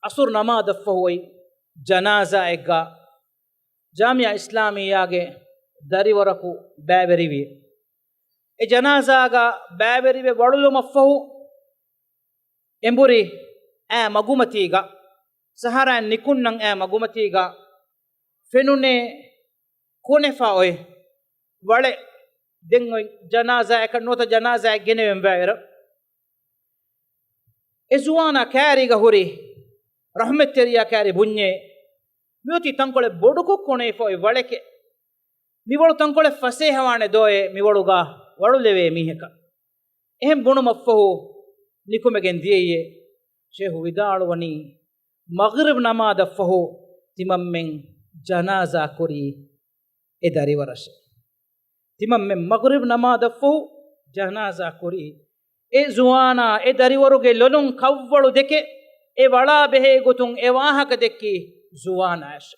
ޢަޞުރު ނަމާދަށްފަހު އޮތް ޖަނާޒާއެއްގަ ޖާމިޢާ އިސްލާމިއްޔާގެ ދަރިވަރަކު ބައިވެރިވި. އެ ޖަނާޒާގަ ބައިވެރިވެ ވަޅުލުމަށްފަހު އެނބުރި އާ މަގުމަތީގަ، ސަހަރާއިން ނިކުންނަން އާ މަގުމަތީގަ ފެނުނޭ ކޮނެފަ އޮތް ވަޅެއް. ދެން އޮތް ޖަނާޒާއަކަށް ނުވަތަ ޖަނާޒާއެއް ގެނެވެން ވައިރަށް، އެ ޒުވާނާ ކާރީގަ ހުރި ރަޙްމަތްތެރިޔާ ކާރި ބުންޏޭ، މިއޮތީ ތަންކޮޅެއް ބޮޑުކޮށް ކޮނެފަ އޮތް ވަޅެކޭ. މިވަޅު ތަންކޮޅެއް ފަސޭހަވާނެ ދޯއޭ މިވަޅުގަ ވަޅުލެވޭ މީހަކަށް. އެހެން ބުނުމަށްފަހު ނިކުމެގެން ދިޔައީ. ޝޭޚު ވިދާޅުވަނީ، މަޣްރިބް ނަމާދަށްފަހު ތިމަންމެން ޖަނާޒާ ކުރީ އެ ދަރިވަރަށޭ. ތިމަންމެން މަޣްރިބް ނަމާދަށްފަހު ޖަނާޒާ ކުރީ އެ ޒުވާނާ، އެ ދަރިވަރުގެ ލޮލުން ކަށްވަޅު ދެކެ އެ ވަޅާ ބެހޭ ގޮތުން އެ ވާހަކަ ދެއްކީ ޒުވާނާއަށޭ.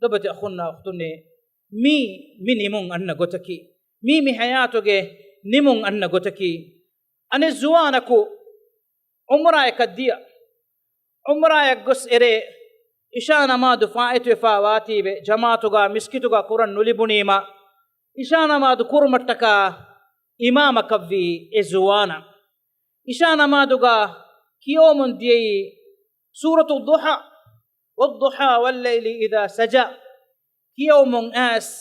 ލޮބުވެތި އަޚުންނާ އުޚްތުންނޭ، މީ މި ނިމުން އަންނަ ގޮތަކީ، މީ މި ޙަޔާތުގެ ނިމުން އަންނަ ގޮތަކީ. އަނެއް ޒުވާނަކު ޢުމްރާއަކަށް ދިޔަ. ޢުމްރާއަށް ގޮސް އެރޭ، އިޝާ ނަމާދު ފާއިތުވެފާ ވާތީވެ، ޖަމާޢަތުގަ މިސްކިތުގަ ކުރަން ނުލިބުނީމަ، އިޝާ ނަމާދު ކުރުމަށްޓަކާ އިމާމަކަށްވީ އެ ޒުވާނާ. އިޝާ ނަމާދުގަ ކިޔަވަމުން ދިޔައީ ސޫރަތު ޟުޙާ، والضحى والليل إذا سجى ކިޔަވަމުން އައިސް،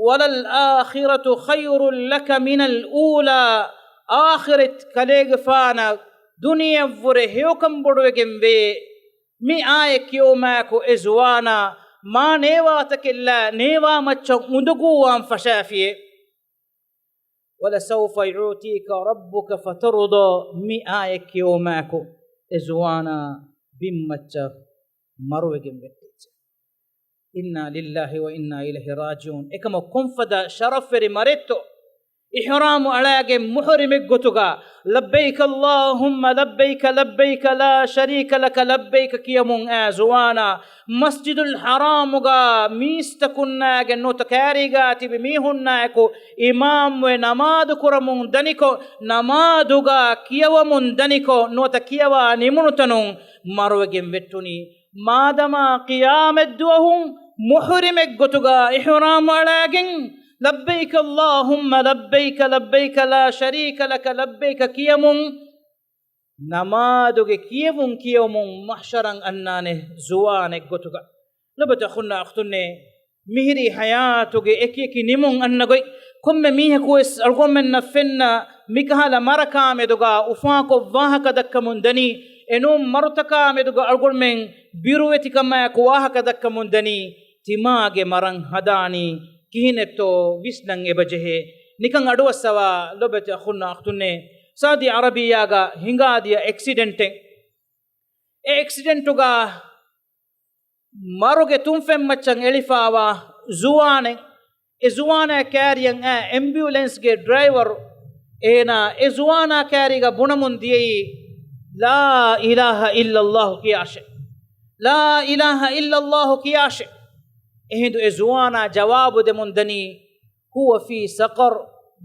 وللآخرة خير لك من الأولى، އާޚިރަތް ކަލޭގެފާނަށް ދުނިޔެއަށްވުރެ ހެޔޮކަން ބޮޑުވެގެންވޭ. މި އާޔަތް ކިޔުމާއެކު އެ ޒުވާނާ މާ ނޭވާތަކެއްލާ ނޭވާ މައްޗަށް އުނދަގޫވާން ފަށާފިޔޭ. ولسوف يعطيك ربك فترضى، މި އާޔަތް ކިޔުމާއެކު އެ ޒުވާނާ ބިންމައްޗަށް މަރުވެގެން ވެއްޓިއްޖެ. إنا لله وإنا إليه راجعون. އެކަމަކު ކޮންފަދަ ޝަރަފްވެރި މަރެއްތޯ؟ އިޙްރާމު އަޅާގެން މުޙްރިމެއްގޮތުގަ، لبيك اللهم لبيك لبيك لا شريك لك لبيك ކިޔަމުން އައި ޒުވާނާ، މަސްޖިދުލް ޙަރާމުގަ މީސްތަކުންނާގެން ނުވަތަ ކާރީގާ ތިބި މީހުންނާއެކު އިމާމްވެ ނަމާދު ކުރަމުން ދަނިކޮށް، ނަމާދުގަ ކިޔަވަމުން ދަނިކޮށް، ނުވަތަ ކިޔަވާ ނިމުނުތަނުން މަރުވެގެން ވެއްޓުނީ. މާދަމާ ޤިޔާމަތްދުވަހު މުޙްރިމެއްގޮތުގަ އިޙްރާމު އަޅާގެން، لبيك اللهم لبيك لبيك لا شريك لك لبيك ކިޔަމުން، ނަމާދުގެ ކިޔެވުން ކިޔެވުމުން މަޙްޝަރަށް އަންނާނެ ޒުވާނެއްގޮތުގަ. ލޮބުވެތި އަޚުންނާ އުޚްތުންނޭ، މިހިރީ ޙަޔާތުގެ އެކިއެކި ނިމުން އަންނަ ގޮތް، ކޮންމެ މީހަކުވެސް އަޅުގަނޑުމެންނަށް ފެންނަ މިކަހަލަ މަރަކާ މެދުގަ އުފާކޮށް ވާހަކަ ދައްކަމުން ދަނީ، އެނޫން މަރުތަކާ މެދުގަ އަޅުގަނޑުމެން ބިރުވެތިކަމާއެކު ވާހަކަ ދައްކަމުން ދަނީ، ތިމާގެ މަރަން ހަދާނީ ކިހިނެއްތޯ ވިސްނަން އެބަޖެހޭ. ނިކަން އަޑުއައްސަވާ ލޮބުވެތި އަޚުންނާ އުޚްތުންނޭ، ސައުދީ ޢަރަބިއްޔާގަ ހިނގާދިޔަ އެކްސިޑެންޓެއް، އެ އެކްސިޑެންޓުގަ މަރުގެ ތުންފަތްމައްޗަށް އެޅިފާވާ ޒުވާނެއް، އެ ޒުވާނާ ކާރިއަށް އައި އެމްބިއުލެންސްގެ ޑްރައިވަރު އޭނާ އެ ޒުވާނާ ކާރީގަ ބުނަމުން ދިޔައީ، لا إله إلا الله ކިޔާށޭ. لا إله إلا الله ކިޔާށޭ. އެހިނދު އެ ޒުވާނާ ޖަވާބު ދެމުން ދަނީ، هو في سقر.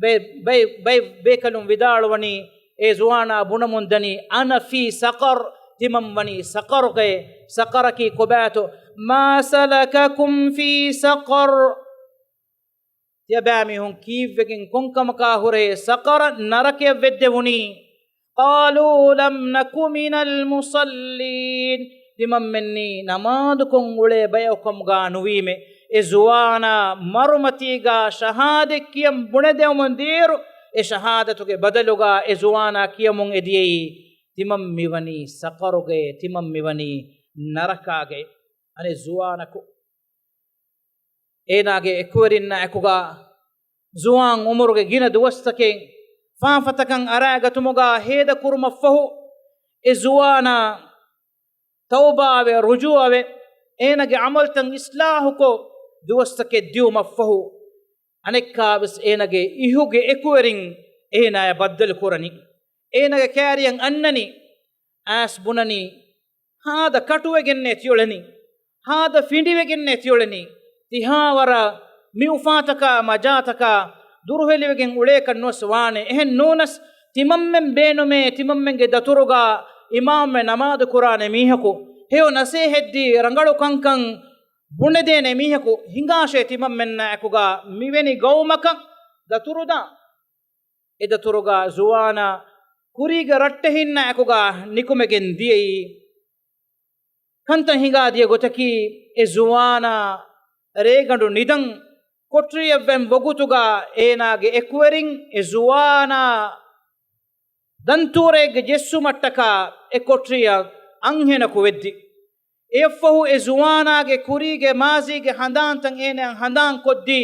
ބައެއް، ބައެއް، ބައެއް ބޭކަލުން ވިދާޅުވަނީ، އެ ޒުވާނާ ބުނަމުން ދަނީ، أنا في سقر، ތިމަން ވަނީ ސަޤަރުގައޭ. ސަޤަރަކީ ކޮބާތޯ؟ ما سلككم في سقر؟ ތިޔަބައިމީހުން ކީއްވެގެން ކޮންކަމަކާ ހުރެ ސަޤަރަ ނަރަކަޔަށް ވެއްދެވުނީ؟ قالوا لم نك من المصلين. ތިމަންމެންނީ ނަމާދުކޮށް އުޅޭ ބަޔަކު ކަމުގަ ނުވީމޭ. އެ ޒުވާނާ މަރުމަތީގަ ޝަހާދަތް ކިޔަން ބުނެދެވުމުން ދިޔައިރު، އެ ޝަހާދަތުގެ ބަދަލުގަ އެ ޒުވާނާ ކިޔަމުން އެދިޔައީ، ތިމަން މިވަނީ ސަޤަރުގައޭ، ތިމަން މިވަނީ ނަރަކާގައޭ. އަނެއް ޒުވާނަކު އޭނާގެ އެކުވެރިންނާ އެކުގަ ޒުވާން އުމުރުގެ ގިނަ ދުވަސްތަކެއް ފާފަތަކަށް އަރާގަތުމުގަ ހޭދަކުރުމަށްފަހު، އެ ޒުވާނާ ތައުބާވެ، ރުޖޫޢަވެ، އޭނާގެ ޢަމަލުތައް އިޞްލާޙުކޮށް، ދުވަސްތަކެއް ދިއުމަށްފަހު، އަނެއްކާވެސް އޭނާގެ އިހުގެ އެކުވެރިން އޭނާޔަށް ބައްދަލު ކުރަނީ. އޭނާގެ ކާރިއަށް އަންނަނީ. އައިސް ބުނަނީ، ހާދަ ކަޓުވެގެންނޭ ތިއުޅެނީ. ހާދަ ފިނޑިވެގެންނޭ ތިއުޅެނީ. ތިހާވަރަށް މި އުފާތަކާ މަޖާތަކާ ދުރުހެލިވެގެން އުޅޭކަށް ނުވެސް ވާނެ. އެހެން ނޫނަސް، ތިމަންމެން ބޭނުމޭ، ތިމަންމެންގެ ދަތުރުގަ އިމާމްވެ ނަމާދު ކުރާނެ މީހަކު، ހެޔޮ ނަސޭހަތްދީ ރަނގަޅު ކަންކަން ބުނެދޭނެ މީހަކު ހިނގާށޭ ތިމަންމެންނާ އެކުގަ މިވެނި ގައުމަކަށް ދަތުރުދާން. އެދަތުރުގަ ޒުވާނާ ކުރީގެ ރައްޓެހިންނާ އެކުގަ ނިކުމެގެން ދިޔައީ. ކަންތައް ހިނގާދިޔަ ގޮތަކީ، އެ ޒުވާނާ ރޭގަނޑު ނިދަން ކޮޓަރިއަށްވެން ވަގުތުގަ އޭނާގެ އެކުވެރިން އެ ޒުވާނާ ދަންތޫރައެއްގަ ޖެއްސުމަށްޓަކާ އެ ކޮޓަރިއަށް އަންހެނަކު ވެއްދި. އެއަށްފަހު އެ ޒުވާނާގެ ކުރީގެ މާޒީގެ ހަނދާންތައް އޭނައަށް ހަނދާން ކޮށްދީ.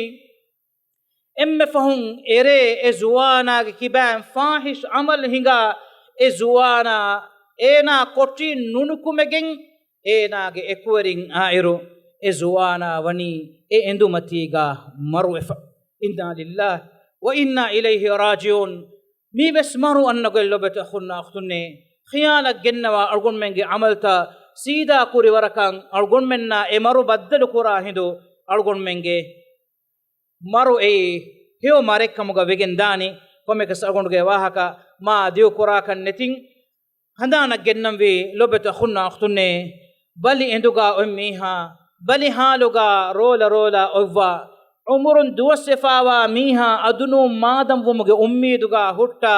އެންމެ ފަހުން އެރޭ އެ ޒުވާނާގެ ކިބައިން ފާޙިޝް ޢަމަލު ހިނގާ، އެ ޒުވާނާ އޭނާ ކޮޓަރިން ނުނުކުމެގެން އޭނާގެ އެކުވެރިން އާއިރު އެ ޒުވާނާ ވަނީ އެ އެނދުމަތީގަ މަރުވެފަ. އިންނާ ލިއްލާހި ވަ އިންނާ އިލައިހި ރާޖިޢޫން. މީވެސް މަރު އަންނަ ގޮތް ލޮބުވެތި އަޚުންނާ އުޚްތުންނޭ. ޚިޔާލަށް ގެންނަވާ އަޅުގަނޑުމެންގެ ޢަމަލުތައް ސީދާ ކުރި ވަރަކަށް އަޅުގަނޑުމެންނާ އެ މަރު ބައްދަލު ކުރާ ހިނދު އަޅުގަނޑުމެންގެ މަރު އެއީ ހެޔޮ މަރެއްކަމުގަ ވެގެން ދާނީ. ކޮންމެއަކަސް އަޅުގަނޑުގެ ވާހަކަ މާ ދިގު ކުރާކަށް ނެތިން، ހަނދާނަށް ގެންނަންވީ ލޮބުވެތި އަޚުންނާ އުޚްތުންނޭ. ބަލި އެނދުގަ އޮތް މީހާ، ބަލި ހާލުގަ ރޯލަ ރޯލަ އޮތްވާ، އުމުރުން ދުވަސްވެފާވާ މީހާ އަދުނޫން މާދަންވުމުގެ އުއްމީދުގަ ހުއްޓާ،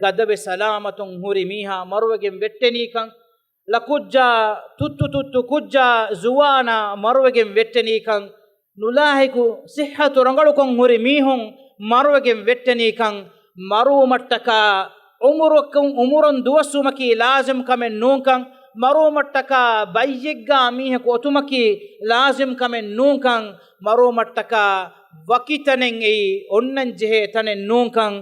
ގަދަވެ ސަލާމަތުން ހުރި މީހާ މަރުވެގެން ވެއްޓެނީކަން، ޅަކުއްޖާ، ތުއްތު ތުއްތު ކުއްޖާ، ޒުވާނާ މަރުވެގެން ވެއްޓެނީކަން، ނުލާހިކު ސިއްހަތު ރަނގަޅުކޮށް ހުރި މީހުން މަރުވެގެން ވެއްޓެނީކަން، މަރުވުމަށްޓަކާ އުމުރަކުން، އުމުރުން ދުވަސްވުމަކީ ލާޒިމް ކަމެއް ނޫންކަން، މަރުވުމަށްޓަކާ ބައްޔެއްގާ މީހަކު އޮތުމަކީ ލާޒިމް ކަމެއް ނޫންކަން، މަރުވުމަށްޓަކާ ވަކި ތަނެއް އެއީ އޮންނަން ޖެހޭ ތަނެއް ނޫންކަން،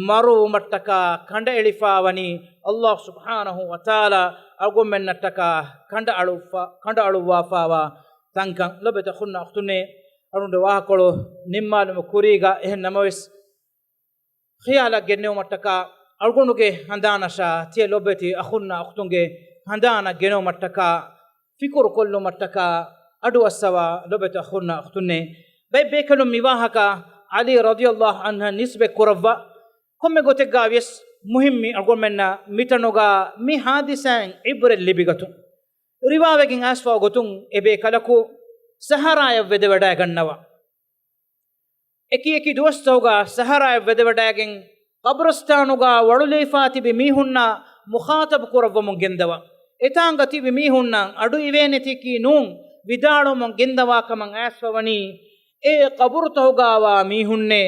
މަރުވުމަށްޓަކާ ކަނޑައެޅިފާވަނީ ﷲ ސުބްޙާނަހޫ ވަތަޢާލާ އަޅުގަނޑުމެންނަށްޓަކާ ކަނޑައަޅުއްފަ-، ކަނޑައަޅުއްވާފާވާ ތަންކަން. ލޮބުވެތި އަޚުންނާ އުޚްތުންނޭ، އަޅުގަނޑު ވާހަކަކޮޅު ނިންމާލުމުގެ ކުރީގަ އެހެން ނަމަވެސް، ޚިޔާލަށް ގެންނެވުމަށްޓަކާ، އަޅުގަނޑުގެ ހަނދާނަށާ ތިޔަ ލޮބުވެތި އަޚުންނާ އުޚްތުންގެ ހަނދާނަށް ގެނެވުމަށްޓަކާ، ފިކުރު ކޮށްލުމަށްޓަކާ އަޑުއައްސަވާ ލޮބުވެތި އަޚުންނާ އުޚްތުންނޭ. ބައެއް ބޭކަލުން މި ވާހަކަ ޢަލީ ރަޟިޔަﷲ ޢަންހަށް ނިސްބަތް ކުރައްވާ. ކޮންމެ ގޮތެއްގާ ވިޔަސް މުހިއްމީ އަޅުގަނޑުމެންނަށް މިތަނުގަ މި ޙާދިސާއިން ޢިބްރަތް ލިބިގަތުން. ރިވާވެގެން އައިސްފާ ގޮތުން އެ ބޭކަލަކު ސަހަރާޔަށް ވެދެވަޑައިގަންނަވާ. އެކި އެކި ދުވަސްތަކުގަ ސަހަރާޔަށް ވެދެވަޑައިގެން، ޤަބްރުސްތާނުގަ ވަޅުލައިފާ ތިބި މީހުންނާ މުޚާޠަބު ކުރައްވަމުން ގެންދަވާ. އެތާނގަ ތިބި މީހުންނަށް އަޑު އިވޭނެތީކީ ނޫން ވިދާޅުވަމުން ގެންދަވާ ކަމަށް އައިސްފަވަނީ، އޭ ޤަބުރުތަކުގަވާ މީހުންނޭ!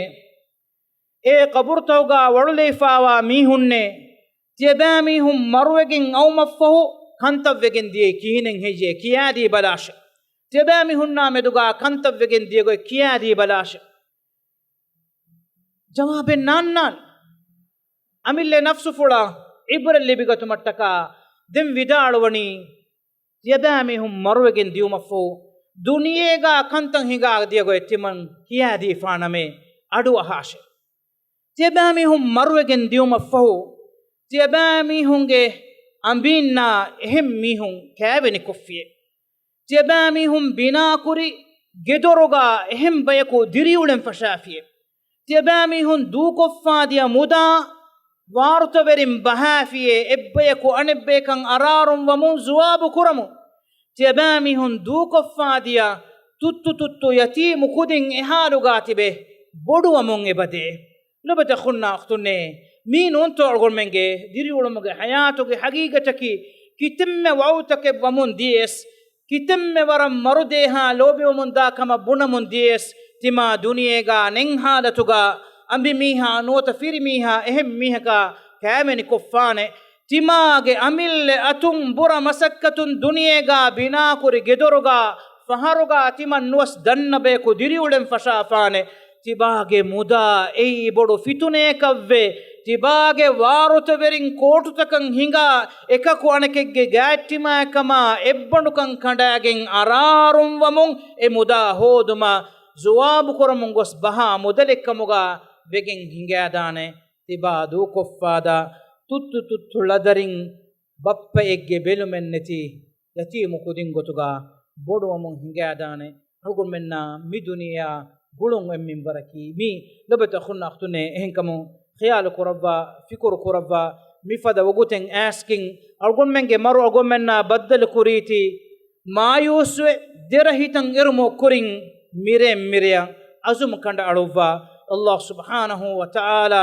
އޭ ޤަބުރުތަކުގަ ވަޅުލައިފާވާ މީހުންނޭ! ތިޔަބައިމީހުން މަރުވެގެން އައުމަށްފަހު ކަންތައްވެގެން ދިޔައީ ކިހިނެއް ހެއްޔޭ ކިޔާދީބަލާށެ! ތިޔަބައިމީހުންނާ މެދުގަ ކަންތައްވެގެން ދިޔަގޮތް ކިޔާދީބަލާށެ! ޖަވާބެއް ނާންނާން. އަމިއްލަ ނަފްސުފުޅަށް ޢިބްރަތް ލިބިގަތުމަށްޓަކާ ދެން ވިދާޅުވަނީ، ތިޔަބައިމީހުން މަރުވެގެން ދިޔުމަށްފަހު، ދުނިޔޭގަ ކަންތައް ހިނގާ ދިޔަގޮތް ތިމަން ކިޔާދީފާނަމޭ، އަޑުއަހާށެ! ތިޔަބައިމީހުން މަރުވެގެން ދިޔުމަށްފަހު، ތިޔަބައިމީހުންގެ އަނބީންނާ އެހެން މީހުން ކައިވެނިކޮށްފިޔޭ. ތިޔަބައިމީހުން ބިނާކުރި ގެދޮރުގަ އެހެން ބަޔަކު ދިރިއުޅެން ފަށާފިޔޭ. ތިޔަބައިމީހުން ދޫކޮށްފާދިޔަ މުދާ ވާރުތަވެރިން ބަހާފިޔޭ، އެއްބަޔަކު އަނެއްބަޔަކަށް އަރާރުން ވަމުން ޒުވާބު ކުރަމުން. ތިޔަބައިމީހުން ދޫކޮށްފާދިޔަ ތުއްތު ތުއްތު ޔަތީމު ކުދިން އެހާލުގަ ތިބެ ބޮޑުވަމުން އެބަދޭ. ލޮބުވެތި އަޚުންނާ އުޚްތުންނޭ، މީ ނޫންތޯ އަޅުގަނޑުމެންގެ ދިރިއުޅުމުގެ ޙަޔާތުގެ ޙަގީގަތަކީ؟ ކިތަންމެ ވަޢުދުތަކެއް ވަމުން ދިޔަސް، ކިތަންމެ ވަރަށް މަރުދޭހާ ލޯބިވަމުންދާ ކަމަށް ބުނަމުން ދިޔަސް، ތިމާ ދުނިޔޭގަ ނެތް ޙާލަތުގަ އަނބިމީހާ ނުވަތަ ފިރިމީހާ އެހެން މީހަކާ ކައިވެނިކޮށްފާނެ. ތިމާގެ އަމިއްލަ އަތުން ބުރަ މަސައްކަތުން ދުނިޔޭގާ ބިނާކުރި ގެދޮރުގާ ފަހަރުގާ ތިމަން ނުވަސް ދަންނަބަޔަކު ދިރިއުޅެން ފަށާފާނެ. ތިބާގެ މުދާ އެއީ ބޮޑު ފިތުނައަކަށްވެ، ތިބާގެ ވާރުތަވެރިން ކޯޓުތަކަށް ހިނގާ، އެކަކު އަނެކެއްގެ ގާތްޓިމާއެއްކަމާ އެއްބަނޑުކަން ކަނޑާގެން އަރާރުންވަމުން އެ މުދާ ހޯދުމަށް ޒުވާބުކުރަމުން ގޮސް ބަހާ މުދަލެއްކަމުގާ ވެގެން ހިނގާދާނެ. ތިބާ ދޫކޮށްފާދާ ތުއްތު ތުއްތު ޅަދަރިން ބައްޕައެއްގެ ބެލުމެއްނެތި ޔަތީމު ކުދިން ގޮތުގާ ބޮޑުވަމުން ހިނގާދާނެ. އަޅުގަނޑުމެންނާ މި ދުނިޔެއާ ގުޅުން އެންމެން ވަރަކީ މީ. ލޮބުވެތި އަޚުންނާ އުޚްތުންނޭ، އެހެންކަމުން ޚިޔާލު ކުރައްވާ، ފިކުރު ކުރައްވާ، މިފަދަ ވަގުތެއް އައިސްގެން އަޅުގަނޑުމެންގެ މަރު އަޅުގަނޑުމެންނާ ބައްދަލު ކުރީތީ މާޔޫސްވެ، ދެރަ ހިތަށް އެރުމު ކުރިން މިރޭ މިރެއަށް އަޒުމް ކަނޑައަޅުއްވާ، އައްލާހު ސުބްޙާނަހު ވަ ތަޢާލާ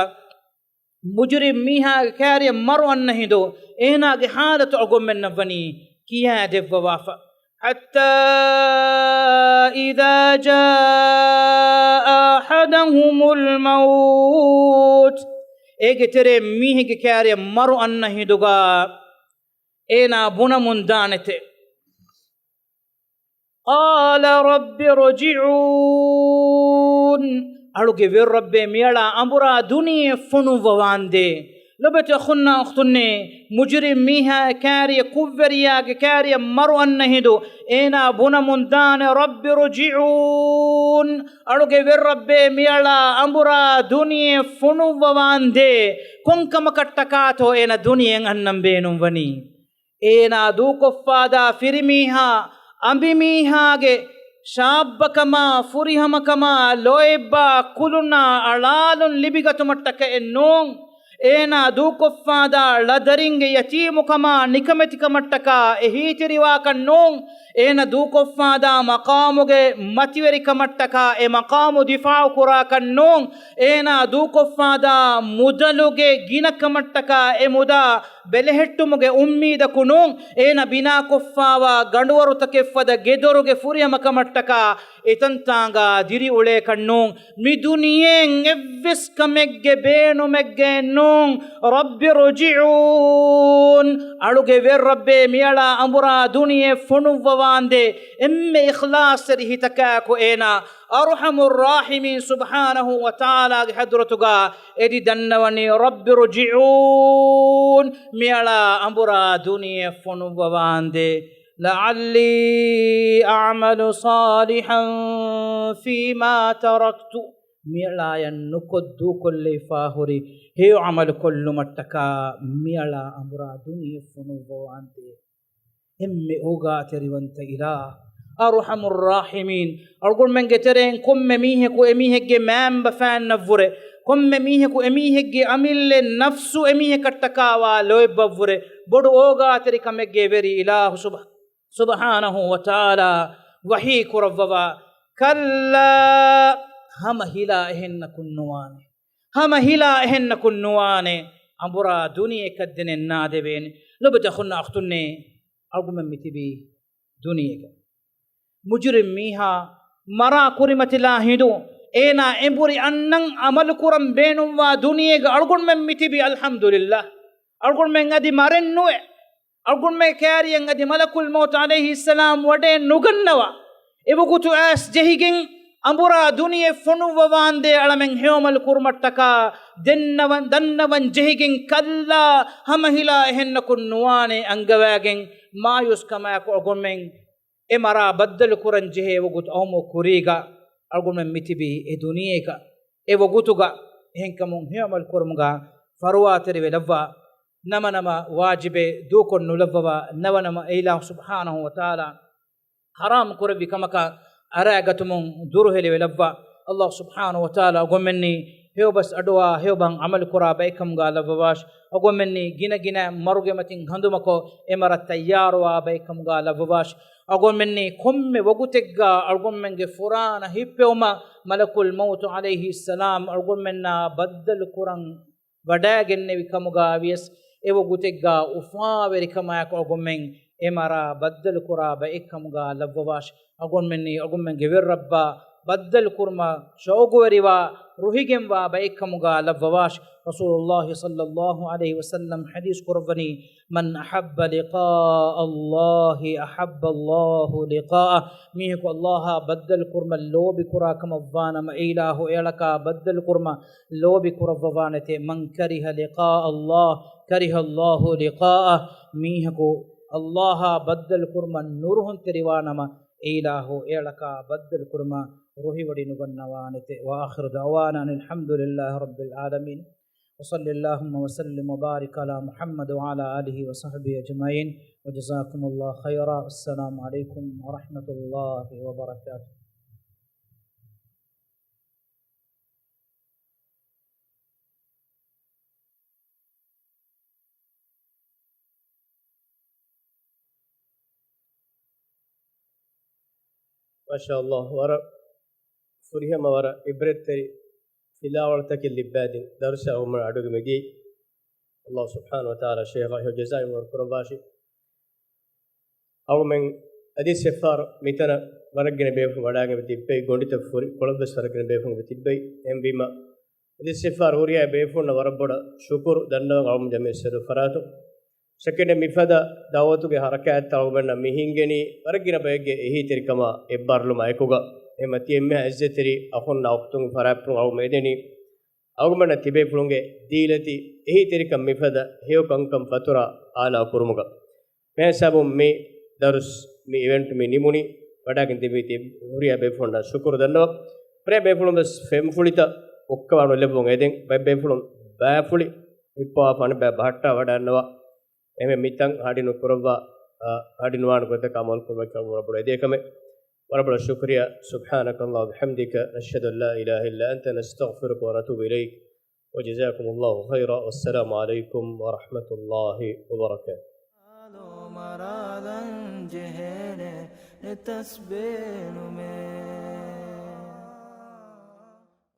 މުޖުރިމް މީހާގެ ކާރިއަށް މަރު އަންނަ ހިނދު އޭނާގެ ޙާލަތު އަޅުގަނޑުމެންނަށް ވަނީ ކިޔާދެއްވަވާފަ. حتى إذا جاء أحدهم الموت، އޭގެ ތެރޭ މީހެއްގެ ކާރިއަށް މަރު އަންނަ ހިނދުގާ އޭނާ ބުނަމުން ދާނެތެ، قال رب ارجعون. އަޅުގެ ވެރި ރައްބޭ، މިއަޅާ އަނބުރާ ދުނިޔެ ފޮނުއްވަވާނދޭ. ލޮބުވެތި އަޚުންނާ އުޚްތުންނޭ، މުޖުރިމް މީހާ ކާރިއަށް ކުށްވެރިޔާގެ ކާރިއަށް މަރު އަންނަ ހިނދު އޭނާ ބުނަމުން ދާނެ، رب ارجعون. އަޅުގެ ވެރި ރައްބޭ، މިއަޅާ އަނބުރާ ދުނިޔެ ފޮނުއްވަވާނދޭ. ކޮންކަމަކަށްޓަކާތޯ އޭނަ ދުނިޔެއަށް އަންނަން ބޭނުންވަނީ؟ އޭނާ ދޫކޮށްފާދާ ފިރިމީހާ، އަނބިމީހާގެ ޝާއްބަކަމާ، ފުރިހަމަކަމާ، ލޯތްބާ ކުލުނާ އަޅާލުން ލިބިގަތުމަށްޓަކައެއް ނޫން. އޭނާ ދޫކޮށްފާދާ ޅަދަރިންގެ ޔަތީމުކަމާ، ނިކަމެތިކަމަށްޓަކާ އެހީތެރިވާކަށް ނޫން. އޭނަ ދޫކޮށްފާދާ މަޤާމުގެ މަތިވެރިކަމަށްޓަކާ އެ މަޤާމު ދިފާޢު ކުރާކަށް ނޫން. އޭނާ ދޫކޮށްފާދާ މުދަލުގެ ގިނަކަމަށްޓަކާ އެ މުދާ ބެލެހެއްޓުމުގެ އުއްމީދަކު ނޫން. އޭނަ ބިނާކޮށްފާވާ ގަނޑުވަރުތަކެއްފަދަ ގެދޮރުގެ ފުރިހަމަކަމަށްޓަކާ އެތަންތާނގާ ދިރިއުޅޭކަށް ނޫން. މި ދުނިޔެއިން އެއްވެސް ކަމެއްގެ ބޭނުމެއްގައެއް ނޫން. رب ارجعون. އަޅުގެ ވެރި ރައްބޭ، މިއަޅާ އަނބުރާ ދުނިޔެ ފޮނުއްވަވާނދޭ. އެންމެ އިޚްލާޞްތެރި ހިތަކާއެކު އޭނާ އަރްޙަމުއްރާޙިމީން ސުބްޙާނަހު ވަތަޢާލާގެ ޙަޟްރަތުގާ އެދި ދަންނަވަނީ، رب ارجعون، މިއަޅާ އަނބުރާ ދުނިޔެ ފޮނުއްވަވާނދޭ، لعلي أعمل صالحا فيما تركت، މިއަޅާޔަށް ނުކޮށް ދޫކޮށްލައިފާ ހުރި ހެޔޮ ޢަމަލު ކޮށްލުމަށްޓަކާ މިއަޅާ އަނބުރާ ދުނިޔެ ފޮނުއްވަވާނދޭ. އެންމެ އޯގާތެރިވަންތަ އިލާހު، އަރްޙަމުއްރާޙިމީން، އަޅުގަނޑުމެންގެ ތެރެއިން ކޮންމެ މީހަކު އެމީހެއްގެ މައިންބަފައިންނަށްވުރެ، ކޮންމެ މީހަކު އެމީހެއްގެ އަމިއްލަ ނަފްސު އެމީހަކަށްޓަކާވާ ލޯތްބަށްވުރެ، ބޮޑު އޯގާތެރިކަމެއްގެ ވެރި އިލާހު ސުބް-، ސުބްޙާނަހު ވަތަޢާލާ ވަޙީ ކުރައްވަވާ، كلا، ހަމަ ހިލާ އެހެންނަކުން ނުވާނެ. ހަމަ ހިލާ އެހެންނަކުން ނުވާނެ. އަނބުރާ ދުނިޔެކަށް ދެނެއް ނާދެވޭނެ. ލޮބުވެތި އަޚުންނާ އުޚްތުންނޭ، އަޅުގަނޑުމެން މިތިބީ ދުނިޔޭގަ. މުޖުރިމް މީހާ މަރާ ކުރިމަތިލާ ހިނދު، އޭނާ އެނބުރި އަންނަން ޢަމަލު ކުރަން ބޭނުންވާ ދުނިޔޭގަ އަޅުގަނޑުމެން މިތިބީ. އަލްޙަމްދުލިއްލާހް. އަޅުގަނޑުމެން އަދި މަރެއް ނުވެ. އަޅުގަނޑުމެން ކާރިއަށް އަދި މަލަކުލް މައުތު ޢަލައިހިއްސަލާމް ވަޑައެއް ނުގަންނަވާ. އެވަގުތު އައިސް ޖެހިގެން އަނބުރާ ދުނިޔެ ފޮނުއްވަވާނދޭ އަޅަމެން ހެޔޮޢަމަލު ކުރުމަށްޓަކާ ދެންނަވަން، ދަންނަވަން ޖެހިގެން ކައްލާ ހަމަ ހިލާ އެހެންނަކުން ނުވާނޭ އަންގަވާގެން މާޔޫސްކަމާއެކު އަޅުގަނޑުމެން އެ މަރާ ބައްދަލު ކުރަން ޖެހޭ ވަގުތު އައުމު ކުރީގަ އަޅުގަނޑުމެން މިތިބީ އެ ދުނިޔޭގަ. އެ ވަގުތުގަ އެހެންކަމުން ހެޔޮޢަމަލު ކުރުމުގަ ފަރުވާތެރިވެލައްވާ. ނަމަނަމަ ވާޖިބެއް ދޫކޮށް ނުލައްވަވާ، ނަމަނަމަ އެ އިލާހު ސުބްޙާނަހު ވަތަޢާލާ ޙަރާމް ކުރެއްވި ކަމަކަށް އަރާގަތުމުން ދުރުހެލިވެލައްވާ. އައްލާހު ސުބްޙާނަހު ވަތަޢާލާ އަޅުގަނޑުމެންނީ ހެޔޮބަސް އަޑުއާ ހެޔޮބަހަށް ޢަމަލު ކުރާ ބައެއްކަމުގަ ލައްވަވާށި. އަޅުގަނޑުމެންނީ ގިނަ ގިނަ މަރުގެ މަތިން ހަނދުމަކޮށް އެ މަރަށް ތައްޔާރުވާ ބައެއްކަމުގަ ލައްވަވާށި. އަޅުގަނޑުމެންނީ ކޮންމެ ވަގުތެއްގަ އަޅުގަނޑުމެންގެ ފުރާނަ ހިއްޕެވުމަށް މަލަކުލް މައުތު ޢަލައިހިއްސަލާމް އަޅުގަނޑުމެންނާ ބައްދަލު ކުރަން ވަޑައިގެންނެވި ކަމުގަ ވިޔަސް، އެ ވަގުތެއްގަ އުފާވެރިކަމާއެކު އަޅުގަނޑުމެން އެ މަރާ ބައްދަލު ކުރާ ބައެއްކަމުގަ ލައްވަވާށި. އަޅުގަނޑުމެންނީ އަޅުގަނޑުމެންގެ ވެރި ރައްބާ ބައްދަލު ކުރުމަށް ޝައުގުވެރިވާ، ރުހިގެންވާ ބައެއްކަމުގަ ލައްވަވާށި. ރަސޫލުﷲ ޞައްލަﷲ ޢަލައިހި ވަސައްލަމް ޙަދީޘް ކުރައްވަނީ، من أحب لقاء الله أحب الله لقاءه. މީހަކު ﷲ އާ ބައްދަލު ކުރުމަށް ލޯބި ކުރާ ކަމަށް ވާނަމަ، އެ އިލާހު އެއަޅަކާ ބައްދަލު ކުރުމަށް ލޯބި ކުރައްވަވާނެތެ. من كره لقاء الله كره الله لقاءه. މީހަކު ﷲ އާ ބައްދަލު ކުރުމަށް ނުރުހުންތެރިވާނަމަ، އެ އިލާހު އެއަޅަކާ ބައްދަލު ކުރުމަށް ރުހިވޮޑި ނުގަންނަވާނެތެ. وآخر دعوانا أن الحمد لله رب العالمين. وصل اللهم وسلم وبارك على محمد وعلى آله وصحبه أجمعين. وجزاكم الله خيرا. السلام عليكم ورحمة الله وبركاته. މާޝާﷲ، ވަރަށް ފުރިހަމަ، ވަރަށް އިބްރަތްތެރި ފިލާވަޅުތަކެއް ލިއްބައިދިން ދަރުސާ އަޅުގަނޑުމެން އަޑުއިވުމަށް ދިޔައީ. ﷲ ސުބްޙާނަހޫ ވަތަޢާލާ ޝޭޚާ ހެޔޮ ޖަޒާއެއް ވަރު ކުރައްވާށި. އަޅުމެން އަދި ސެފާރު މިތަނަށް ވަރަށް ގިނަ ބޭފުޅުން ވަޑާގެން ތިއްބެވި، ގޮނޑިތައް ފުރި، ކޮޅަށްވެސް ވަރަށް ގިނަ ބޭފުޅުން ތިއްބެވި. އެހެންވީމަ، އަދި ސެފާރު ހުރިހާ ބޭފުޅުންނަށް ވަރަށް ބޮޑަށް ޝުކުރު ދަންނަވަން އަޅުމެން ޖަމްޢިއްޔަތު ސަރު ފަރާތުން. ޝަކެއް ނެތް މިފަދަ ދަޢުވަތުގެ ހަރަކާތްތައް އަޅުމެންނަށް މި ހިންގެނީ ވަރަށް ގިނަ ބައެއްގެ އެހީތެރިކަމާ އެއްބާރުލުމާ އެކުގަ. އެހެންމަ ތި އެންމެހާ އިއްޒަތްތެރި އަޚުންނާ އުޚްތުންގެ ފަރާތްޕުޅުން އަޅުމެން އެދެނީ އަޅުގަނޑަށް ތިބޭފުޅުންގެ ދީލަތި އެހީތެރިކަން މިފަދަ ހެޔޮ ކަންކަން ފަތުރާ އާލާ ކުރުމުގަ. މިހިސާބުން މި ދަރުސް، މި އިވެންޓް މި ނިމުނީ. ވަޑާގެން ތިބި ތި ހުރިހާ ބޭފުޅުންނަށް ޝުކުރު ދަންނަވަން. ހުރިހާ ބޭފުޅުން ވެސް ފެންފުޅިތައް އޮއްކަވާ ނުލެއްވުން އެދެން. ބައެއް ބޭފުޅުން ބައިފުޅި ހިއްޕަވާފަ އަނެއްބަޔަށް ބަހައްޓާ ވަޑައިގަންނަވާ. އެހެން މިތަން ހަޑި ނުކުރައްވާ، އަ، ހަޑި ނުވާނެ ގޮތަކަށް އަމަލު ކުރުމަކީ ވަރަށް ބޮޑު އެދޭ ކަމެއް. ވަރަށް ބޮޑަށް ޝުކުރިއްޔާ. سبحانك اللهم وبحمدك، نشهد أن لا إله إلا أنت، نستغفرك ونتوب إليك. وجزاكم الله خيرا. والسلام عليكم ورحمة الله وبركاته.